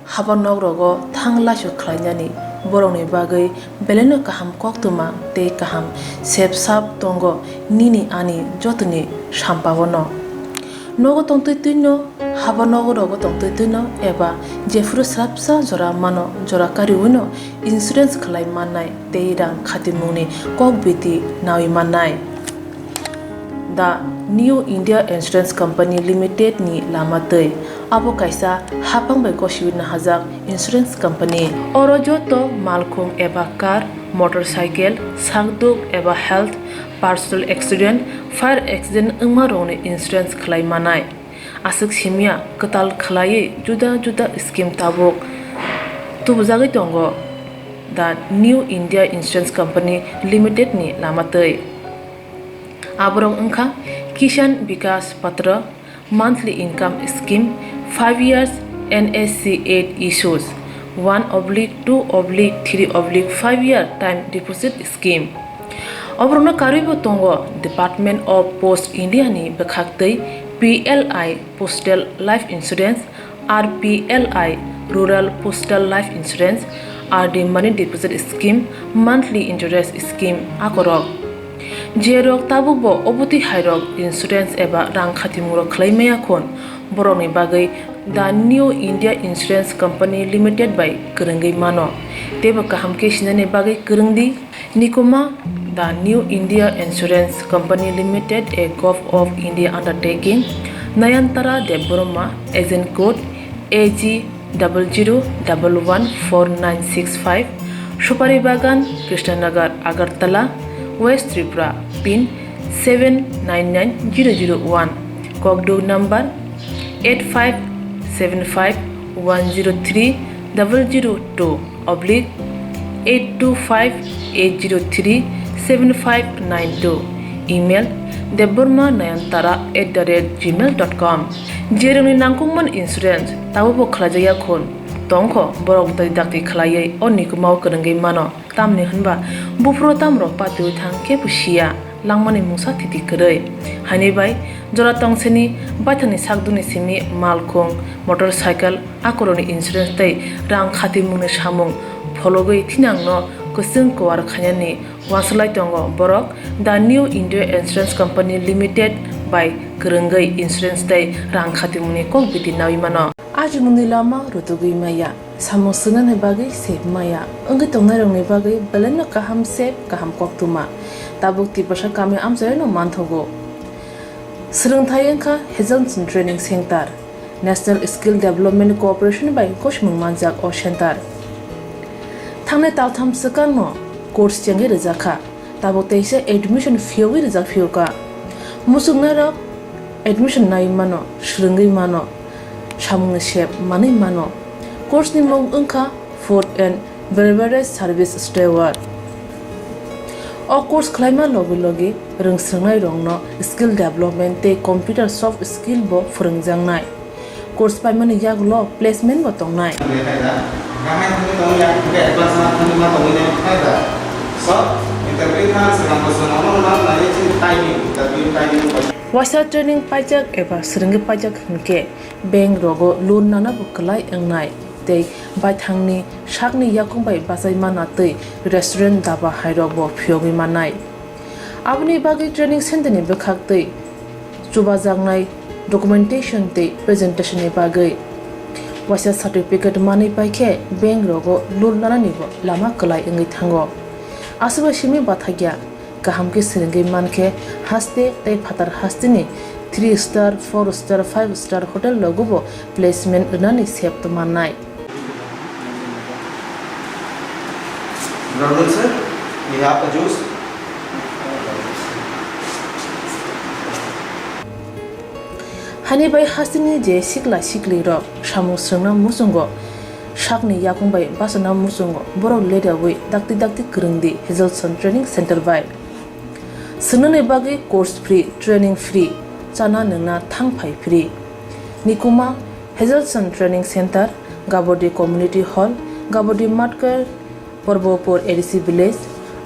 haba nok rogo thang laisu khlainani borokni bagwi belaino kaham koktwma tei kaham sep sap tongo nini ani jotoni sampao no. Nogo tongtwi twino, haba nogo rogo tongtwi twino eba jephuru swrapsa jora mano, jora kariwino insurance khlai mannai tei rang khatimungni kok biti nawi mannai. The New India Insurance Company Limited ni lama twi. Abo kaisa haphang bai gosiwi nahajak insurance company. Oro joto malkhung eba car, motorcycle, sakduk eba health, personal accident, fire accident wngma rokni insurance khlai manai. Aswk simya kwtal khlaiwi juda juda scheme tabuk tubujagwi tongo The New India Insurance Company Limited ni lama twi. Aborok wngkha Kishan Vikas Patra, monthly income scheme, five years N S C eight issues, one oblique two oblique three oblique five year time deposit scheme. Oborokno karwibo tongo Department of Post India ni bwkhaktwi P L I Postal Life Insurance, R P L I Rural Postal Life Insurance, R D Money Deposit Scheme, Monthly Interest Scheme akorok. Jerok tabukbo obotwi hairok insurance eba rang khatimungrok khlai maya khun, borokni bagwi The New India Insurance Company Limited bai kwrwngwi mano. Teibo kaham khe sinani bagwi kwrwngdi. Nikuma, The New India Insurance Company Limited, a Govt of India undertaking, Nayantara Debbarma, agent code A G double zero double one four nine six five, Supari Bagan, Krishnanagar, Agartala, West Tripura, pin seven nine nine zero zero one, kokduk number eight five seven five one zero three double zero two oblique eight two five eight zero three seven five nine two, email debbarma nayantara at the rate gmail dot com. Jerokni nangkukmani insurance tabukbo khlaijakya khun, tongkho borok dakti dakti khlaiwi o nikumao kwrwngwi mano. Tamni hwnba buphuru tamrok patiwi thang kebo siya, langmani mungsa thiti kwrwi. Haini bai jora tongseni baithangni sakdukni simi malkhung, motorcycle, akorokni insurance tei rang khatimungni samung phologwi thinangno kwchwng kuar khainani uansuk lai tongo borok The New India Insurance Company Limited bai kwrwngwi insurance tei rang khatimungni kok biti nawi mano. Ajimungni lama rutugwi maya. Samung swngnani bagwi sep maya wngwi tongnairokni bagwi belaino kaham sep, kaham koktwma tabuk Tiprasa kami amchairokno manthogo. Swrwngthai wngkha Hazelson Training Center, National Skill Development Corporation bai gosimung manjak o center. Thangnai taltham swkangno course chengwi rwjakha. Tabuk teisa admission phiyogwi rijak phiyokha. Muchungnairok admission naiwi mano, swrwngwi mano, samungni sep manwi mano. Course ni mung wngkha Food and Beverage Service Steward. O course khlaima logi logi rwngswrwngnairokno skill development tei computer soft skill bo phwrwngjaknai. Course paimani yagulo placement bo tongnai. Waisa training paijak eba swrwngwi paijak hwnkhe bank rogo loan nana bo kwlai wngnai tei baithangni sakni yakung bai bachai mana tei restaurant daba hairok bo phiyogwi mannai. Aboni bagwi training center ni bwkhak tei chubajaknai documentation tei presentation ni bagwi waisa certificate manwi paikhe bank rogo loan lanani bo lama kwlai wngwi thango. Aswkbai simi bathakya kaham khe swrwngwi mankhe haste tei phatar hasteni three star, four star, five star hotel rogo bo placement rwnani sep mannai. Good afternoon, sir. We have a juice. Hani bai hasteni je sikla sikli rok samung swrwngna muchungo, sakni yakung bai bachana muchungo, borok ledawi dakti dakti kwrwngdi Hazelson Training Center bai. Swngnani bagwi course free, training free, chana nwngna thang phai free. Nikuma, Hazelson Training Center, Gabodi Community Hall, Gabodi Matkar, Porbopur A D C Village,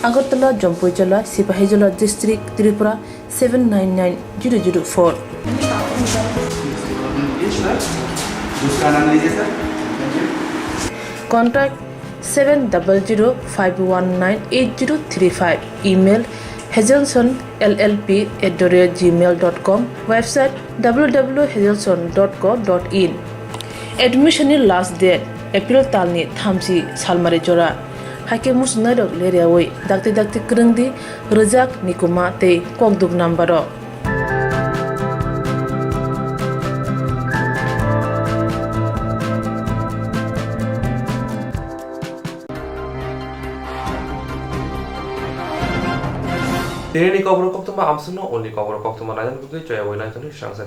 Agartala, Jampuijala, Sipahijola District, Tripura, seven nine nine zero zero four. Contact seven double zero five one nine eight zero three five. Email hazelson L L P at the rate gmail dot com. Website W W W hazelson dot co dot in. Admission ni last date April talni thamchi salmari jora. Haikhe muchungnairok leriawi dakti dakti kwrwngdi rwjak, nikuma tei kokduk number o. Tini ni kokborok koktwma amswkno, uni kokborok koktwma nainani bagwi chaya wi naitoni swrangsa.